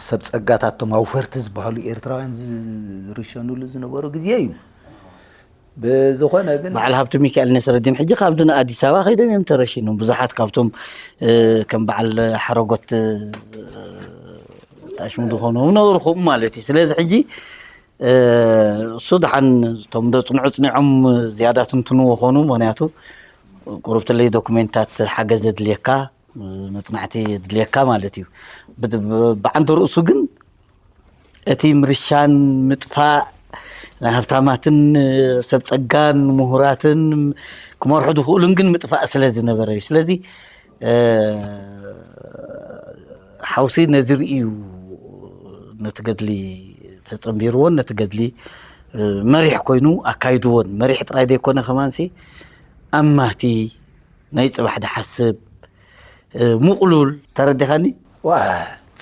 ሰብ ጸጋታት እቶም ኣውፈርቲ ዝበሃሉ ኤርትራውያን ዝርሸኑሉ ዝነበሩ ግዜ እዩ። ብዝኾነ ግን በዓል ሃብቲ ሚካኤል ነስረዲን ሕጂ ካብዚ ንኣዲስ ኣበባ ከይዶም እዮም ተረሺኖም ብዙሓት ካብቶም ከም በዓል ሓረጎት ኣሽሙ ዝኾኑ ነበሩ ከምኡ ማለት እዩ። ስለዚ ሕጂ እሱ ደሓን እቶም ደፅንዑ ፅኒዖም ዝያዳ ትንትንዎ ኾኑ። ምክንያቱ ቁሩብ ትለይ ዶክሜንታት ሓገዝ የድልየካ፣ መፅናዕቲ የድልየካ ማለት እዩ። ብዓንተ ርእሱ ግን እቲ ምርሻን ምጥፋእ ናይ ሃብታማትን ሰብ ፀጋን ምሁራትን ክመርሑ ዝኽእሉን ግን ምጥፋእ ስለ ዝነበረ እዩ። ስለዚ ሓውሲ ነዚ ርእዩ ነቲ ገድሊ ተጸንቢርዎን ነቲ ገድሊ መሪሕ ኮይኑ ኣካይድዎን መሪሕ ጥራይ ዘይኮነ ከማንሲ ኣማቲ ናይ ጽባሕ ድሓስብ ምቕሉል ተረዲኻኒ። ዋ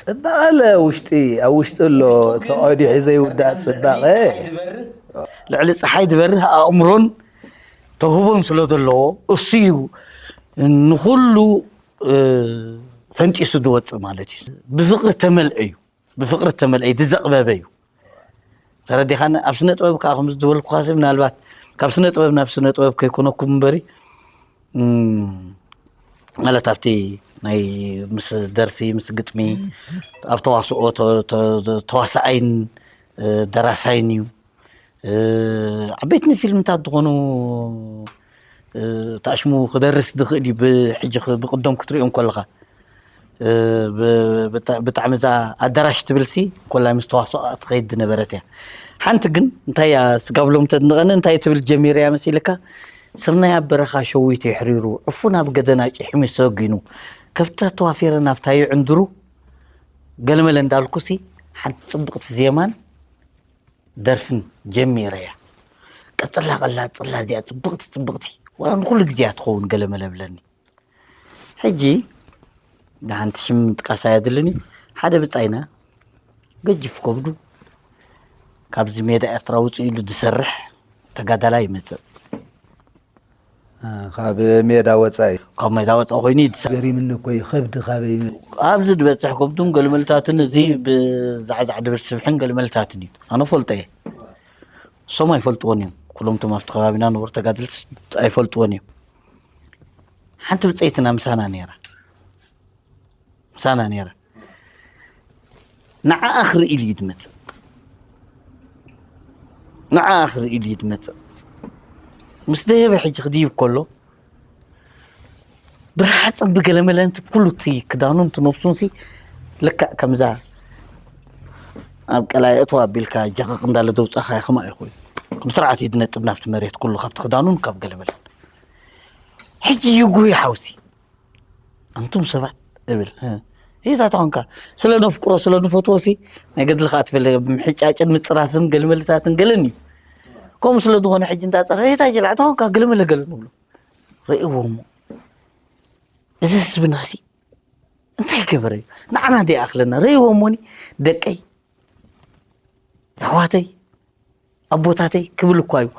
ጽባቐ ኣለ ውሽጢ ኣብ ውሽጢ ኣሎ ተቐዲሑ ዘይውዳእ ጽባቐ። ልዕሊ ጸሓይ ዝበርህ ኣእምሮን ተውህቦን ስለ ዘለዎ እሱ እዩ ንኹሉ ፈንጢሱ ዝወፅእ ማለት እዩ። ብፍቕሪ ተመልአ እዩ። ብፍቕሪ ተመልአ እዩ፣ ዝዘቕበበ እዩ። ተረዲኻኒ? ኣብ ስነ ጥበብ ከዓ ከምዚ ዝበልኩኻሲ ምናልባት ካብ ስነ ጥበብ ናብ ስነ ጥበብ ከይኮነኩም እምበሪ ማለት ኣብቲ ናይ ምስ ደርፊ ምስ ግጥሚ ኣብ ተዋስኦ ተዋሳኣይን ደራሳይን እዩ። ዓበይትን ፊልምታት ዝኾኑ ተኣሽሙ ክደርስ ዝኽእል እዩ። ብሕጂ ብቅደም ክትሪኦም ከለኻ ብጣዕሚ እዛ ኣዳራሽ ትብል ሲ ኮላይ ምስ ተዋስኦ ትኸይድ ዝነበረት እያ። ሓንቲ ግን እንታይ እያ ስጋብ ሎም ተድንቐኒ እንታይ ትብል ጀሚረ እያ መሲልካ? ስርናይ ኣብ በረኻ ሸዊት የሕሪሩ ዕፉን ኣብ ገደና ጭሕሚ ሰጊኑ ከብቲ ተዋፊረ ናብታ ይዕንድሩ ገለመለ እንዳልኩ ሲ ሓንቲ ጽብቕቲ ዜማን ደርፍን ጀሚረ እያ። ቀጽላ ቀላ ጽላ እዚኣ ጽብቕቲ ጽብቕቲ ዋላ ንኩሉ ግዜ እያ ትኸውን ገለመለ ብለኒ። ሕጂ ንሓንቲ ሽም ምጥቃስ ኣየድልን እዩ። ሓደ ብጻይና ገጅፍ ከብዱ ካብዚ ሜዳ ኤርትራ ውፅእ ኢሉ ዝሰርሕ ተጋዳላይ ይመፅእ። ካብ ሜዳ ወፃኢ ካብ ሜዳ ወፃኢ ኮይኑ ይድሰ ገሪምኒ እኮ እዩ። ከብዲ ካበይ ይመፅእ? ኣብዚ ዝበፅሕ ከብዱን ገልመልታትን እዚ ብዛዕዛዕ ድብል ስብሕን ገልመልታትን እዩ። ኣነ ፈልጦ እየ። እሶም ኣይፈልጥዎን እዮም። ኩሎም እቶም ኣብቲ ከባቢና ነበሩ ተጋደልቲ ኣይፈልጥዎን እዮም። ሓንቲ ብፀይትና ምሳና ነይራ ምሳና ነይራ ንዓኣ ክርኢ ኢሉ እዩ ዝመፅእ። ንዓኣ ክርኢ ኢሉ እዩ ዝመፅእ። ምስ ደየበ ሕጂ ክድይብ ከሎ ብርሃፅን ብገለመለን እቲ ኩሉ እቲ ክዳኑን እቲ ነብሱን ሲ ልክዕ ከምዛ ኣብ ቀላይ እቶ ኣቢልካ ጀቐቕ እንዳለ ደውፃኻ ይኽማ እዩ ኮይኑ ከም ስርዓት እዩ ዝነጥብ ናብቲ መሬት ኩሉ ካብቲ ክዳኑን ካብ ገለመለን ሕጂ ይጉህ ሓውሲ ኣንቱም ሰባት እብል ሂታ ተኾንካ ስለ ነፍቅሮ ስለ ንፈትዎ ሲ ናይ ገድሊ ከዓ ትፈለ ምሕጫጭን ምፅራፍን ገልመልታትን ገለን እዩ። ከምኡ ስለ ዝኾነ ሕጂ እንዳፀረ ሂታ ጅላዕ ተኾንካ ገለመለ ገለ ንብሎ ርእዎ እሞ እዚ ህዝብና ሲ እንታይ ገበረ እዩ ንዓና ዘይኣኽለና ርእዎ እሞኒ ደቀይ ኣሕዋተይ ኣቦታተይ ክብል እኳ እዩ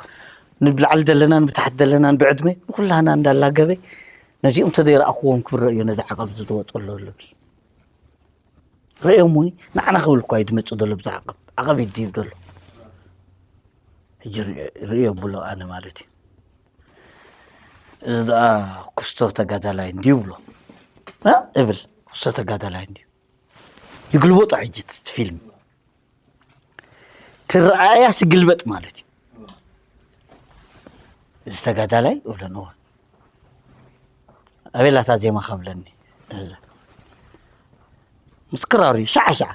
ንብላዕሊ ዘለናን ብታሕቲ ዘለናን ብዕድመ ንኩላና እንዳላገበ ነዚኦም ተዘይረኣክዎም ክብረእዮ ነዚ ዓቐብ ዝወፀሎ ኣሎ ብል ረእዮሙኒ ንዓና ክብል እኳ እዩ ዝመፅእ ዘሎ ብዛ ዓቐብ ዓቐብ ይድይብ ዘሎ ሕጂ ርእዮ ብሎ ኣነ ማለት እዩ እዚ ደኣ ኩስቶ ተጋዳላይ እንዲዩ ብሎ እብል ኩስቶ ተጋዳላይ እንዲዩ ይግልበጦ ሕጂ እቲ ፊልም ትረኣያ ስግልበጥ ማለት እዩ። እዚ ተጋዳላይ እብለንዎ ኣቤላታ ዜማ ካብለኒ እዛ ምስ ክራሩ እዩ ሻዓ ሻዓ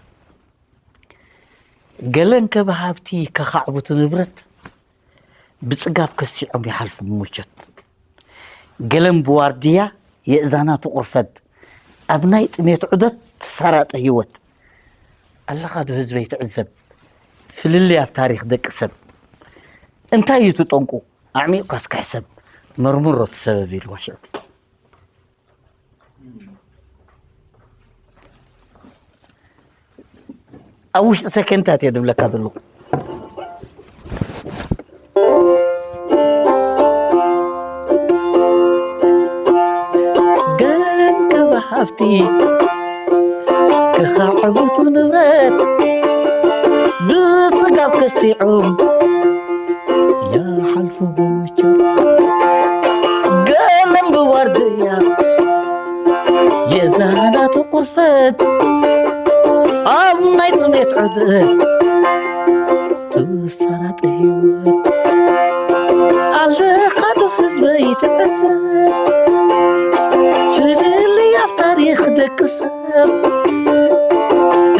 ገለን ከብሃብቲ ከኻዕቡቲ ንብረት ብጽጋብ ከሲዖም ይሓልፉ ብምቾት ገለን ብዋርድያ የእዛና ትቑርፈት ኣብ ናይ ጥሜት ዑደት ትሳራጠ ህይወት ኣለኻ ዶ ህዝበይ ትዕዘብ ፍልልይ ኣብ ታሪኽ ደቂ ሰብ እንታይ እዩ ትጠንቁ ኣዕሚቕኳስ ክሕሰብ መርምሮ ትሰበብ ኢልዋ ሽዑ ኣብ ውሽጢ ሰከንታት እየ ዝብለካ ዘለኹ ገለን ከበሃብቲ ከኻዕቡቱ ንብረት ብስጋብ ከሲዖም ይሓልፉ ብምቹ ገለን ብዋርድያ የዛናቱ ቁርፈት ኣብ ናይ ጥሜት ዑደት ትሳራጠ ህይወት ኣለኻ ዶ ህዝበይ ትዕዘብ ፍልልይ ኣብ ታሪኽ ደቂ ሰብ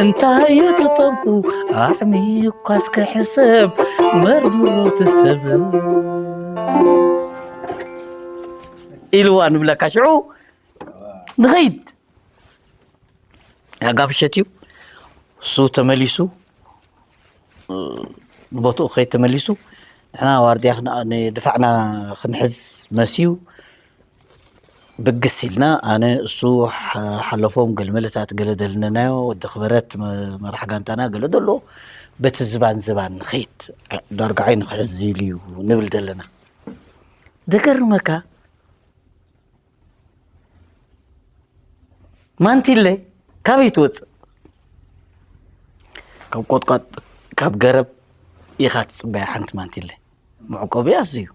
እንታይ እዩ ትጠንቁ ኣዕሚኳስ ክሕሰብ መርምሮ ትሰብ ኢልዋ ንብለካ ሽዑ ንኸይድ ያጋብሸት እዩ እሱ ተመሊሱ ንቦትኡ ከይ ተመሊሱ ንሕና ዋርድያ ንድፋዕና ክንሕዝ መስዩ ብግስ ኢልና ኣነ እሱ ሓለፎም ገልመለታት ገለ ደልነናዮ ወዲ ክበረት መራሕ ጋንታና ገለ ደሎ በቲ ዝባን ዝባን ንኸይድ ዳርጋዓይ ንክሕዝ ኢሉ እዩ ንብል ዘለና ደገርመካ ማንቲለ ካበይ ትወፅእ? ካብ ቆጥቋጥ ካብ ገረብ ኢኻ ትፅበያ ሓንቲ ማንቲለ መዕቆቢ ኣዝዩ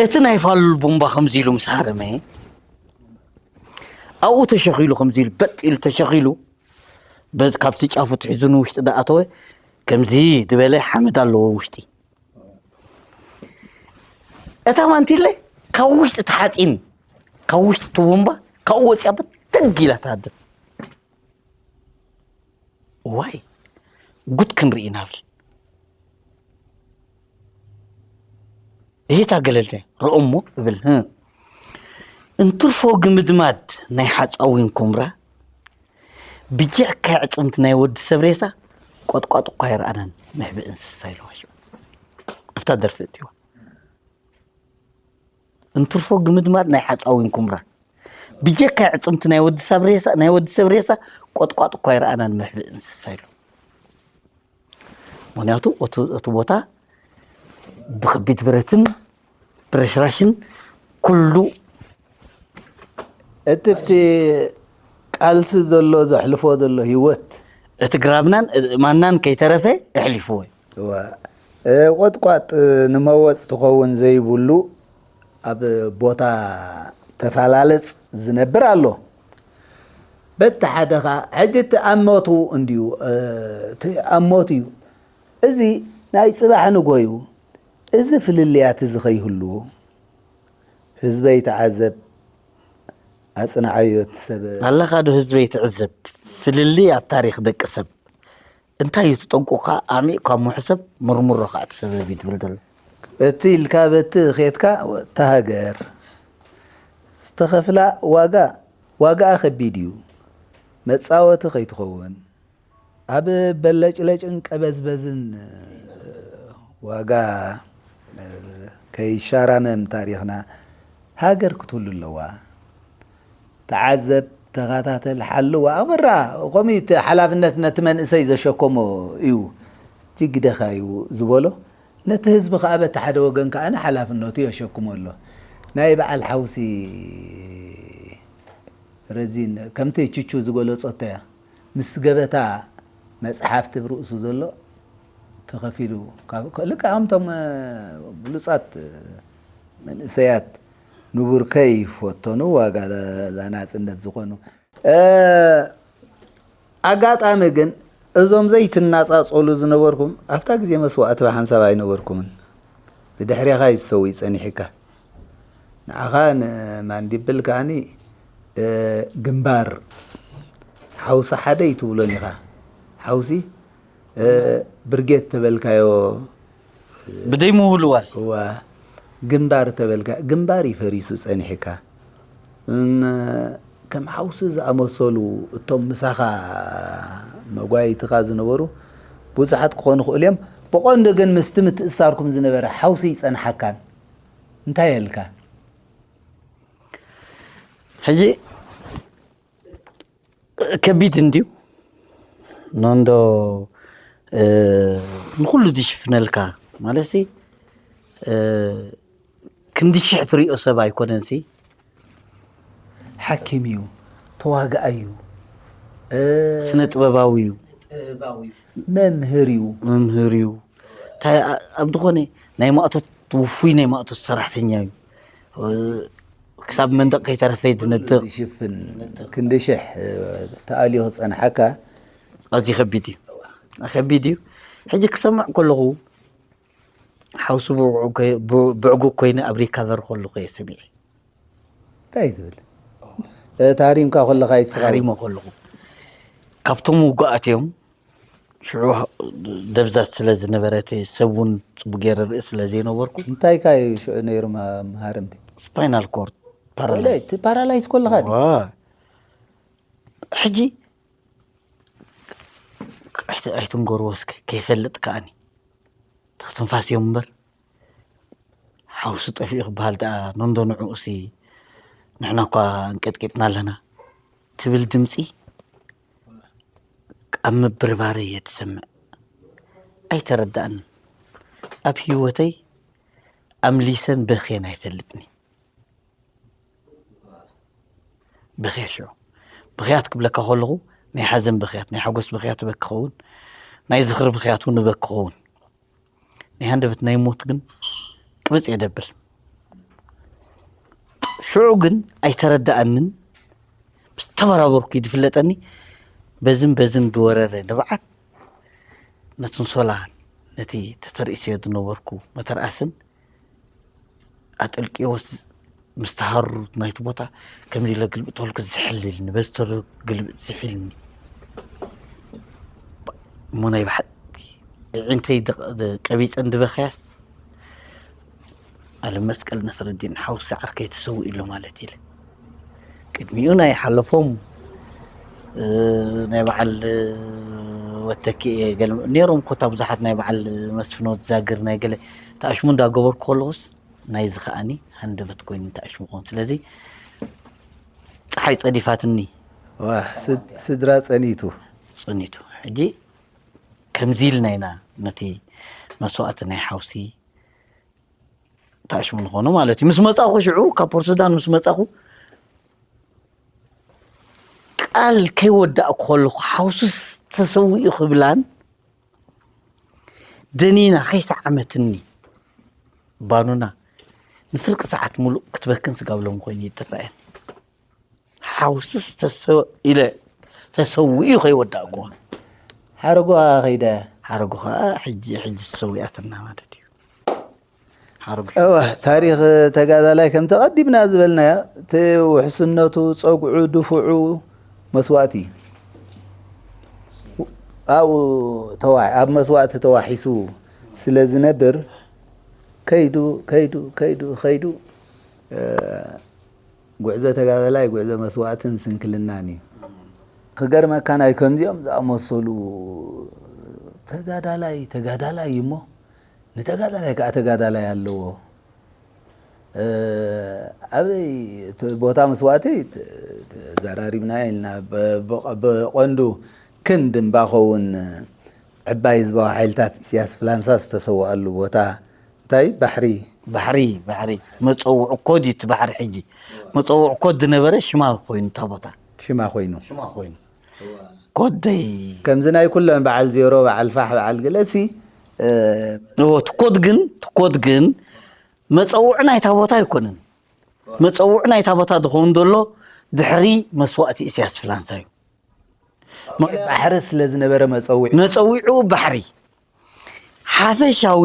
እቲ ናይ ፋሉል ቡምባ ከምዚ ኢሉ ምስ ሃረመ ኣብኡ ተሸኺሉ ከምዚ ኢሉ በጥ ኢሉ ተሸኺሉ በዚ ካብቲ ጫፉ ትሒዙ ንውሽጢ ዳኣተወ ከምዚ ዝበለ ሓመድ ኣለዎ ውሽጢ እታ ማንቲለ ካብ ውሽጢ ተሓፂን ካብ ውሽጢ ትቡምባ ካብኡ ወፂኣ በተግ ኢላ ትሃድም ዋይ ጉድ ክንርኢ ኢና ብል ይሄታ ገለልደ ርኦሞ እብል እንትርፎ ግምድማድ ናይ ሓፃዊን ኩምራ ብጀካ ዕፅምቲ ናይ ወዲ ሰብ ሬሳ ቆጥቋጥ እኳ ይረኣናን መሕብኢ እንስሳ ኢልዋ ሽዑ ኣብታ ደርፊ እትዋ እንትርፎ ግምድማድ ናይ ሓፃዊን ኩምራ ብጀካ ዕፅምቲ ናይ ወዲ ሰብ ሬሳ ናይ ወዲ ሰብ ሬሳ ቆጥቋጥ እኳ ይረኣናን መሕብኢ እንስሳ ኢሉ ምክንያቱ እቲ ቦታ ብከቢድ ብረትን ብረሽራሽን ኩሉ እቲ ብቲ ቃልሲ ዘሎ ዘሕልፎ ዘሎ ህይወት እቲ ግራብናን ማናን ከይተረፈ ኣሕሊፍዎ እዩ። ቆጥቋጥ ንመወፅ ትኸውን ዘይብሉ ኣብ ቦታ ተፈላለፅ ዝነብር ኣሎ። በቲ ሓደ ኸዓ ሕጂ እቲ ኣብ ሞቱ እንድዩ እቲ ኣብ ሞት እዩ። እዚ ናይ ፅባሕ ንጎዩ እዚ ፍልልያት እዚ ከይህሉ ህዝበይ ተዓዘብ ኣፅንዓዮ እቲ ሰብ ኣለኻ ዶ ህዝበይ ትዕዘብ ፍልልይ ኣብ ታሪኽ ደቂ ሰብ እንታይ እዩ ትጠንቁኻ ኣዕሚቕ ካብ ምሕሰብ ምርምሮ ከዓ ትሰበብ እዩ ትብል ዘሎ እቲ ኢልካ በቲ ኼትካ እታ ሃገር ዝተኸፍላ ዋጋ ዋጋኣ ከቢድ እዩ መፃወቲ ከይትኸውን ኣብ በለጭለጭን ቀበዝበዝን ዋጋ ከይሻራመም ታሪኽና ሃገር ክትህሉ ኣለዋ። ተዓዘብ፣ ተኸታተል፣ ሓልዋ፣ ኣቕራ። ከምኡ እቲ ሓላፍነት ነቲ መንእሰይ ዘሸከሞ እዩ። ጅግደኻ እዩ ዝበሎ። ነቲ ህዝቢ ከኣ በቲ ሓደ ወገን ከኣ ሓላፍነቱ የሸክሞ ኣሎ። ናይ በዓል ሓውሲ ረዚን ከምቲ ችቹ ዝገለጾ እያ። ምስ ገበታ መጽሓፍቲ ኣብ ርእሱ ዘሎ ተኸፊሉ ልክዕ ከምቶም ብሉጻት መንእሰያት ንቡር ከይፈተኑ ዋጋ ናጽነት ዝኾኑ ኣጋጣሚ ግን እዞም ዘይትናጻጸሉ ዝነበርኩም ኣብታ ግዜ መስዋእቲ ብሓንሳብ ኣይነበርኩምን። ብድሕሬኻ እዩ ዝሰውእ ጸኒሕካ። ንዓኻ ንማንዲብል ከኣኒ፣ እ፣ ግንባር ሓውሲ ሓደ ይትብሎን ኢኻ። ሓውሲ፣ እ፣ ብርጌድ ተበልካዮ። ብደይ ምውልዋል። እዋ፣ ግንባር ተበልካ፣ ግንባር እዩ ፈሪሱ ጸኒሕካ። እም፣ ከም ሓውሲ ዝኣመሰሉ እቶም ምሳኻ መጓይትኻ ዝነበሩ ብዙሓት ክኾኑ ይኽእሉ እዮም። ብቐንዱ ግን ምስቲ ምትእስሳርኩም ዝነበረ ሓውሲ ይጸንሓካን። እንታይ የልካ? ሕጂ ከቢድ እንድዩ። ኖንዶ፣ እ፣ ንኹሉ ዝሽፍነልካ ማለትሲ፣ እ፣ ክንዲ ሽሕ ትሪኦ ሰብ ኣይኮነንሲ። ሓኪም እዩ፣ ተዋጋኣይ እዩ፣ እ፣ ስነ ጥበባዊ እዩ። መምህር እዩ። መምህር እዩ። እንታይ ኣ-፣ ኣብ ዝኾነ ናይ ማእቶት፣ ውፉይ ናይ ማእቶት ሰራሕተኛ እዩ። እ፣ ክሳብ መንደቕ ከይተረፈ እዩ ዝነድቕ። ዝሽፍን ክንዲ ሽሕ፣ እ፣ ተኣልዮ ክጸንሓካ። ኣዝዩ ከቢድ እዩ። ከቢድ እዩ። ሕጂ ክሰምዕ ከለኹ ሓውሲ ብዕጉ ኮይ-፣ ብ-፣ ብዕጉ ኮይነ ኣብ ሪካቨር ከለኹ እየ ሰሚዐ። እንታይ ዝብል? እ፣ ታሪምካ ከለኻ ይስኻ። ታሪሞ ከለኹ ካብቶም ውጉኣት እዮም። ሽዑ ደብዛዝ ስለ ዝነበረ እቲ ሰብ እውን ጽቡቅ ገይረ ርኢ ስለ ዘይነበርኩ። እንታይ ከ እዩ ሽዑ ነይሩ መ-፣ መሃርምቲ? ስፓይናል ኮርድ ፓራላይዝ። ወላይ፣ እቲ ፓራላይዝ ከለኻ ድዩ? ዋ። ሕጂ ኣይት-፣ ኣይትንገርዎ እስከ፣ ከይፈልጥ ከኣኒ። ትኽትንፋስ እዮም እምበር። ሓውሲ ጠፊኡ ክበሃል ደኣ፣ ኖንዶ ንዕኡሲ ንሕና እኳ እንቀጥቂጥና ኣለና ትብል ድምፂ ኣብ ምብርባረይ እየ ትሰምዕ። ኣይተረዳእንን። ኣብ ህይወተይ ኣምሊሰን በኽየን ኣይፈልጥኒ። ብኽያ ሽዑ። ብኽያት ክብለካ ከለኹ፣ ናይ ሓዘን ብኽያት፣ ናይ ሓጎስ ብኽያት እበኪ ኸውን፣ ናይ ዝኽሪ ብኽያት እውን እበኪ ኸውን። ናይ ሃንደበት ናይ ሞት ግን ቅብጽ እየ ደብል። ሽዑ ግን ኣይተረድኣንን። ምስ ተበራበርኩ እዩ ዝፍለጠኒ። በዝን በዝን ዝወረረ ንብዓት ነቲ ኣንሶላን ነቲ ተተርኢሰዮ ዝነበርኩ መተርኣስን ኣጠልቅዮስ ምስ ተሃሩት ናይቲ ቦታ ከምዚ ኢለ ግልብጥ ተበልኩ ዝሕል ኢልኒ፣ በዚ ተሎ ግልብጥ ዝሒልኒ። እሞ ናይ ብሓቂ ኣዒንተይ ደ-፣ ደ-፣ ቀቢፀን ድበኸያስ ኣለ መስቀል ነስረዲን ሓውሲ ዓርከይ ተሰዊኡ ኣሎ ማለት ኢለ። ቅድሚኡ ናይ ሓለፎም፣ እ፣ ናይ በዓል፣ እ፣ ወተኪኤ ገለ ነይሮም ኮታ ብዙሓት ናይ በዓል መስፍን ወትዛግር ናይ ገለ ተኣሽሙ እንዳገበርኩ ከለኹስ ናይዚ ከኣኒ ሃንደበት ኮይኑ ተኣሽሙ ክኸውን። ስለዚ ጸሓይ ጸዲፋትኒ። ዋ፣ ስድ-፣ ስድራ ጸኒቱ። ጸኒቱ። ሕጂ ከምዚ ኢልና ኢና ነቲ መስዋእቲ ናይ ሓውሲ ተኣሽሙ ንኾኖ ማለት እዩ። ምስ መጻኹ ሽዑ ካብ ፖርት ሱዳን ምስ መጻኹ ቃል ከይወዳእኩ ከለኹ ሓውሱስ ተሰዊኡ ክብላን ደኒና ከይሰዓመትኒ ባኑና ንፍርቂ ሰዓት ሙሉእ ክትበክን ስጋብ ሎሚ ኮይኑ ይትረኣየን። ሓውስስ ተሰ-፣ ኢለ ተሰዊኡ ከይወዳእኩዋ። ሓረጓ ከይደ። ሓረጉ ኸዓ ሕጂ፣ ሕጂ ተሰዊኣትና ማለት እዩ። ሓረጉ። እወ፣ ታሪኽ ተጋዳላይ ከምቲ ቀዲምና ዝበልናዮ፣ እቲ ውሕስነቱ፣ ጸጉዑ፣ ድፉዑ፣ መስዋእቲ። ኣብኡ ተዋ-፣ ኣብ መስዋእቲ ተዋሒሱ ስለ ዝነብር፣ ከይዱ፣ ከይዱ፣ ከይዱ፣ ከይዱ፣ እ፣ ጉዕዞ ተጋዳላይ፣ ጉዕዞ መስዋእትን ስንክልናን እዩ። ክገርመካ፣ ናይ ከምዚኦም ዝኣመሰሉ ተጋዳላይ፣ ተጋዳላይ እዩ እሞ፣ ንተጋዳላይ ከዓ ተጋዳላይ ኣለዎ። እ፣ ኣበይ እቲ ቦታ መስዋእቲ ት-፣ ተዘራሪብና ኢልና፣ ብ-፣ ብ-፣ ብቐንዱ ክንዲ እምባ ኸውን ዕባይ ህዝባዊ ሓይልታት ኢሳያስ ፍላንሳ ዝተሰወኣሉ ቦታ እንታይ? ባሕሪ። ባሕሪ፣ ባሕሪ። መጸውዒ ኮድ እዩ እቲ ባሕሪ ሕጂ። መጸውዒ ኮድ ዝነበረ ሽማ ኮይኑ እታ ቦታ። ሽማ ኮይኑ። ሽማ ኮይኑ። ኮደይ። ከምዚ ናይ ኩለን በዓል ዜሮ፣ በዓል ፋሕ፣ በዓል ገለሲ፣ እ፣ እዎ፣ እቲ ኮድ ግን፣ እቲ ኮድ ግን መጸውዒ ናይታ ቦታ ኣይኮነን። መጸውዒ ናይታ ቦታ ዝኸውን ዘሎ ድሕሪ መስዋእቲ ኢሳያስ ፍላንሳ እዩ። ባሕሪ ስለ ዝነበረ መፀውዒ። መፀዊዑ ባሕሪ ሓፈሻዊ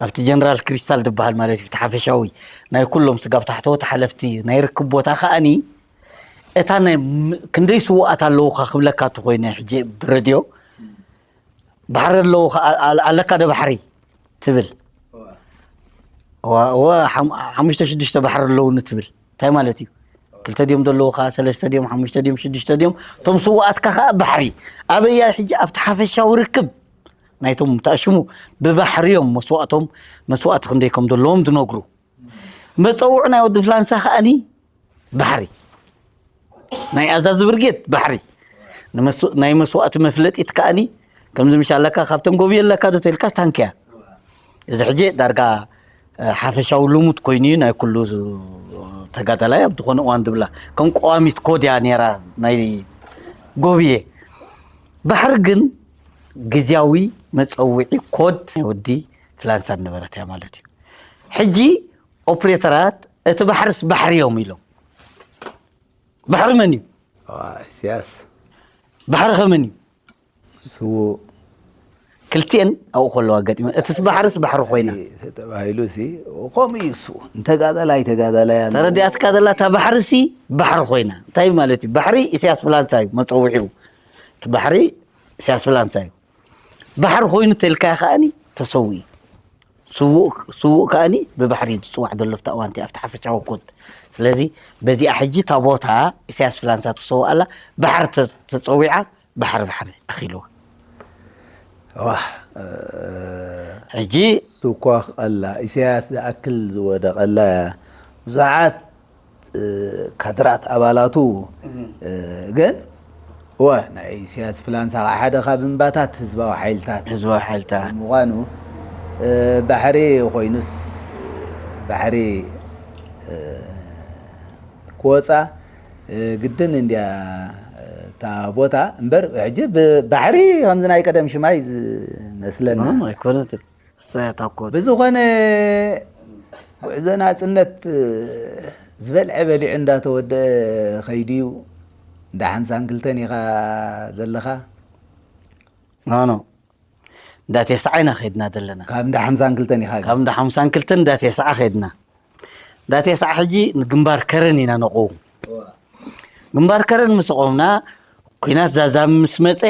ኣብቲ ጀነራል ክሪስታል ዝበሃል ማለት እዩ። እቲ ሓፈሻዊ ናይ ኩሎም ስጋብ ታሕተዎት ሓለፍቲ ናይ ርክብ ቦታ ከኣኒ እታ ናይ ም- ክንደይ ስውኣት ኣለውካ ክብለካ እንተኮይነ ሕጂ ብረድዮ ባሕሪ ኣለዎ ከ- ኣ- ኣ- ኣለካ ዶ ባሕሪ ትብል እዋ እዋ ሓም- ሓሙሽተ ሽዱሽተ ባሕሪ ኣለውኒ ትብል እንታይ ማለት እዩ? ክልተ ድዮም ዘለውካ ሰለስተ ድዮም ሓሙሽተ ድዮም ሽዱሽተ ድዮም እቶም ስውኣትካ ከዓ ባሕሪ ኣበያ ሕጂ ኣብቲ ሓፈሻዊ ርክብ ናይቶም ተኣሽሙ ብባሕርዮም መስዋእቶም መስዋእቲ ክንደይ ከም ዘለዎም ዝነግሩ መፀውዑ ናይ ወዲ ፍላንሳ ከዓኒ ባሕሪ ናይ ኣዛዚ ብርጌድ ባሕሪ ናይ መስዋእቲ መፍለጢት ከዓኒ ከምዚ ምሽ ኣለካ ካብተን ጎብየ ኣለካ ዶ ተልካ ታንክያ እዚ ሕጂ ዳርጋ ሓፈሻዊ ልሙድ ኮይኑ እዩ ናይ ኩሉ ተጋዳላይ ኣብ ዝኾነ እዋን ዝብላ ከም ቀዋሚት ኮድያ ነራ ናይ ጎብየ ባሕሪ ግን ግዝያዊ መፀውዒ ኮድ ናይ ወዲ ፍላንሳ ነበረት እያ ማለት እዩ ሕጂ ኦፕሬተራት እቲ ባሕርስ ባሕሪ እዮም ኢሎም ባሕሪ መን እዩ ኢሳያስ ባሕሪ ከመን እዩ ስዉእ ክልቲኤን ኣብኡ ከለዋ ገጢመ እትስ ባሕርስ ባሕሪ ኮይና ተባሂሉ ሲ ከምኡ እዩ እሱ እንተጋዳላይ ተጋዳላይ ኣሎ ተረዲኣትካ ዘላ እታ ባሕሪ ሲ ባሕሪ ኮይና እንታይ ማለት እዩ ባሕሪ ኢሳያስ ፍላንሳ እዩ መፀውዒኡ እቲ ባሕሪ ኢሳያስ ፍላንሳ እዩ ባሕሪ ኮይኑ ተልካዮ ከዓኒ ተሰዊኡ ስዉእ ከዓኒ ብባሕሪ ዝፅዋዕ ዘሎ ኣብታ እዋንቲ ኣብቲ ሓፈሻዊ ኮድ ስለዚ በዚኣ ሕጂ እታ ቦታ ኢሳያስ ፍላንሳ ትሰውኣላ ባሕሪ ተፀዊዓ ባሕሪ ባሕሪ ኣኺልዋ ዋ ሕጂ ሱኳ ቀላ ኢሳያስ ዝኣክል ዝወደቀላ ብዙሓት ካድራት ኣባላቱ ግን እወ ናይ ኢሳያስ ፍላንሳ ከዓ ሓደ ካብ እምባታት ህዝባዊ ሓይልታት ህዝባዊ ሓይልታት ምዃኑ ባሕሪ ኮይኑስ ባሕሪ ክወፃ ግድን እንድያ እታ ቦታ እምበር ሕጂ ብባሕሪ ከምዚ ናይ ቀደም ሽማይ ዝመስለና ኣይኮነትን እሳያት ኣኮ ብዝኾነ ጉዕዞ ናፅነት ዝበልዐ በሊዑ እንዳተወደአ ከይድዩ እንዳ ሓምሳን ክልተን ኢኻ ዘለኻ ኖ ኖ እንዳ ቴስዓ ኢና ከይድና ዘለና ካብ እንዳ ሓምሳን ክልተን ኢኻ ካብ እንዳ ሓምሳን ክልተን እንዳ ቴስዓ ከይድና እንዳ ቴስዓ ሕጂ ንግንባር ከረን ኢና ነቆውም ግንባር ከረን ምስ ቆምና ኩናት ዛዛም ምስ መፀ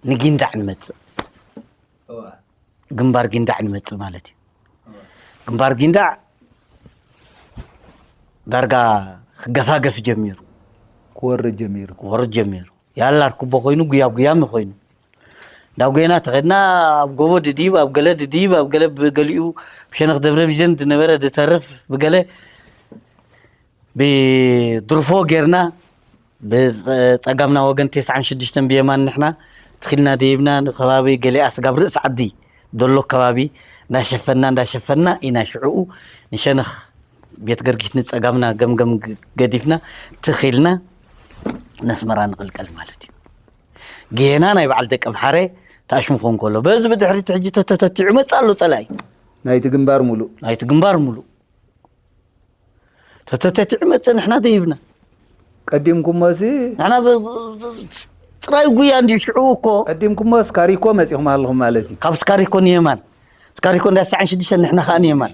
ንጊንዳዕ ንመፅእ ግንባር ጊንዳዕ ንመፅእ ማለት እዩ ግንባር ጊንዳዕ ዳርጋ ክገፋገፍ ጀሚሩ ክወርድ ጀሚሩ ክወርድ ጀሚሩ ያላ ኣርክቦ ኮይኑ ጉያ ጉያሚ ኮይኑ እንዳጎየና ተኸድና ኣብ ጎቦ ድድይብ ኣብ ገለ ድድይብ ኣብ ገለ ብገሊኡ ብሸነኽ ደብረ ቢዘን ዝነበረ ዝተርፍ ብገለ ብድርፎ ጌርና ብፀጋምና ወገን ተስዓን ሽዱሽተን ብየማን ንሕና ትኺልና ደይብና ንከባቢ ገሊኣ ስጋብ ርእሲ ዓዲ ዘሎ ከባቢ እንዳሸፈና እንዳሸፈና ኢና ሽዕኡ ንሸነኽ ቤት ገርጊስ ንፀጋምና ገምገም ገዲፍና ትኺልና ነስመራ ንቕልቀል ማለት እዩ ጌና ናይ በዓል ደቂ ምሓረ ተኣሽሙ ክኾን ከሎ በዚ ብድሕሪት ሕጂ ተተተቲዑ መፅእ ኣሎ ፀላኢ ናይቲ ግንባር ሙሉእ ናይቲ ግንባር ሙሉእ ተተተቲዑ መፅእ ንሕና ደይብና ቀዲምኩሞ ሲ ንሕና ጥራይ ጉያ እንዲ ሽዑ እኮ ቀዲምኩሞ ስካሪኮ መፂኹም ኣለኹም ማለት እዩ ካብ ስካሪኮ ንየማን ስካሪኮ እንዳ ተስዓን ሽዱሽተን ንሕና ከዓ ንየማን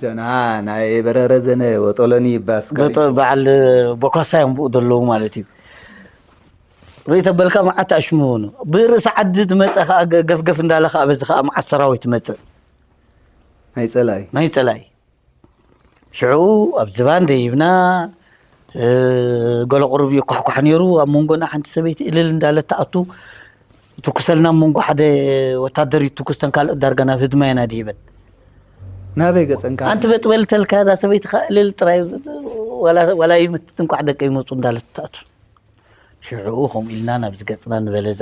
ናይ በረረ ዘነ ወጦሎኒ ይባ ስካሪኮ በዓል ቦካሳ እዮም ብኡ ዘለዉ ማለት እዩ ርእይ ተበልካ መዓት ኣሽምኑ ብርእሲ ዓዲ ትመፀ ከዓ ገፍገፍ እንዳለ ከዓ በዚ ከዓ መዓት ሰራዊት ትመፅእ ናይ ፀላኢ ናይ ፀላኢ ሽዑ ኣብ ዝባን ደይብና ገለ ቁሩብ ይኳሕኳሕ ነይሩ ኣብ መንጎና ሓንቲ ሰበይቲ እልል እንዳለት ተኣቱ ትኩሰልና ኣብ መንጎ ሓደ ወታደር ይትኩስተን ካልኦት ዳርጋ ናብ ህድማ ኢና ድሂበን ናበይ ገፀንካ ኣንቲ በጥበል ተልካ እዛ ሰበይቲ ከ እልል ጥራይ ዋላ ይምትት እንኳዕ ደቀ ይመፁ እንዳለት ተኣቱ ሽዕኡ ከምኡ ኢልና ናብዚ ገፅና ንበለዛ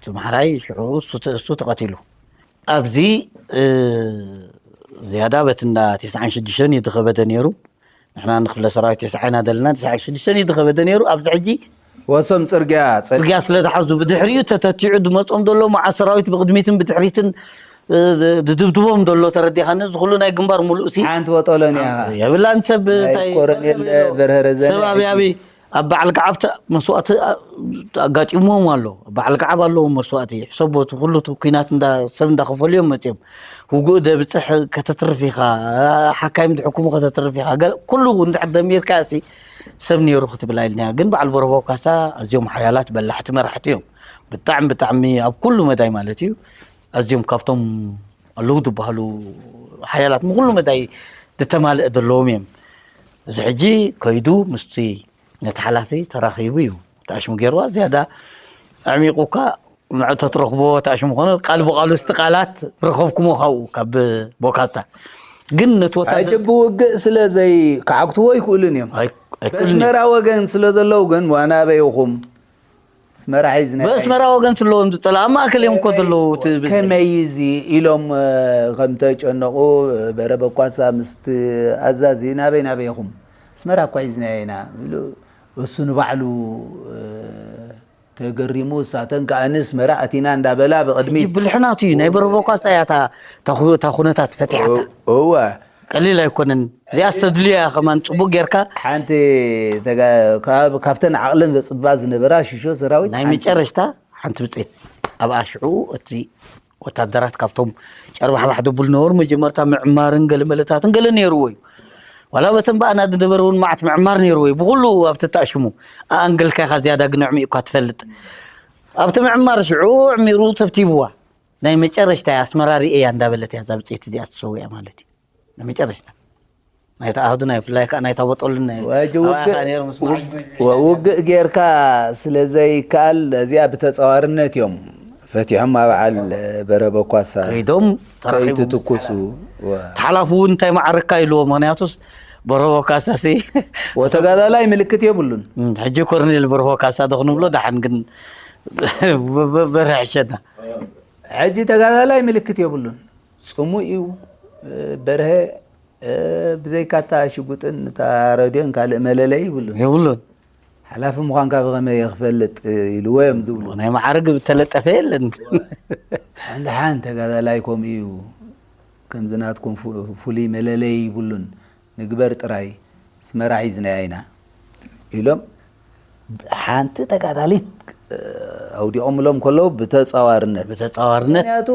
ትምሓራይ ሽዕኡ እሱ ተቐቲሉ ኣብዚ ዝያዳ በቲ እንዳ ተስዓን ሽዱሽተን እዩ ዝኸበደ ነይሩ ንሕና ንክፍለ ሰራዊት ተስዓ ኢና ዘለና ተስዓን ሽዱሽተን እዩ ዝኸበደ ነይሩ ኣብዚ ሕጂ ወሶም ፅርግያ ፅርግያ ስለ ዝሓዙ ብድሕሪኡ ተተቲዑ ዝመፆም ዘሎ መዓ ሰራዊት ብቅድሚትን ብድሕሪትን ድድብድቦም ዘሎ ተረዲኻኒ እዚ ኩሉ ናይ ግንባር ሙሉእ ሲ ሓንቲ ወጦሎን እያ የብላን ሰብ እንታይ ኮረኔል በርሀረ ዘነ ሰብ ኣብያቢ ኣብ በዓል ገዓብ ተ- መስዋእቲ ኣ- ኣጋጢሞም ኣሎ። ኣብ በዓል ገዓብ ኣለዎም መስዋእቲ። ሕሰቦ እቲ ኩሉ እቲ ኩናት እንዳ ሰብ እንዳኸፈሉ እዮም መፅዮም። ውጉእ ደብፅሕ ከተትርፍ ኢኻ፣ ሓካይም ድሕክሙ ከተትርፍ ኢኻ። ገለ- ኩሉ እንድሕር ደሚርካ ሲ ሰብ ነይሩ ክትብል ኣይልናያ። ግን በዓል ቦረቦ ካሳ ኣዝዮም ሓያላት በላሕቲ መራሕቲ እዮም። ብጣዕሚ ብጣዕሚ ኣብ ኩሉ መዳይ ማለት እዩ ኣዝዮም ካብቶም ኣለዉ ዝበሃሉ ሓያላት ምኩሉ መዳይ ዝተማልአ ዘለዎም እዮም። እዚ ሕጂ ከይዱ ምስቲ ነቲ ሓላፊ ተራኺቡ እዩ ተኣሽሙ ገይርዋ። ዝያዳ ኣዕሚቑ እኳ ንዑ ተትረኽብዎ ተኣሽሙ ኮነ ቃል ብቓሉ ስቲ ቃላት ረኸብኩሞ ካብኡ ካብ ቦካሳ ግን ነቲ ወታደር ሕጂ ብውግእ ስለ ዘይከዓግትዎ ኣይክእሉን እዮም። ኣይ- ኣይክእልን እዩ። በስመራ ወገን ስለ ዘለዉ ግን ዋናበይኹም ኣስመራ ሒዝና በስመራ ወገን ስለዎም ዝጠላ ኣብ ማእከል እዮም እኮ ዘለዉ እቲ ብዝሒ። ከመይ እዚ ኢሎም እ፣ ከም ተጨነቑ እ፣ በረበኳሳ ምስቲ ኣዛዚ ናበይ ናበይ ኢኹም ኣስመራ እኳ ሒዝናዮ ኢና ኢሉ እሱ ንባዕሉ እ፣ ተገሪሙ እሳተን ከኣ ንስመራ ኣቲና እንዳበላ ብቕድሚት ብልሕናቱ እዩ ናይ በረበኳሳ እያ እታ- እታ ኩ- እታ ኩነታት ፈቲሓታ። እወ ቀሊል ኣይኮነን። እዚኣ ዝተድልዮ እያ ከማን ጽቡቅ ጌርካ። ሓንቲ ተጋ- ካብ- ካብተን ዓቕለን ዘጽብባ ዝነበራ ሽሾ ሰራዊት ናይ ሓንቲ። መጨረሽታ ሓንቲ ብጽት ኣብኣ ሽዑ እቲ ወታደራት ካብቶም ጨርባሕባሕ ደቡል ነበሩ መጀመርታ ምዕማርን ገለ መለታትን ገለ ነይርዎ እዩ። ዋላ በተን ብኣና ዝነበረ እውን ማዓት ምዕማር ነይርዎ እዩ። ብኩሉ ኣብቲ ተኣሽሙ ኣኣንገልካ ኢኻ ዝያዳ ግን ዕሚእኳ ትፈልጥ ኣብቲ ምዕማር ሽዑ ዕሚሩ ተብቲብዋ ናይ መጨረሽታ እያ ኣስመራ ርእያ እንዳበለት እያ እዛ ብጽት እዚኣ ትሰውያ ማለት እዩ። ንመጨረሽታ ናይታ ኣህዱና ብፍላይ ከዓ ናይታ ቦጦልን ውግእ ጌርካ ስለ ዘይከኣል እዚኣ ብተፃዋርነት እዮም ፈቲሖም ኣብ በዓል በረበኳሳ ከይዶም ተራኺቦም ትትኩሱ ተሓላፉ እውን እንታይ ማዕረካ ኢልዎ ምክንያቱስ በረበኳሳ ሲ ወተጋዳላይ ምልክት የብሉን ሕጂ ኮርኔል በረበኳሳ ዶ ክንብሎ ደሓን ግን በርሀ ሕሸና ሕጂ ተጋዳላይ ምልክት የብሉን ጽሙእ እዩ በርሀ ብዘይካታ ሽጉጥን እታ ረድዮን ካልእ መለለይ ይብሉን። የብሉን። ሓላፊ ምዃንካ ብኸመይ እየ ክፈልጥ ኢልዎ እዮም ዝብሉ። ናይ መዓርግ ዝተለጠፈ የለን። ሓንቲ ሓንቲ ተጋዳላይ ከምኡ እዩ። ከምዚ ናትኩም ፍሉይ መለለይ ይብሉን። ንግበር ጥራይ ስመራ ሒዝናያ ኢና ኢሎም ሓንቲ ተጋዳሊት ኣውዲቖምሎም ከለዉ ብተፃዋርነት ብተፃዋርነት ምክንያቱ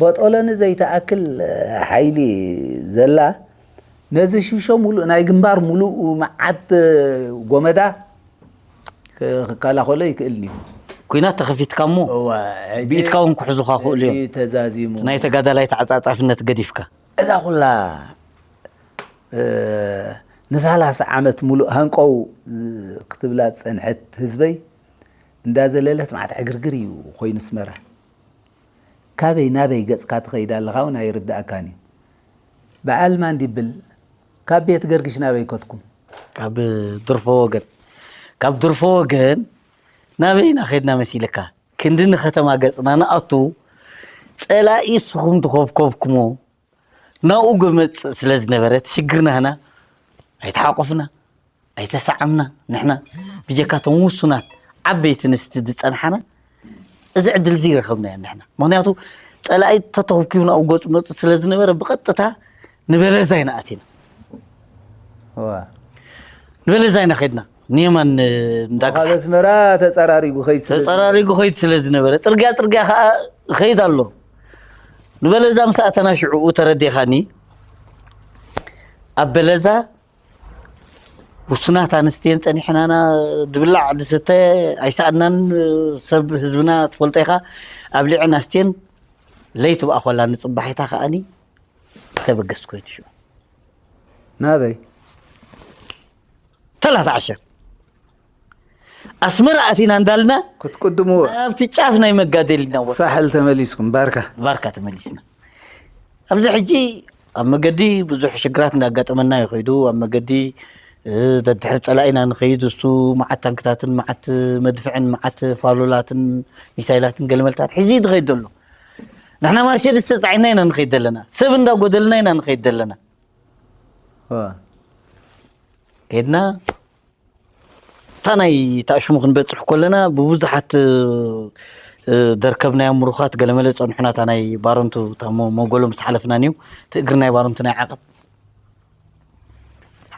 በጦለኒ ዘይተኣክል ሓይሊ ዘላ ነዚ ሽሾ ሙሉእ ናይ ግንባር ሙሉእ መዓት ጎመዳ ክከላኸሎ ይክእል እዩ። ኩናት ተኸፊትካ እሞ ብኢድካ እውን ክሕዙኻ ክእሉ እዮም። ተዛዚሙ ናይ ተጋዳላይ ተዓፃፃፍነት ገዲፍካ እዛ ኩላ ንሳላሳ ዓመት ሙሉእ ሃንቀው ክትብላ ዝፀንሐት ህዝበይ እንዳዘለለት ማዕት ዕግርግር እዩ ኮይኑ ኣስመራ። ካበይ ናበይ ገፅካ ትኸይድ ኣለኻ እውን ኣይርድኣካን እዩ። በዓል ማን ዲብል ካብ ቤት ገርግሽ ናበይ ከድኩም? ካብ ድርፎ ወገን ካብ ድርፎ ወገን ናበይ ኢና ኸድና መሲልካ? ክንዲ ንኸተማ ገፅና ንኣቱ ፀላኢ እስኹም ድኸብከብኩሞ ናብኡ ገመፅእ ስለ ዝነበረ እቲ ሽግር ናህና ኣይተሓቆፍና ኣይተሰዓምና ንሕና ብጀካ ቶም ውሱናት ዓበይቲ ንስቲ ዝፀንሓና እዚ ዕድል እዚ ይረኸብናዮ ንሕና ምክንያቱ ፀላኢ ተተኹኪቡ ናብኡ ገፁ መፁ ስለ ዝነበረ ብቐጥታ ንበለዛ ኢና ኣቲና ንበለዛ ኢና ከድና ንየማን እንዳግፋ ኣስመራ ተፀራሪጉ ኸይድ ስለ ተፀራሪጉ ኸይድ ስለ ዝነበረ ፅርግያ ፅርግያ ከዓ ኸይድ ኣሎ ንበለዛ ምስ ኣተና ሽዕኡ ተረዲኻኒ ኣብ በለዛ ውሱናት ኣንስትየን ፀኒሕናና ድብላዕ ድስተ ኣይሰኣናን ሰብ ህዝብና ትፈልጦ ኢኻ ኣብሊዐን ኣስትየን ለይቲ ብኣኾላ ንፅባሒታ ከዓኒ ተበገስ ኮይኑ ሽዑ ናበይ ተላተ ዓሸር ኣስመራ ኣቲና እንዳልና ክትቅድሙ ኣብቲ ጫፍ ናይ መጋደል ኢና ሳሕል ተመሊስኩም ባርካ ባርካ ተመሊስና ኣብዚ ሕጂ ኣብ መገዲ ብዙሕ ሽግራት እንዳጋጠመና ይኸይዱ ኣብ መገዲ ደድሕሪ ፀላኢና ንኸይድ እሱ መዓት ታንክታትን መዓት መድፍዕን መዓት ፋሉላትን ሚሳይላትን ገለመልታት ሕዚ ዝኸይድ ዘሎ ንሕና ማርሸዲስ ተፃዒና ኢና ንኸይድ ዘለና ሰብ እንዳጎደልና ኢና ንኸይድ ዘለና ከድና እታ ናይ ተኣሽሙ ክንበፅሕ ከለና ብብዙሓት ደርከብናዮም ምሩኻት ገለመለ ፀንሑና እታ ናይ ባረንቱ እታ ሞጎሎ ምስ ሓለፍና ንዩ እቲ እግሪ ናይ ባረንቱ ናይ ዓቐብ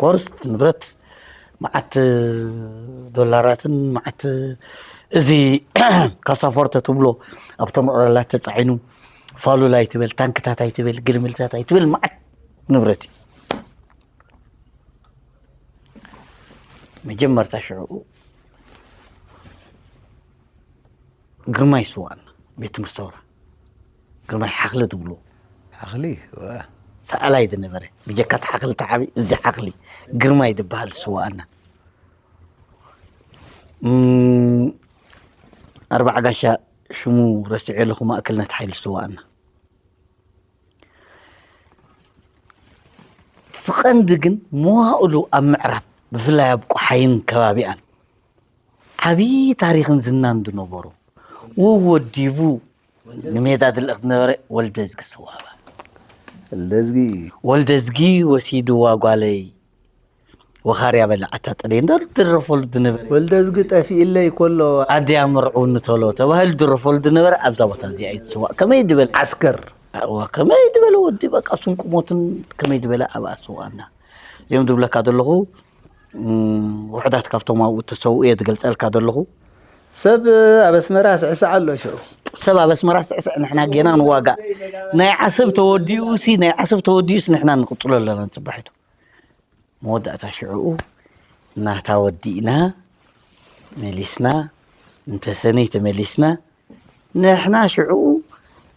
ኮርስ ንብረት መዓት ዶላራትን መዓት እዚ ካሳፎርተ ትብሎ ኣብቶም ኦራላት ተፃዒኑ ፋሉላ ኣይትበል፣ ታንክታት ኣይትበል፣ ግልምልታት ኣይትበል፣ መዓት ንብረት እዩ። መጀመርታ ሽዑ ግርማይ ስዋእና ቤት ትምህርቲ ሰውራ ግርማይ ሓኽሊ ትብሎ ሓኽሊ ሰኣላይ ዝነበረ ብጀካት ሓኽሊ ተዓቢ እዚ ሓኽሊ ግርማይ ዝበሃል ስዋእና ኣርባዓ ጋሻ ሽሙ ረሲዐ ኣለኹ ማእከልነት ሓይሊ ስዋእና እቲ ቀንዲ ግን መዋእሉ ኣብ ምዕራብ ብፍላይ ኣብ ቆሓይን ከባቢኣን ዓብዪ ታሪኽን ዝናን ዝነበሮ ወወዲቡ ንሜዳ ዝልእኽ ዝነበረ ወልደዝጊ ስዋባ ወልደዝጊ ወሲዱ ዋጓለይ ወኻርያ በላዓታ ጥሬ እንዶ ድረፈሉ ዝነበረ። ወልደዝጊ ጠፊእለይ ከሎ ኣድያ መርዑኒ ተሎ ተባሂሉ ድረፈሉ ዝነበረ ኣብዛ ቦታ እዚኣ እዩ ዝስዋእ። ከመይ ዝበለ ዓስከር። እዋ፣ ከመይ ዝበለ ወዲ በቃ ስንቁ ሞትን ከመይ ዝበለ ኣብኣ ዝስዋእና። እዚኦም ዝብለካ ዘለኹ፣ እም፣ ውሑዳት ካብቶም ኣብኡ እተሰውኡ እየ ዝገልጸልካ ዘለኹ። ሰብ ኣብ ኣስመራ ስዕስዕ ኣሎ ሽዑ። ሰብ ኣብ ኣስመራ ስዕስዕ፣ ንሕና ጌና ንዋጋእ። ናይ ዓሰብ ተወዲኡ ሲ፣ ናይ ዓሰብ ተወዲኡ ሲ ንሕና ንቕጽሎ ኣለና ጽባሒቱ። መወዳእታ ሽዕኡ እናታ ወዲእና መሊስና፣ እንተሰነይ ተመሊስና፣ ንሕና ሽዕኡ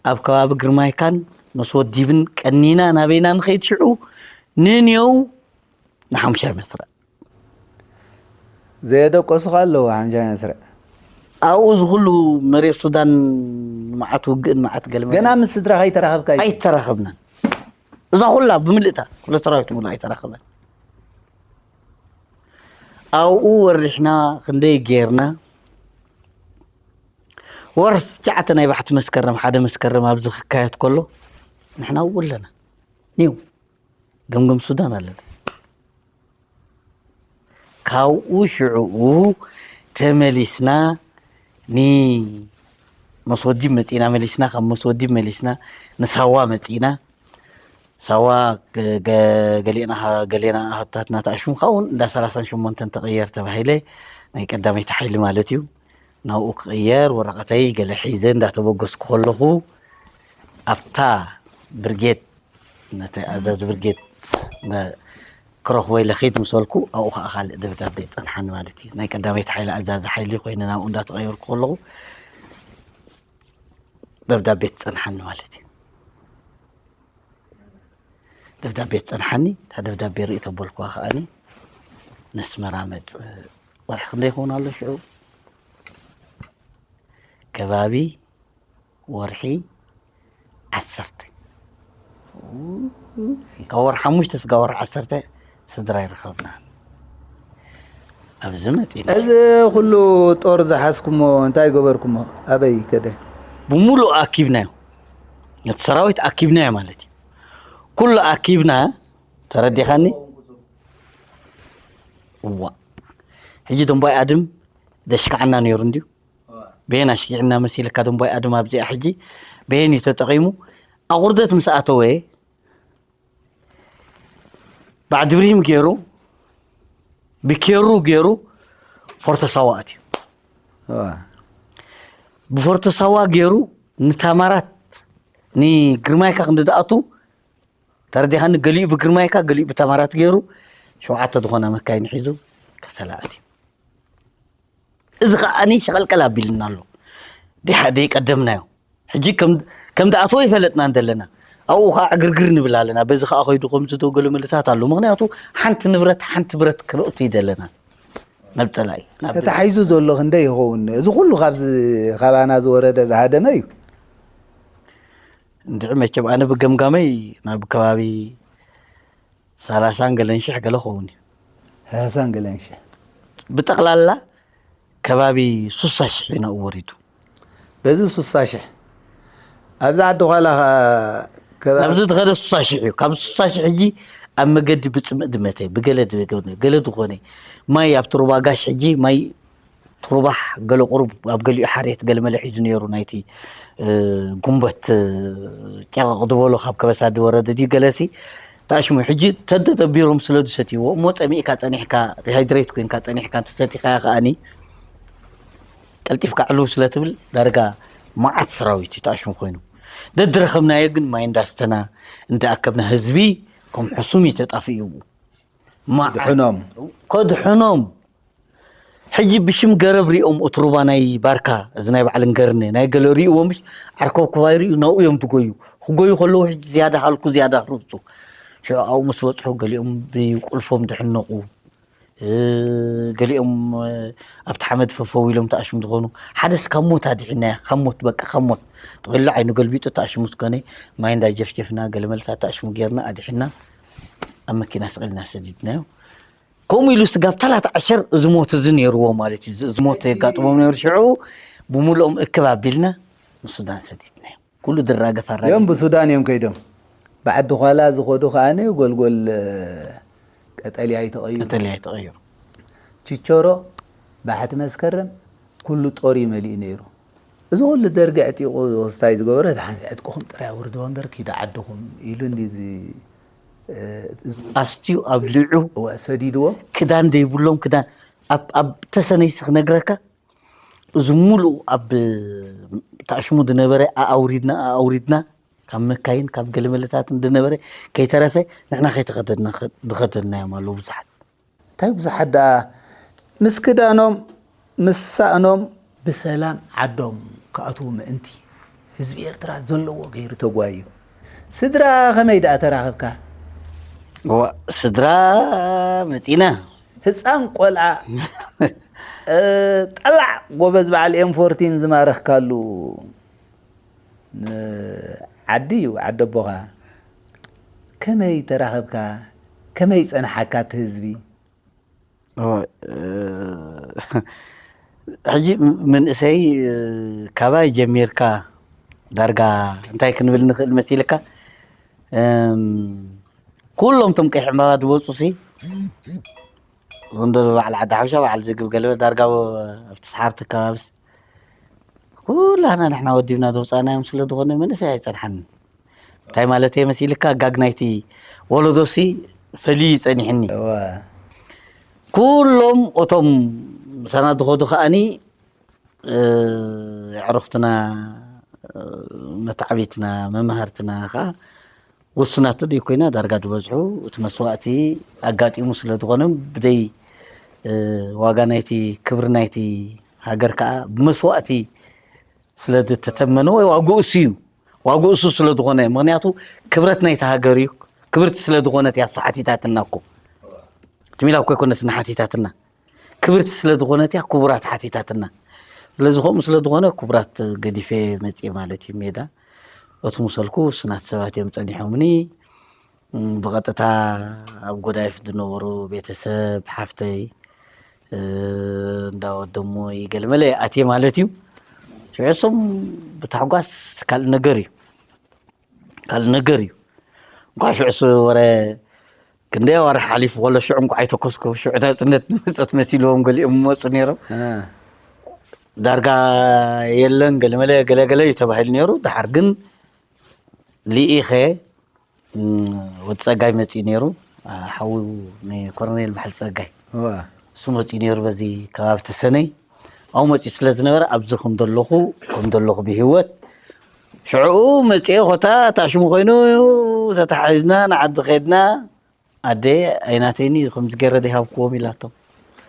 ኣብ ከባቢ ግርማይካን መስ ወዲብን ቀኒና ናበይና ንኸይድ ሽዕኡ ንንየው ንሓሙሻይ መስርዕ። ዘየደቀሱኻ ኣለዉ ሓምሻይ መስርዕ። ኣብኡ እዚ ኩሉ መሬት ሱዳን መዓት ውግእን መዓት ገለመለ ገና ምስ ስድራ ከይተራኸብካ እዩ። ኣይተራኸብናን። እዛ ኩላ ብምልእታ ኩለ ሰራዊት ሙሉ ኣይተራኸበን። ኣብኡ ወሪሕና ክንደይ ጌርና። ወር ትሽዓተ ናይ ባሕቲ መስከረም፣ ሓደ መስከረም ኣብዚ ክካየድ ከሎ ንሕና ኣብኡ ኣለና። ኒው ገምገም ሱዳን ኣለና። ካብኡ ሽዕኡ ተመሊስና ንመስወዲብ መጺና፣ መሊስና ካብ መስወዲብ መሊስና ንሳዋ መጺና። ሳዋ ገ-፣ ገ-፣ ገሊእና፣ ገሌና ኣህታትና ተኣሽሙ፣ ካብኡ እንዳ ሰላሳን ሸሞንተን ተቐየር ተባሂለ፣ ናይ ቀዳመይቲ ሓይሊ ማለት እዩ። ናብኡ ክቕየር ወረቐተይ ገለ ሒዘ እንዳተበገስኩ ከለኹ፣ ኣብታ ብርጌድ፣ ነቲ ኣዛዚ ብርጌድ ነ-፣ ክረኽቦ ኢለ ኺድ ምስ በልኩ፣ ኣብኡ ኸዓ ካልእ ደብዳቤ ጸንሓኒ ማለት እዩ። ናይ ቀዳመይቲ ሓይሊ ኣዛዚ ሓይሊ ኮይነ ናብኡ እንዳተቐየርኩ ከለኹ፣ ደብዳቤ ትጸንሓኒ ማለት እዩ። ደብዳቤ ትጸንሓኒ፣ እታ ደብዳቤ ርኢ ተበልኩዋ ከዓኒ፣ ነስመራ መጽእ። ወርሒ ክንደይ ይኸውን ኣሎ ሽዑ? ከባቢ ወርሒ ዓሰርተ። ካብ ወርሒ ሓሙሽተ ስጋ ወርሒ ዓሰርተ ስድራ ይረኸብና። ኣብዚ መጺና። እዚ ኩሉ ጦር ዝሓዝኩሞ እንታይ ገበርኩሞ? ኣበይ ከደ? ብምሉእ ኣኪብናዮ። ነቲ ሰራዊት ኣኪብናዮ ማለት እዩ። ኩሉ ኣኪብና፣ ተረዲኻኒ? እዋ። ሕጂ ደንባይ ኣድም ደሽካዓና ነይሩ እንድዩ። በየን ኣሽኪዕና መሲልካ ደንባይ ኣድም ኣብዚኣ ሕጂ በየን እዩ ተጠቒሙ? ኣቑርደት ምስ ኣተወ፣ ባዕዲ ብሪም ገይሩ፣ ብኬሩ ገይሩ፣ ፎርቶ ሳዋ ኣትዩ። እዋ። ብፎርቶ ሳዋ ገይሩ ንታማራት፣ ንግርማይካ ክንዲ ድኣቱ፣ ተረዲኻኒ? ገሊኡ ብግርማይካ፣ ገሊኡ ብታማራት ገይሩ፣ ሸውዓተ ዝኾና መካይን ሒዙ ከሰላ ኣትዩ። እዚ ከዓኒ ሸቐልቀል ኣቢልና ኣሎ። ደይ-፣ ደይቀደምናዮ። ሕጂ ከም፣ ከም ድኣተወ ይፈለጥና እንደለና። ኣብኡ ኸዓ ዕግርግር ንብል ኣለና። በዚ ኸዓ ከይዱ ከምዚ ዶ ገለ መልታት ኣሎ። ምኽንያቱ ሓንቲ ንብረት፣ ሓንቲ ብረት ክነእቱ ይደለና። ናብ ጸላኢ፣ ናብ ተታሒዙ ዘሎ ክንደይ ይኸውን? እዚ ኩሉ ካብዚ፣ ካባና ዝወረደ ዝሃደመ እዩ። እንድዒ መቸም ኣነ ብገምጋመይ ናብ ከባቢ ሰላሳን ገለን ሽሕ ገለ ኸውን እዩ። ሰላሳን ገለን ሽሕ። ብጠቕላላ ከባቢ ሱሳ ሽሕ እዩ ናብኡ ወሪዱ። በዚ ሱሳ ሽሕ። ኣብዚ ዓዲ ዃላ ኸ-፣ ከባቢ ናብዚ ዝኸደ ሱሳ ሽሕ እዩ። ካብ ሱሳ ሽሕ ሕጂ ኣብ መገዲ ብጽምእ ድመተ፣ ብገለ ድ-፣ ገለ ዝኾነ ማይ ኣብ ትሩባ ጋሽ ሕጂ ማይ ትሩባሕ ገለ ቁሩብ ኣብ ገሊኡ ሓሬት ገለ መለ ሒዙ ነይሩ ናይቲ፣ እ፣ ጉንበት፣ እ፣ ጨቐቕ ዝበሎ ካብ ከበሳ ዝወረደ ድዩ ገለሲ ተኣሽሙ። ሕጂ ተደደቢሮም ስለ ዝሰትይዎ እሞ ጸሚእካ ጸኒሕካ ሪሃይድሬት ኮይንካ ጸኒሕካ እንተሰቲኻያ ከኣኒ ቀልጢፍካ ዕልው ስለ ትብል ዳርጋ መዓት ሰራዊት እዩ ተኣሽሙ ኮይኑ። ደድረኸብናዮ ግን ማይ እንዳስተና እንዳኣከብና ህዝቢ ከም ሕሱም እዩ ተጣፊኡ። መዓት ከድሕኖም። ከድሕኖም። ሕጂ ብሽም ገረብ ሪኦም እትሩባ ናይ ባርካ፣ እዚ ናይ ባዕልን ገርነ፣ ናይ ገለ ሪእዎ ምሽ ዓርከብ ክባይ ሪኡ ናብኡ እዮም ትጎዩ። ክጎዩ ከለዉ ሕጂ ዝያዳ ሃልኩ፣ ዝያዳ ህርብፁ። ሽዑ ኣብኡ ምስ በጽሑ ገሊኦም ብቁልፎም ድሕነቑ፣ እ፣ ገሊኦም፣ እ፣ ኣብቲ ሓመድ ፈፈው ኢሎም ተኣሽሙ ዝኾኑ። ሓደስ ካብ ሞት ኣድሒናያ፣ ካብ ሞት፣ በቃ ካብ ሞት። ጥቕሊ ዓይኑ ገልቢጡ ተኣሽሙ ዝኾነ ማይ እንዳጀፍጀፍና ገለ መልታት ተኣሽሙ ጌርና ኣድሒና ኣብ መኪና ስቒልና ሰዲድናዮ። ከምኡ ኢሉ ስጋብ ታላት ዓሸር እዚ ሞት እዚ ነይርዎ ማለት እዩ። እዚ ሞት የጋጥሞም ነይሩ። ሽዑ ብምሉኦም እክብ ኣቢልና ንሱዳን ሰዲድናዮም። ኩሉ ድራገፍ ኣራጊፍ። እዮም ብሱዳን እዮም ከይዶም። ብዓዲ ዃላ ዝኸዱ ከኣ ጎልጎል፣ እ፣ ቀጠልያ እዩ ተቐይሩ። ቀጠልያ እዩ ተቐይሩ። ችቸሮ ባሕቲ መስከረም ኩሉ ጦር እዩ መሊኡ ነይሩ። እዚ ኩሉ ደርጊ ዕጢቑ ወስታይ ዝገበረ፣ "ሓንቲ ዕጥቅኹም ጥራይ ኣውርድዎ እምበር ኪዱ ዓድኹም" ኢሉ እንዲ እዚ ኣስትዩ ኣብሊዑ ሰዲድዎ። ክዳን ዘይብሎም ክዳን ኣብ ኣብ ተሰነይሲ ክነግረካ እዚ ሙሉእ ኣብ ተኣሽሙ ዝነበረ ኣኣውሪድና ኣኣውሪድና ካብ መካይን ካብ ገለመለታትን ዝነበረ ከይተረፈ ንሕና ከይተኸደድና ዝኸደድናዮም ኣለዉ ብዙሓት። እንታይ ብዙሓት ደኣ ምስ ክዳኖም ምስ ሳእኖም ብሰላም ዓዶም ክኣትዉ ምእንቲ ህዝቢ ኤርትራ ዘለዎ ገይሩ ተጓዩ። ስድራ ከመይ ደኣ ተራኸብካ? ዋ ስድራ መፂና ህፃን ቆልዓ እ፣ ጠላዕ ጎበዝ በዓል ኤም ፎርቲን ዝማረኽካሉ ን- ዓዲ እዩ ዓዲ ኣቦኻ። ከመይ ተራኸብካ? ከመይ ጸንሓካ እቲ ህዝቢ? ሕጂ መንእሰይ ካባይ ጀሚርካ ዳርጋ እንታይ ክንብል ንኽእል መሲልካ? ኩሎም ቶም ቀይሕ ዕምባባ ዝወፁ ሲ እንዶ በዓል ዓዲ ሓውሻ በዓል ዝግብ ገለበ ዳርጋ ኣብቲ ሰሓርቲ ከባብስ ኩላና ንሕና ወዲብና ዘውፃእናዮም ስለ ዝኾነ መንእሰይ ኣይፀንሓንን። እንታይ ማለት እየ መሲልካ? ጋግ ናይቲ ወለዶሲ ፈልዩ ይፀኒሕኒ። ኩሎም እቶም ምሳና ዝኸዱ ከዓኒ የዕሩኽትና፣ መታዕቢትና፣ መማህርትና ከዓ ውሱናት ደይ ኮይና ዳርጋ ዝበዝሑ እቲ መስዋእቲ ኣጋጢሙ ስለ ዝኾነ ብደይ ዋጋ ናይቲ ክብሪ ናይቲ ሃገር ከዓ ብመስዋእቲ ስለ ዝተተመነ ወይ ዋግኡ እሱ እዩ። ዋግኡ እሱ ስለ ዝኾነ፣ ምኽንያቱ ክብረት ናይቲ ሃገር እዩ። ክብርቲ ስለ ዝኾነት እያ እሱ ሓቲታትና እኮ። ትሚላ እኮ ኣይኮነትን ሓቲታትና። ክብርቲ ስለ ዝኾነት እያ ክቡራት ሓቲታትና። ስለዚ ከምኡ ስለ ዝኾነ ክቡራት ገዲፈ መፅየ ማለት እዩ ሜዳ። እቲ ምሰልኩ ውሱናት ሰባት እዮም ፀኒሖምኒ። ብቐጥታ ኣብ ጎዳይፍ ዝነበሩ ቤተሰብ ሓፍተይ እንዳወደሞ ይገልመለ ኣትየ ማለት እዩ። ሽዑ እሶም ብታሕጓስ ካልእ ነገር እዩ ካልእ ነገር እዩ። እንኳዕ ሽዑ ስ ወረ ክንደይ ኣዋርሕ ሓሊፉ ከሎ ሽዑ እንኳዕ ኣይተኮስኩ ሽዑ ናፅነት መፀት መሲልዎም ገሊኦም መፁ ነይሮም። ዳርጋ የለን ገለመለ ገለገለ እዩ ተባሂሉ ነይሩ። ድሓር ግን ልኢኸ ወዲ ፀጋይ መፂኡ ነይሩ። ሓዉ ንኮሮኔል በሓል ፀጋይ እሱ መፂኡ ነይሩ። በዚ ከባቢ ተሰነይ ኣብኡ መፂኡ ስለ ዝነበረ ኣብዚ ከም ዘለኹ ከም ዘለኹ ብሂወት ሽዕኡ መፂኦ ኮታ ታሽሙ ኮይኑ ተታሓሒዝና ንዓዲ ከድና። ኣደ ኣይናተይኒ ከምዚ ገይረ ዘይሃብክዎም ኢላቶም።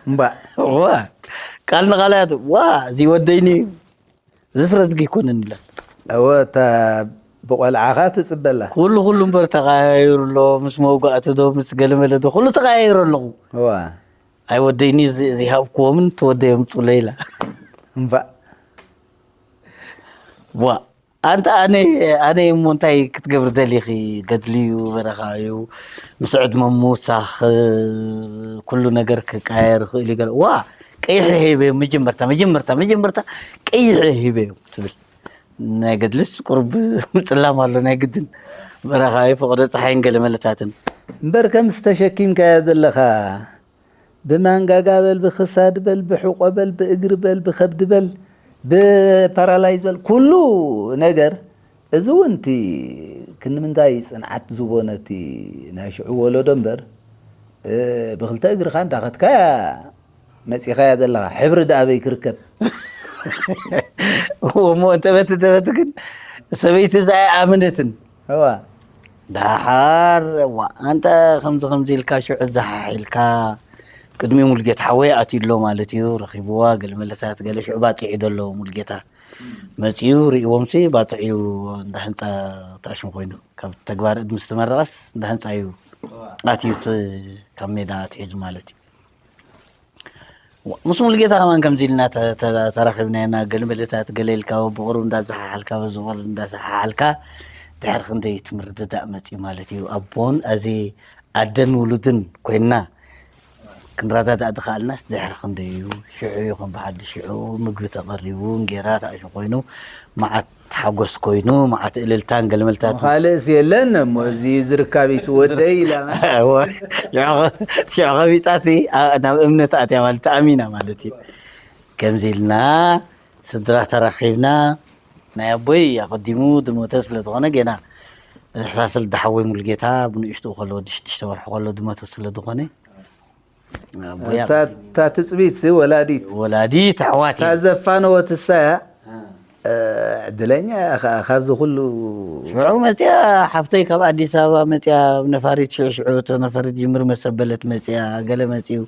እምባ ዋ ቃል ንቃል እያ ዋ እዚ ወደይኒ እዩ ዝፍረዝጊ ይኮነን ኢላ። እወ እታ ብቆልዓኻ ትፅበላ። ኩሉ ኩሉ እምበር ተቀያይሩ ኣሎ ምስ መውጋእቲ ዶ ምስ ገለመለ ዶ ኩሉ ተቀያይሩ ኣለኹ። እዋ ኣይወደይኒ እዚ- እዚ ሃብክዎምን ተወደዮም ፅለ ኢላ። እምባ ዋ ኣንተ ኣነ ኣነ እሞ እንታይ ክትገብር ደሊኺ? ገድሊ እዩ በረኻ እዩ ምስ ዕድመ ምውሳኽ ኩሉ ነገር ክቃየር ይኽእል እዩ ገለ ዋ ቀይሕ ሂበ መጀመርታ መጀመርታ መጀመርታ ቀይሕ ሂበ ትብል ናይ ገድልስ ቁርብ ምፅላም ኣሎ ናይ ግድን በረኻ እዩ ፈቐዶ ፀሓይን ገለ መለታትን እምበር ከምስ ተሸኪምካዮ ዘለኻ ብማንጋጋ በል ብክሳድ በል ብሕቆ በል ብእግሪ በል ብከብዲ በል ብፓራላይዝ በል ኩሉ ነገር እዚ እውን እቲ ክንምንታይ ፅንዓት ዝቦ ነቲ ናይ ሽዑ ወለዶ እምበር ብክልተ እግርኻ እንዳኸትካያ መፂኻያ ዘለኻ ሕብሪ ደኣበይ ክርከብ እሞ እንተበት እንተበት ግን ሰበይቲ እዛ ኣይኣመነትን እዋ ደሓር ዋ ኣንተ ከምዚ ከምዚ ኢልካ ሽዑ ዘሓሕ ኢልካ ቅድሚ ሙሉጌታ ሓወይ ኣትዩ ኣሎ ማለት እዩ ረኺብዋ ገለ መለሳት ገለ ሽዑ ባፅዕ እዩ ዘሎ ሙሉጌታ መፂኡ ርእይዎም ሲ ባፅዕ እዩ እንዳ ህንፃ ተኣሽሙ ኮይኑ ካብ ተግባር እድ ምስ ተመረቐስ እንዳ ህንፃ እዩ ኣትዩ እቲ ካብ ሜዳ ኣትሒዙ ማለት እዩ ምስ ሙሉጌታ ከማን ከምዚ ኢልና ተራኺብና ኢና ገለ መለታት ገለ ኢልካ ብቕሩብ እንዳዘሓሓልካ በዚ ቕሩብ እንዳዘሓሓልካ ድሕሪ ክንደይ እቲ ምርድዳእ መፅዩ ማለት እዩ ኣቦን ኣዚ ኣደን ውሉድን ኮይንና ክንረዳዳእ ዝኸኣልናስ ድሕሪ ክንደይ እዩ? ሽዑ እዩ ከም ብሓድሽ ሽዑ ምግቢ ተቐሪቡ፣ እንጌራ ተኣሽ ኮይኑ፣ መዓት ሓጎስ ኮይኑ፣ መዓት እልልታን ገልመልታትን። ካልእስ የለን እሞ፣ እዚ ዝርካቢት ወደይ ኢላ። እወ፣ ሽዑ ኸ-፣ ሽዑ ኸቢጻሲ፣ ኣ-፣ ናብ እምነት ኣትያ ማለት፣ ኣሚና ማለት እዩ። ከምዚ ኢልና ስድራ ተራኺብና፣ ናይ ኣቦይ ኣቐዲሙ ዝሞተ ስለ ዝኾነ፣ ጌና ሕሳስል ዳሓወይ ሙሉጌታ ብንእሽትኡ ከሎ፣ ወዲ ሽዱሽተ ወርሒ ከሎ ዝሞተ ስለ ዝኾነ፣ ኣቦይ እታ፣ ኣቐዲሙ። እታ ትጽቢትሲ ወላዲት። ወላዲት ኣሕዋት እታ እየን። ዘፋነወት እሳ እያ። እ፣ ዕድለኛ እያ ኸዓ ካብዚ ኩሉ። ሽዑ መጽያ፣ ሓፍተይ ካብ ኣዲስ ኣበባ መጽያ፣ ነፋሪት ሽዑ ሽዑ፣ እቶ ነፋሪት ጅምር መሰበለት መጽያ፣ ገለ መጽዩ፣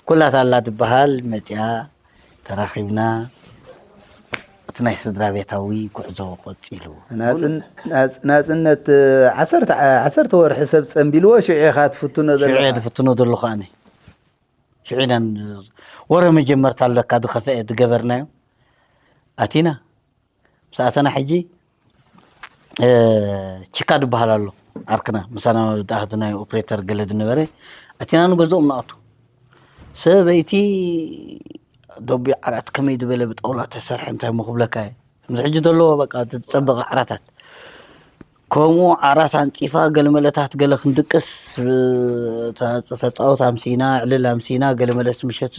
ኩላት ኣላ ትበሃል መጽያ። ተራኺብና እቲ ናይ ስድራ ቤታዊ ጉዕዞ ቀጺሉ። ናጽን-፣ ናጽ-፣ ናጽነት ዓሰርተ፣ ዓሰርተ ወርሒ ሰብ ጸንቢልዎ ሽዑ ኢኻ ትፍትኖ ሽዑ ዘለኻ። እየ ዝፍትኖ ዘለኹ ኣነ። ሽዑ ኢና ን-፣ ወረ መጀመርታ ኣለካ ዝኸፍአ ዝገበርናዮ። ኣቲና። ምስ ኣተና ሕጂ፣ እ፣ ቺካ ዝበሃል ኣሎ። ዓርክና፣ ምሳና ዝኣኸ ናይ ኦፕሬተር ገለ ዝነበረ። ኣቲና ንገዝኦም ንኣቱ። ሰበይቲ ደቢዕ ዓራት ከመይ ዝበለ ብጣውላ ተሰርሐ እንታይ እሞ ክብለካ እየ። ከምዚ ሕጂ ዘለዎ በቃ ዝጸበቐ ዓራታት። ከምኡ ዓራት ኣንጺፋ ገለመለታት ገለ ክንድቅስ፣ ተ-፣ ተጻወት ኣምሲና፣ ዕልል ኣምሲና፣ ገለመለስ ምሸት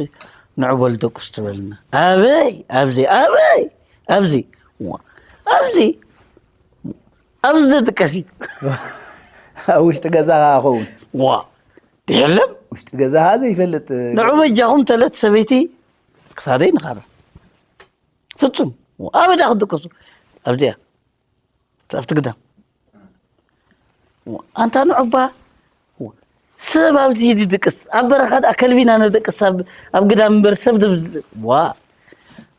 ንዑ በሉ ደቅሱ ትበልና። ኣበይ? ኣብዚ። ኣበይ? ኣብዚ። ዋ፣ ኣብዚ። ኣብዚ ዝድቀስ እዩ። ኣብ ውሽጢ ገዛ ከኣ ኸውን። ዋ፣ የለም። ውሽጢ ገዛ ከኣ ዘይፈልጥ። ንዑ በጃኹም ተለት ሰበይቲ ክሳደይ ንኻረ። ፍጹም። ኣበይ ደኣ ክትድቅሱ? ኣብዚኣ። ኣብቲ ግዳም። ኣንታ ንዑባ። ሰብ ኣብዚ ይድቅስ። ኣብ በረኻ ደኣ ከልቢና ንደቅስ ኣብ፣ ኣብ ግዳም እምበር ሰብ ድብዝ-፣ ዋ።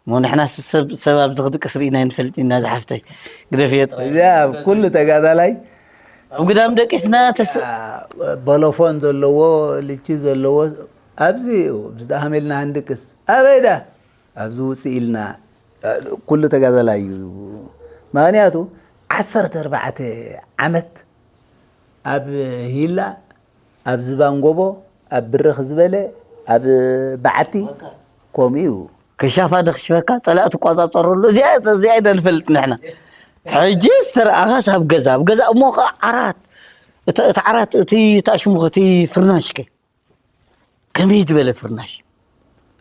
እሞ ንሕና ሰብ፣ ሰብ ኣብዚ ክድቅስ ርኢና ኣይንፈልጥ ኢና ዝሓፍተይ። ግደፍዮ ጥራይ። እዚኣ ኣብ ኩሉ ተጋዳላይ ኣብ ግዳም ደቂስና ተስ-፣ ቦሎፎን ዘለዎ፣ ልቺ ዘለዎ፣ ኣብዚ እዩ። ብዝደኣ ከመይ ኢልና ክንድቅስ? ኣበይ ደኣ? ኣብዚ ውፅእ ኢልና፣ ኩሉ ተጋዳላይ እዩ። ምኽንያቱ ዓሰርተ ኣርባዕተ ዓመት ኣብ ሂላ፣ ኣብ ዝባን ጎቦ፣ ኣብ ብርኽ ዝበለ፣ ኣብ በዓቲ፣ ከምኡ እዩ። ክሻፋ ዶ ክሽፈካ፣ ጸላእ ትቋጻጸረሉ። እዚኣ፣ እዚኣ ኢና ንፈልጥ ንሕና። ሕጂ ዝተረኣኻስ ኣብ ገዛ፣ ኣብ ገዛ እሞ ኸዓ ዓራት። እቲ፣ እቲ ዓራት፣ እቲ፣ እቲ ኣሽሙኽ፣ እቲ ፍርናሽከ? ከመይ ዝበለ ፍርናሽ?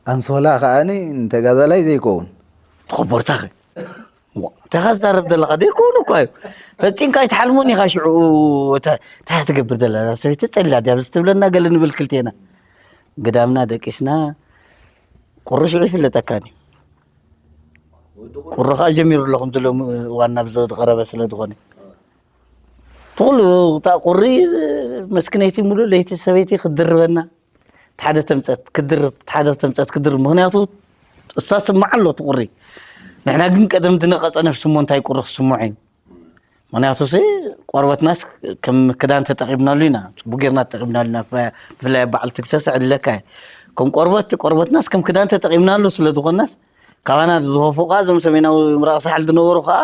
ኣንሶላ ከኣኒ ንተጋዳላይ ዘይከውን። ተኸቦርታኸ? ዋ፣ እንታይ ኢኻ ትዛረብ ዘለኻ? ዘይከውን እኳ እዩ። ፈጺምካ ኣይትሓልሞን ኢኻ ሽዑ። እታ፣ እንታይ እያ ትገብር ዘላ? እዛ ሰበይቲ ጸሊላ ድያ ትብለና ገለ ንብል ክልቴና። ግዳምና ደቂስና፣ ቁሪ ሽዑ ይፍለጠካን እዩ። ቁሪ ኸኣ ጀሚሩ ኣሎ፣ ከምዚ ሎሚ እዋን ናብ ዝቐረበ ስለ ዝኾነ። ትኹሉ እታ ቁሪ መስክነይቲ ሙሉእ ለይቲ ሰበይቲ ክትድርበና፣ ሓደ ተምጸት ክትድርብ፣ ሓደ ተምጸት ክትድርብ። ምኽንያቱ እሳ ስምዓ ኣሎ እቲ ቁሪ። ንሕና ግን ቀደም ዝነቐጸ ነፍሲ እሞ እንታይ ቁሪ ክስምዖ እዩ? ምኽንያቱ ሲ ቆርበትናስ ከም ክዳን ተጠቒምናሉ ኢና፣ ጽቡቕ ጌርና ተጠቒምናሉ ኢና። ብፍላይ ኣብ በዓል ትግሰስ ዕድለካ እዩ። ከም ቆርበት፣ ቆርበትናስ ከም ክዳን ተጠቒምናሉ ስለ ዝኾንናስ፣ ካባና ዝኸፍኡ ከኣ እዞም ሰሜናዊ ምብራቕ ሳሕል ዝነበሩ ከኣ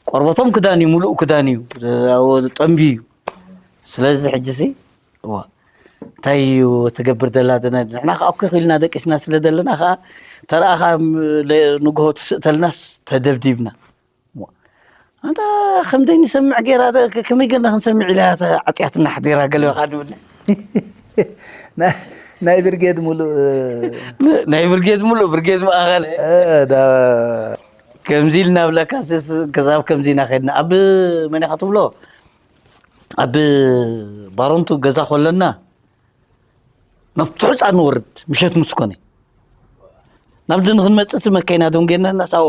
ቆርበቶም ክዳን እዩ፣ ሙሉእ ክዳን እዩ፣ ጠምቢ እዩ። ስለዚ ሕጂ ሲ፣ እዋ፣ እንታይ እዩ ትገብር ዘላ? ዘነ-፣ ንሕና ከኣ እኮ ኢልና ደቂስና ስለ ዘለና ከኣ፣ ተረኣኻ ም-፣ ለ-፣ ንግሆ ትስእተልናስ ተደብዲብና። እዋ፣ ኣንታ ከምደይ ንሰምዕ ጌራ፣ ተ-፣ ከ-፣ ከመይ ጌርና ክንሰምዕ ኢላ እያ ተዓጽያትና ሓዲራ ገለ ከኣ ንብል። ናይ፣ ናይ ብርጌድ ሙሉእ፣ ን-፣ ናይ ብርጌድ ሙሉእ፣ ብርጌድ ማእኸል። እ፣ ዳ-፣ ከምዚ ኢልና ብለካ፣ ስስ-፣ ክሳብ ከምዚ ኢና ኸድና። ኣብ መን ኢኻ ትብሎ? ኣብ ባሮንቱ ገዛ ኮለና፣ ናብ ትሑጻ ንወርድ፣ ምሸት ምስ ኮነ። ናብዚ ንኽንመጽእ መካይና ደንጌና፣ ናሳኡ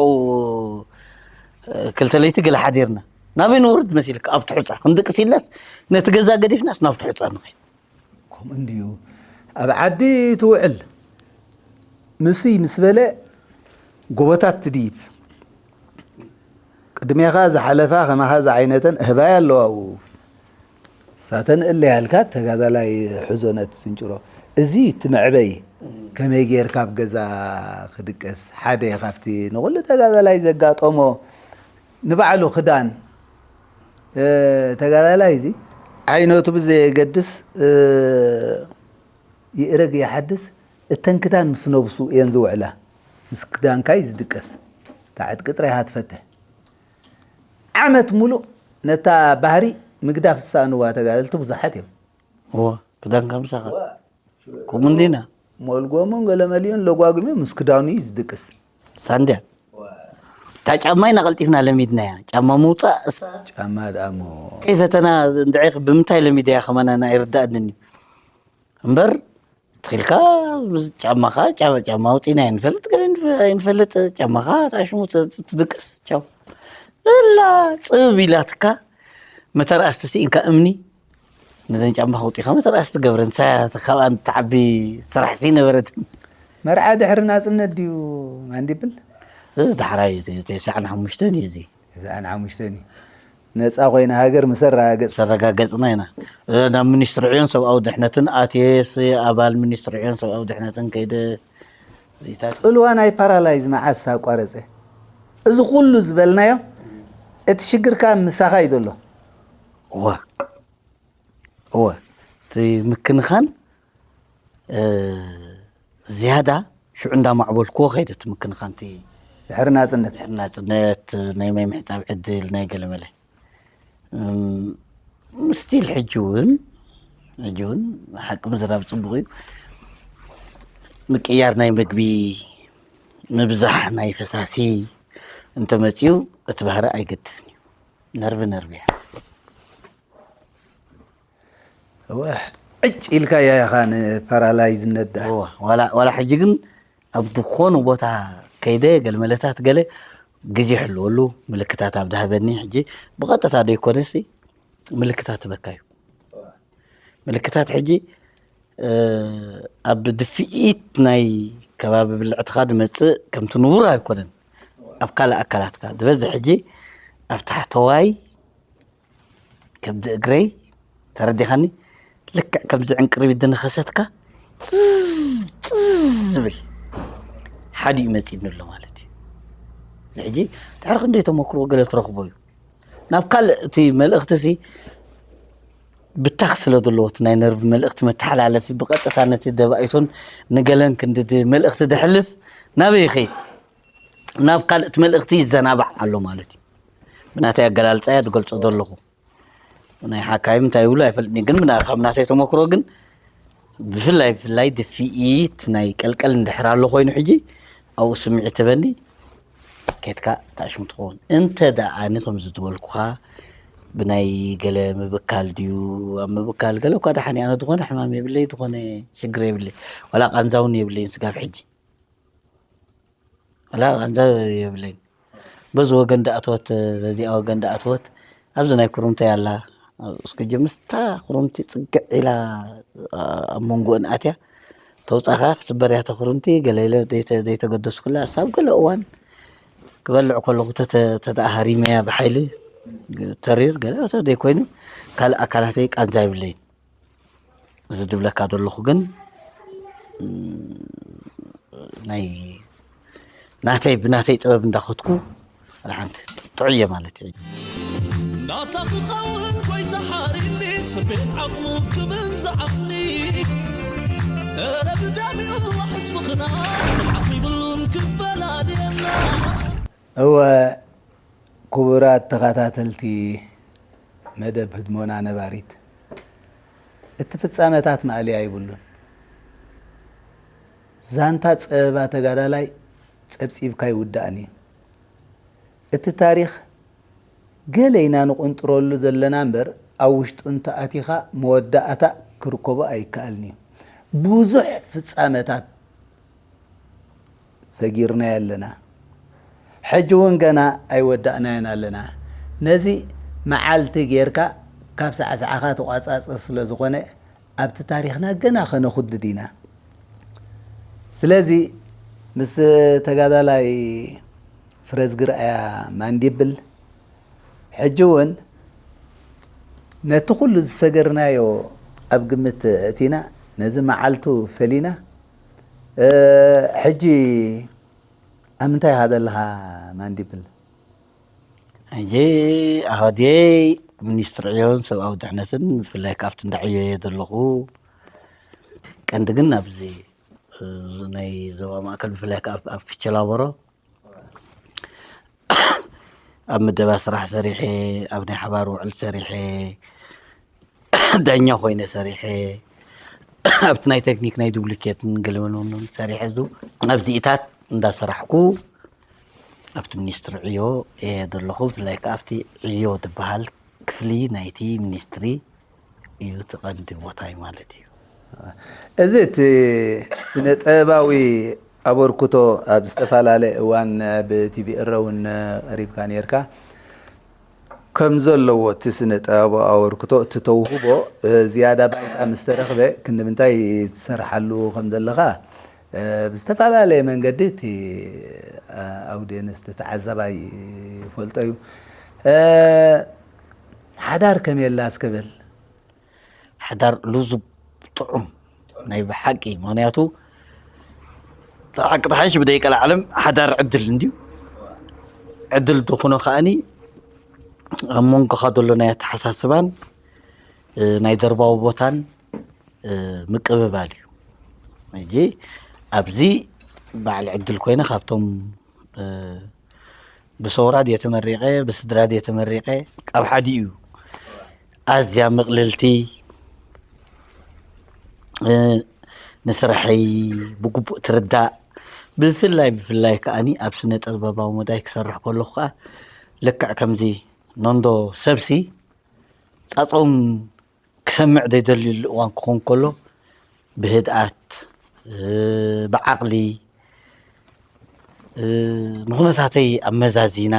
ክልተ ለይቲ ገለ ሓዲርና። ናበይ ንወርድ መሲልካ? ኣብ ትሑጻ። ክንድቅስ ኢልናስ፣ ነቲ ገዛ ገዲፍናስ ናብ ትሑጻ ንኸይድ። ከምኡ እንድዩ። ኣብ ዓዲ ትውዕል። ምስይ ምስ በለ ጎቦታት ትድይብ። ቅድሜኻ ዝሓለፋ ከማኻ ዝዓይነተን ኣህባይ ኣለዋ ኣብኡ። ንሳተን እለ ያልካ ተጋዳላይ ሕዞ ነቲ ስንጭሮ። እዚ እቲ መዕበይ ከመይ ጌርካ ኣብ ገዛ ክድቀስ? ሓደ ካብቲ ንኹሉ ተጋዳላይ ዘጋጠሞ ንባዕሉ ክዳን፣ እ፣ ተጋዳላይ እዚ ዓይነቱ ብዘየገድስ፣ እ፣ ይእረግ ይሓድስ፣ እተን ክዳን ምስ ነብሱ እየን ዝውዕላ። ምስ ክዳንካ እዩ ዝድቀስ። እታ ዕጥቂ ጥራይ ኢኻ ትፈትሕ። ዓመት ሙሉእ ነታ ባህሪ ምግዳፍ ዝሰኣንዋ ተጋደልቲ ብዙሓት እዮም። እዎ፣ ክዳንካ ምሳኻ። ከምኡ እንዲና። ሞልጎሙን ገለመሊኡን ለጓጉሙ ምስ ክዳኑ እዩ ዝድቅስ። ሳንድያ፣ እታ ጫማ ኢና ቀልጢፍና ለሚድናያ። ጫማ ምውፃእ እሳ ጫማ ደኣ እሞ ከይፈተና እንድዒ። ብምንታይ ለሚደያ ከማና ኣይርዳእንን እዩ እምበር፣ ትኺልካ ጫማኻ ጫ- ጫማ ኣውፂና ኣይንፈልጥ፣ ግን ኣይንፈ- ኣይንፈልጥ። ጫማኻ ታሽሙ ት- ት- ትድቅስ። ቻው እላ ፅብ ኢላትካ መተርኣስቲ ስኢንካ እምኒ ነዘን ጫማ ከውፂኻ መተርኣስቲ ገብረን። ሳያ ካብኣን ትዓቢ ስራሕ ሲ ነበረት። መርዓ ድሕሪ ናፅነት ድዩ ማንዲብል? እዚ ዳሕራይ ተስዓን ሓሙሽተን እዩ። እዚ ተስዓን ሓሙሽተን እዩ። ነፃ ኮይና ሃገር ምስ ኣረጋገፅ ዘረጋገፅና ኢና። ናብ ሚኒስትሪ ዕዮን ሰብኣዊ ድሕነትን ኣትየስ ኣባል ሚኒስትሪ ዕዮን ሰብኣዊ ድሕነትን ከይደ ሪታት ፅልዋ ናይ ፓራላይዝ መዓስ ኣቋረፀ? እዚ ኩሉ ዝበልናዮ እቲ ሽግርካ ምሳኻ እዩ ዘሎ። እወ እወ፣ እቲ ምክንኻን ዝያዳ ሽዑ እንዳማዕበልክዎ ከይደ። እቲ ምክንኻን እቲ ድሕሪ ናፅነት ድሕሪ ናፅነት ናይ ማይ ምሕፃብ ዕድል ናይ ገለመለ ስቲል ሕጂ እውን ሕጂ እውን ሓቂ ምዝራብ ፅቡቅ እዩ። ምቅያር ናይ ምግቢ፣ ምብዛሕ ናይ ፈሳሲ እንተመፅዩ እቲ ባህሪ ኣይገድፍን እዩ። ነርቪ ነርቪ እያ። እወ፣ ዕጭ ኢልካ እያ ኢኻ ንፓራላይዝነት ዳ እወ፣ ዋላ ዋላ ሕጂ ግን ኣብ ዝኾኑ ቦታ ከይደ ገለመለታት ገለ ግዜ ሕልወሉ ምልክታት ኣብ ድሃበኒ። ሕጂ ብቐጥታ ደይኮነሲ ምልክታት ትበካ እዩ። ምልክታት ሕጂ ኣብ ድፍኢት ናይ ከባቢ ብልዕትኻ ዝመፅእ ከምቲ ንቡር ኣይኮነን። ኣብ ካልእ ኣካላትካ ዝበዝሕ ሕጂ ኣብ ታሕተዋይ ከብዲ እግረይ፣ ተረዲኻኒ? ልክዕ ከምዚ ዕንቅርቢት ዝነኸሰትካ ፅዝ ፅዝ ዝብል ሓዲኡ መፂእኒ ኣሎ ማለት እዩ። ሕጂ ድሕሪ ክንደይ ተመክሮ ገለ ትረኽቦ እዩ። ናብ ካልእ እቲ መልእኽቲ ሲ ብታኽ ስለ ዘለዎ እቲ ናይ ነርቭ መልእኽቲ መተሓላለፊ ብቐጥታ ነቲ ደባኢቶን ንገለን ክንዲ ድ- መልእኽቲ ደሕልፍ ናበይ ይኸይድ? ናብ ካልእ እቲ መልእኽቲ ይዘናባዕ ኣሎ ማለት እዩ። ብናተይ ኣገላልፃ እያ ዝገልፆ ዘለኹ። ናይ ሓካይም እንታይ ይብሉ ኣይፈልጥን፣ ግን ብና- ካብ ናተይ ተመክሮ ግን ብፍላይ ብፍላይ ድፍኢት ናይ ቀልቀል እንድሕር ኣሎ ኮይኑ ሕጂ ኣብኡ ስምዒት ትበኒ ኬትካ ታሽሙ ትኸውን። እንተ ደኣ ኣነ ከምዚ ዝበልኩኻ ብናይ ገለ ምብካል ድዩ ኣብ ምብካል ገለ እኳ ደሓን እየ፣ ኣነ ዝኾነ ሕማም የብለይ፣ ዝኾነ ሽግር የብለይ፣ ዋላ ቃንዛ እውን የብለይን ስጋብ ሕጂ። ዋላ ቃንዛ የብለይን። በዚ ወገን ደኣተወት በዚኣ ወገን ደኣተወት ኣብዚ ናይ ኩርምቲ ኣላ። እስከ ጀምስታ ኩርምቲ ፅግዕ ኢላ ኣብ መንጎእን ኣትያ ተውፃኻ ክስበር እያ ተኩርምቲ ገለ ኢለ ዘይተ- ዘይተገደስኩላ ሳብ ገለ እዋን ክበልዕ ከለኹ ተተ- ተተኣሃሪመያ ብሓይሊ ተሪር ገለ ዘይኮይኑ ካልእ ኣካላተይ ቃንዛ ይብለይን። እዚ ዝብለካ ዘለኹ ግን ናይ ናተይ ብናተይ ጥበብ እንዳኸትኩ ሓንቲ ጥዑየ ማለት እዩ። ናታ ክኸውን ጎይታ ሓሪኒ ስቤት ዓቕሙ ክብል ዝዓቕኒ እረ ብደሚኡ ዋሕስ ምኽና ስርዓት ይብሉን ክፈላልየና። እወ ክቡራት ተኸታተልቲ መደብ ህድሞና ነባሪት፣ እቲ ፍጻመታት ማእለያ ይብሉን። ዛንታ ጸበባ ተጋዳላይ ጸብጺብካ ኣይውዳእን እዩ። እቲ ታሪኽ ገለ ኢና ንቑንጥረሉ ዘለና እምበር ኣብ ውሽጡ እንተኣቲኻ መወዳእታ ክርከቦ ኣይከኣልን እዩ። ብዙሕ ፍጻመታት ሰጊርናዮ ኣለና። ሕጂ እውን ገና ኣይወዳእናዮን ኣለና። ነዚ መዓልቲ ጌርካ ካብ ሳዕሳዕኻ ትቋጻጸ ስለ ዝኾነ ኣብቲ ታሪኽና ገና ከነኹድድ ኢና። ስለዚ ምስ ተጋዳላይ ፍረዝግር ኣያ ማንዲብል ሕጂ እውን ነቲ ኩሉ ዝሰገርናዮ ኣብ ግምት እቲና ነዚ መዓልቱ ፈሊና ሕጂ ኣብ ምንታይ ኢኻ ዘለኻ ማንዲብል? ሕጂ ኣህዋትየይ ሚኒስትሪ ዕዮን ሰብኣዊ ድሕነትን ብፍላይ ካብቲ እንዳዕዮ እየ ዘለኹ። ቀንዲ ግን ኣብዚ ናይ ዞባ ማእከል ብፍላይ ከዓ ኣብ ፊቸላቦሮ ኣብ ምደባ ስራሕ ሰሪሐ፣ ኣብ ናይ ሓባር ውዕል ሰሪሐ፣ ዳኛ ኮይነ ሰሪሐ፣ ኣብቲ ናይ ቴክኒክ ናይ ዱፕሊኬትን ገለመለውን ሰሪሐ፣ እዙ ኣብዚኢታት እንዳሰራሕኩ ኣብቲ ሚኒስትሪ ዕዮ እየ ዘለኹ። ብፍላይ ከዓ ኣብቲ ዕዮ ዝበሃል ክፍሊ ናይቲ ሚኒስትሪ እዩ እቲ ቀንዲ ቦታይ ማለት እዩ። እዚ እቲ ስነ ጥበባዊ ኣበርክቶ ኣብ ዝተፈላለየ እዋን ኣብ ቲቪ እረ እውን ቀሪብካ ነርካ። ከም ዘለዎ እቲ ስነ ጥበባዊ ኣበርክቶ እቲ ተውህቦ ዝያዳ ባይታ ምስ ተረኽበ ክንዲ ምንታይ ትሰርሓሉ ከም ዘለኻ ብዝተፈላለየ መንገዲ እቲ ኣውድየንስ ተዓዛባይ ይፈልጦ እዩ። ሓዳር ከመይ ኣላ እስከ በል። ሓዳር ልዙብ ጥዑም ናይ ብሓቂ፣ ምክንያቱ ሓቂ ተሓሽ ብደይ ቀልዓለም ሓዳር ዕድል እንድዩ። ዕድል ዝኮኖ ከዓኒ ኣብ መንጎኻ ዘሎ ናይ ኣተሓሳስባን ናይ ደርባዊ ቦታን ምቅብባል እዩ። ሕጂ ኣብዚ በዓል ዕድል ኮይነ ካብቶም ብሰውራ ድየ ተመሪቐ ብስድራ ድየ ተመሪቐ ካብ ሓዲኡ እዩ። ኣዝያ ምቕልልቲ፣ ንስርሐይ ብግቡእ ትርዳእ። ብፍላይ ብፍላይ ከዓኒ ኣብ ስነ ጥበባዊ መዳይ ክሰርሕ ከለኹ ከዓ ልክዕ ከምዚ ኖንዶ ሰብሲ ፃፀኦም ክሰምዕ ዘይደልየሉ እዋን ክኾን ከሎ ብህድኣት፣ ብዓቕሊ፣ ንኹነታተይ ኣመዛዚና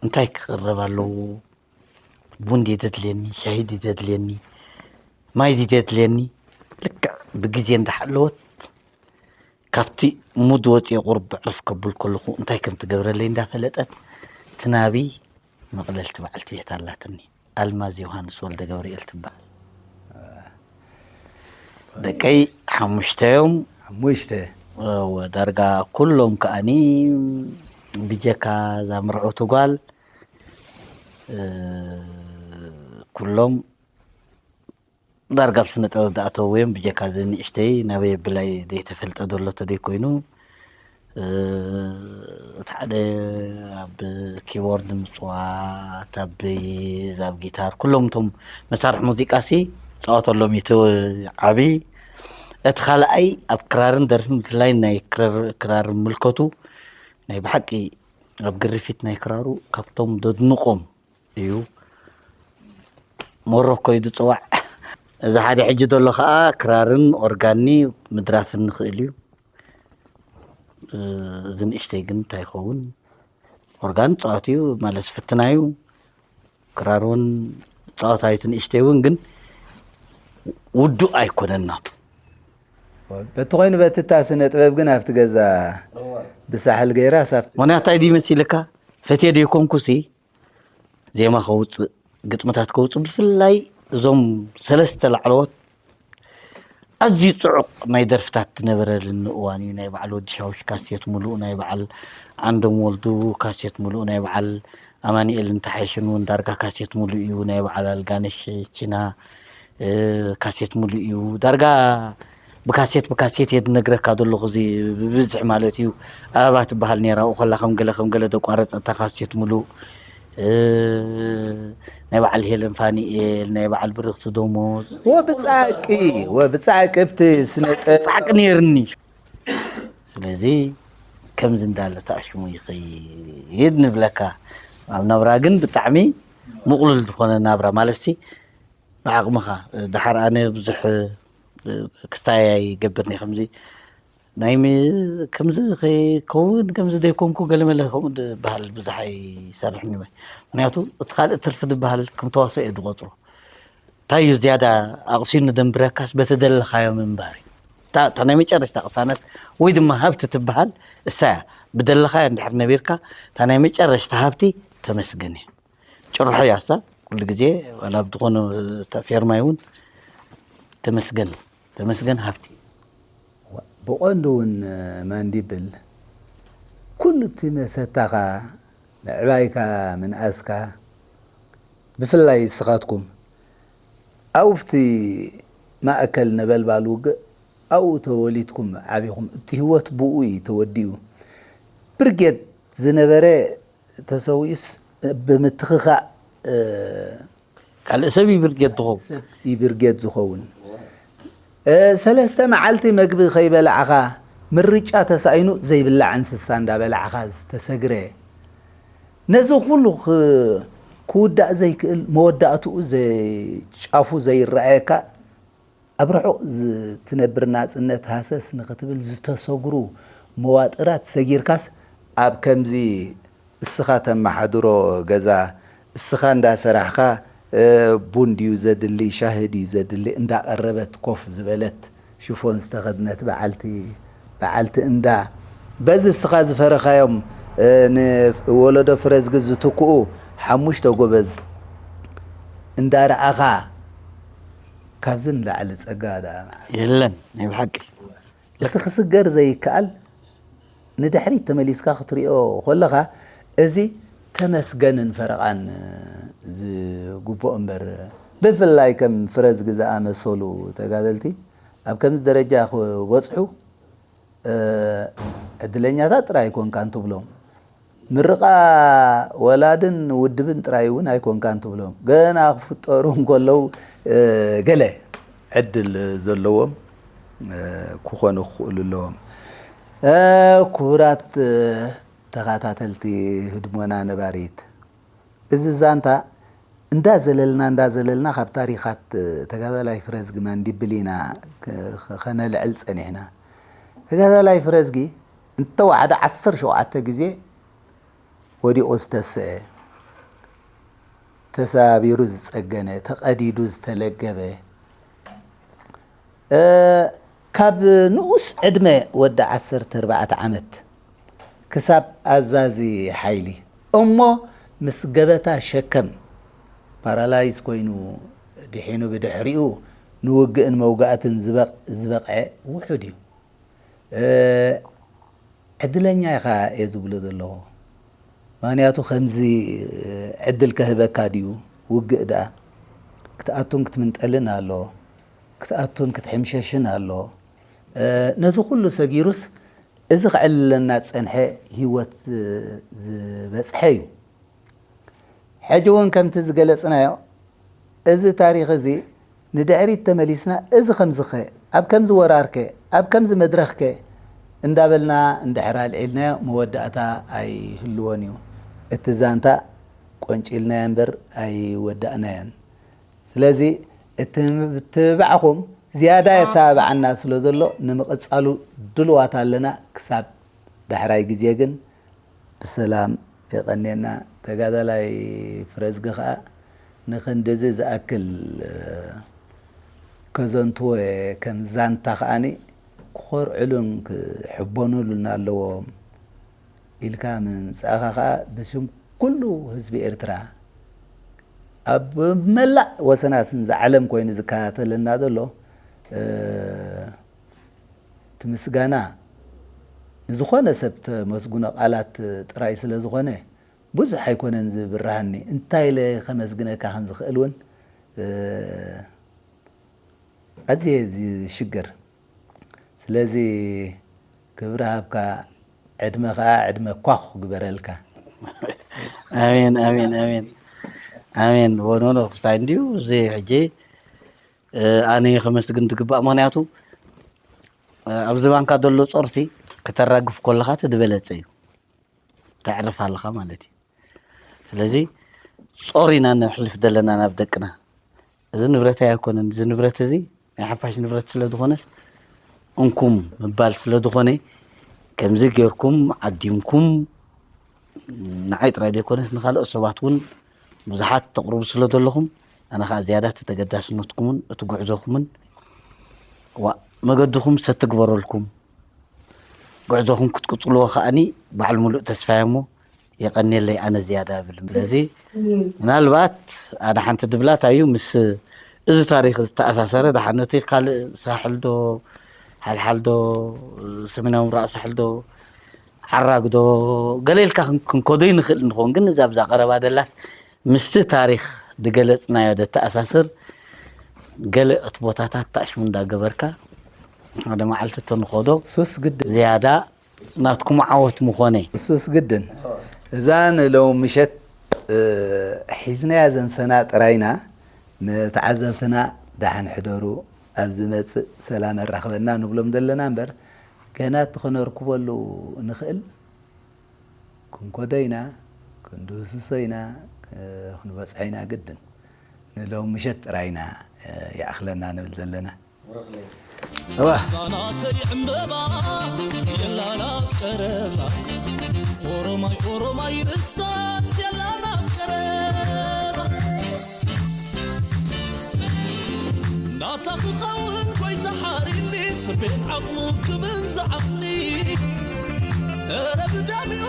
እንታይ ክቕረብ ኣለዎ፣ ቡን ድዩ ዘድልየኒ፣ ሻሂ ድዩ ዘድልየኒ፣ ማይ ድዩ ዘድልየኒ፣ ልክዕ ብግዜ እንዳሓለወት ካብቲ ሙድ ወፂአ ቁሩብ ብዕርፍ ከብል ከለኹ እንታይ ከም ትገብረለይ እንዳፈለጠት ትናቢ መቕለልቲ በዓልቲ ቤት ኣላትኒ። ኣልማዝ ዮሃንስ ወልደ ገብርኤል ትበሃል። ደቀይ ሓሙሽተ እዮም። ሓሙሽተ። እወ፣ ዳርጋ ኩሎም ከኣኒ ብጀካ እዛ ምርዕውቲ ጓል ኩሎም ዳርጋ ኣብ ስነ ጥበብ ዝኣተው እዮም። ብጀካ እዚ ንእሽተይ ናበይ ብላይ ዘይተፈልጠ ዘሎ ተደይ ኮይኑ እቲ ሓደ ኣብ ኪቦርድ ምፅዋት፣ ኣብ በይዝ፣ ኣብ ጊታር ኩሎም እቶም መሳርሒ ሙዚቃ ሲ ፃወተሎም እዩ እቲ ዓብዪ። እቲ ካልኣይ ኣብ ክራርን ደርፍን ብፍላይ ናይ ክራር ምልከቱ ናይ ብሓቂ ኣብ ግርፊት ናይ ክራሩ ካብቶም ደድንቆም እዩ። ሞሮኮ እዩ ዝፅዋዕ። እዚ ሓደ ሕጂ ዘሎ ከዓ ክራርን ኦርጋኒ ምድራፍን ንኽእል እዩ። እዚ ንእሽተይ ግን እንታይ ይኸውን? ኦርጋን ፃወት እዩ ማለት ፍትና እዩ። ክራር እውን ፃወት ኣይቲ ንእሽተይ እውን ግን ውዱእ ኣይኮነን ናቱ። በቲ ኮይኑ በቲ እታ ስነ ጥበብ ግን ኣብቲ ገዛ ብሳሕል ገይራ ሳብቲ ምክንያቱ እንታይ ድዩ መሲልካ? ፈትየ ደይኮንኩሲ ዜማ ከውፅእ ግጥምታት ከውፅእ ብፍላይ እዞም ሰለስተ ላዕለዎት ኣዝዩ ፅዑቕ ናይ ደርፍታት ዝነበረልኒ እዋን እዩ። ናይ በዓል ወዲ ሻውሽ ካሴት ሙሉእ፣ ናይ በዓል ዓንዶም ወልዱ ካሴት ሙሉእ፣ ናይ በዓል ኣማኒኤል እንተሓይሽን እውን ዳርጋ ካሴት ሙሉእ እዩ። ናይ በዓል ኣልጋነሽ ቺና ካሴት ሙሉእ እዩ። ዳርጋ ብካሴት ብካሴት እየ ዝነግረካ ዘለኹ። እዚ ብብዝሒ ማለት እዩ። ኣበባ ትበሃል ነይራ፣ ኣብኡ ከላ ከም ገለ ከም ገለ ዘቋረፀታ ካሴት ሙሉእ። ናይ በዓል ሄለን ፋኒኤል፣ ናይ በዓል ብርኽቲ ደሞዝ። ወብጻቂ ወብጻቂ ኣብቲ ስነ ጥበብ ጻዕቂ ነይርኒ። ስለዚ ከምዚ እንዳለ ተኣሽሙ ይኸይድ ንብለካ። ኣብ ናብራ ግን ብጣዕሚ ምቕሉል ዝኾነ ናብራ ማለት ሲ ብዓቕምኻ። ድሓር ኣነ ብዙሕ ክስታይ ኣይገብርን እየ። ከምዚ ናይ ሚ- ከምዚ ከይከውን ከምዚ ዘይኮንኩ ገለመለ ከምኡ ዝበሃል ብዙሕ ኣይሰርሕን እየ። ምክንያቱ እቲ ካልእ ትርፊ ዝበሃል ከም ተዋስኦ እየ ዝቆፅሮ። እንታይ እዩ ዝያዳ ኣቕሲኑ ዘንብረካስ በተደለኻዮ ምንባር እዩ። እታ እታ ናይ መጨረሽታ ቅሳነት ወይ ድማ ሃብቲ ትበሃል እሳ እያ። ብደለኻዮ እንድሕር ነቢርካ እታ ናይ መጨረሽታ ሃብቲ ተመስገን እያ። ጭርሖ እያ እሳ ኩሉ ግዜ ዋላ ኣብ ዝኾነ እታ ፌርማይ እውን ተመስገን ተመስገን ሃብቲ። ብቐንዱ እውን ማንዲብል ኩሉ እቲ መሰታኻ ምዕባይካ ምንኣስካ ብፍላይ እስኻትኩም ኣብቲ ማእከል ነበልባል ውግእ ኣብኡ ተወሊድኩም ዓቢኹም፣ እቲ ህይወት ብኡ እዩ ተወዲኡ። ብርጌድ ዝነበረ ተሰዊኡስ ብምትኽኻእ ካልእ ሰብ ይብርጌድ ትኸውን። ሰብ ይብርጌድ ዝኸውን። ሰለስተ መዓልቲ መግቢ ከይበላዕኻ፣ ምርጫ ተሳኢኑ ዘይብላዕ እንስሳ እንዳበላዕኻ ዝተሰግረ፣ ነዚ ኩሉ ክውዳእ ዘይክእል፣ መወዳእትኡ ጫፉ ዘይረኣየካ፣ ኣብ ርሑቕ ዝትነብር ናጽነት ሃሰስ ንኽትብል ዝተሰግሩ መዋጥራት ሰጊርካስ፣ ኣብ ከምዚ እስኻ ተመሓድሮ ገዛ፣ እስኻ እንዳሰራሕኻ፣ ቡን ድዩ ዘድሊ፣ ሻሂ ድዩ ዘድሊ እንዳቐረበት ኮፍ ዝበለት ሽፎን ዝተኸድነት በዓልቲ በዓልቲ እንዳ፣ በዚ እስኻ ዝፈረኻዮም ንወለዶ ፍረዝጊ ዝትክኡ ሓሙሽተ ጎበዝ እንዳረኣኻ፣ ካብዚ ንላዕሊ ጸጋ ደኣ የለን። ናይ ብሓቂ እቲ ክስገር ዘይከኣል ንድሕሪት ተመሊስካ ክትሪኦ ከለኻ፣ እዚ ተመስገንን ፈረቓን ዝግብኦ እምበር፣ ብፍላይ ከም ፍረዝጊ ዝኣመሰሉ ተጋደልቲ ኣብ ከምዚ ደረጃ ክበጽሑ ዕድለኛታት ጥራይ ኣይኮንካን ትብሎም። ምርቓ ወላድን ውድብን ጥራይ እውን ኣይኮንካን ትብሎም። ገና ክፍጠሩ እንከለዉ ገለ ዕድል ዘለዎም ክኾኑ ክኽእሉ ኣለዎም። ክቡራት ተኸታተልቲ ህድሞና ነባሪት፣ እዚ ዛንታ እንዳዘለልና እንዳዘለልና ካብ ታሪኻት ተጋዳላይ ፍረዝጊ መንዲብል ኢና ከነልዕል ጸኒሕና። ተጋዳላይ ፍረዝጊ እንተወሓደ ዓሰርተ ሸውዓተ ግዜ ወዲቑ ዝተስአ፣ ተሰባቢሩ ዝጸገነ፣ ተቐዲዱ ዝተለገበ፣ ካብ ንኡስ ዕድመ ወዲ ዓሰርተ ኣርባዕተ ዓመት ክሳብ ኣዛዚ ሓይሊ እሞ ምስ ገበታ ሸከም ፓራላይዝ ኮይኑ ድሒኑ ብድሕሪኡ ንውግእን መውጋእትን ዝበቕ- ዝበቕዐ ውሑድ እዩ። ዕድለኛ ኢኻ እየ ዝብሎ ዘለኹ። ምኽንያቱ ከምዚ ዕድል ከህበካ ድዩ? ውግእ ደኣ ክትኣቱን ክትምንጠልን ኣሎ፣ ክትኣቱን ክትሕምሸሽን ኣሎ። ነዚ ኩሉ ሰጊሩስ እዚ ክዕልለና ዝጸንሐ ህይወት ዝበጽሐ እዩ። ሕጂ እውን ከምቲ ዝገለጽናዮ እዚ ታሪኽ እዚ ንድሕሪት ተመሊስና እዚ ከምዚኸ ኣብ ከምዚ ወራርከ ኣብ ከምዚ መድረኽከ እንዳበልና እንድሕር ኣልዒልናዮ መወዳእታ ኣይህልዎን እዩ። እቲ ዛንታ ቆንጪልናዮ እምበር ኣይወዳእናዮን። ስለዚ እቲ ምትብባዕኹም ዝያዳ የተባብዓና ስለ ዘሎ ንምቕጻሉ ድልዋት ኣለና። ክሳብ ዳሕራይ ግዜ ግን ብሰላም የቐንየና። ተጋዳላይ ፍረዝጊ ኸኣ ንኽንድዚ ዝኣክል ከዘንትዎ ከም ዛንታ ከኣኒ ክኾርዕሉን ክሕበኑሉን ኣለዎም ኢልካ ምምጻእኻ ኸኣ ብስም ኩሉ ህዝቢ ኤርትራ ኣብ መላእ ወሰናስን ዓለም ኮይኑ ዝከታተለና ዘሎ እቲ ምስጋና ንዝኾነ ሰብ ተመስግኖ ቃላት ጥራይ ስለ ዝኾነ ብዙሕ ኣይኮነን ዝብርሃኒ። እንታይ ኢለ ከመስግነካ ከም ዝኽእል እውን ኣዝየ ዝሽገር። ስለዚ ክብሪ ሃብካ፣ ዕድመ ከኣ ዕድመ ኳኹ ግበረልካ። ኣሜን ኣሜን ኣሜን ኣሜን። ወኖኖ ክስታይ እንድዩ እዚ ሕጂ ኣነ ከመስግን ትግባእ። ምኽንያቱ ኣብ ዝባንካ ዘሎ ጾርሲ ከተራግፍ ከለኻ እቲ ዝበለጸ እዩ። ተዕርፍ ኣለኻ ማለት እዩ። ስለዚ ጾር ኢና ነሕልፍ ዘለና ናብ ደቅና። እዚ ንብረተይ ኣይኮነን። እዚ ንብረት እዚ ናይ ሓፋሽ ንብረት ስለ ዝኾነስ እንኩም ምባል ስለ ዝኾነ ከምዚ ጌርኩም ዓዲምኩም ንዓይ ጥራይ ዘይኮነስ ንኻልኦት ሰባት እውን ብዙሓት ተቕርቡ ስለ ዘለኹም ኣነ ከዓ ዝያዳ እቲ ተገዳስነትኩምን እቲ ጉዕዞኹምን ዋ መገድኹም ሰትግበረልኩም ጉዕዞኹም ክትቅፅልዎ ከዓኒ በዓል ሙሉእ ተስፋ እሞ የቐንየለይ ኣነ ዝያዳ እብል ስለዚ ምናልባት ኣነ ሓንቲ ድብላት ኣዩ ምስ እዚ ታሪክ ዝተኣሳሰረ ደሓን ነቲ ካልእ ሳሕል ዶ ሓልሓል ዶ ሰሜናዊ ምብራቕ ሳሕል ዶ ዓራግ ዶ ገለ ኢልካ ክንኮዶ ይንኽእል ንኸውን ግን እዛ ብዛ ቀረባ ደላስ ምስቲ ታሪክ ዝገለፅናዮ ደተኣሳስር ገለ እቲ ቦታታት ታእሽሙ እንዳገበርካ ሓደ መዓልቲ እተንኸዶ ሱስ ግድን ዝያዳ ናትኩም ዓወት ምኾነ። ሱስ ግድን እዛ ንሎም ምሸት እ፣ ሒዝናያ ዘምሰና ጥራይና ንተዓዘብትና ደሓን ሕደሩ፣ ኣብ ዝመጽእ ሰላም ኣራኽበና ንብሎም ዘለና እምበር፣ ገና እቲ ክነርክበሉ ንኽእል ክንኮዶ ኢና፣ ክንድህስሶ ኢና፣ እ፣ ክንበጽሖ ኢና። ግድን ንሎም ምሸት ጥራይና እ፣ ይኣኽለና ንብል ዘለና። እዋ ናተይ ዕምበባ የላና ቀረባ ኦሮማይ ኦሮማይ ርሳት የላና ቀረባ ናታ ክኸውን ጎይታ ሓሪኒ ስቤት ዓቕሙ ክብል ዝዓቕኒ ኧረ ብዳሚኡ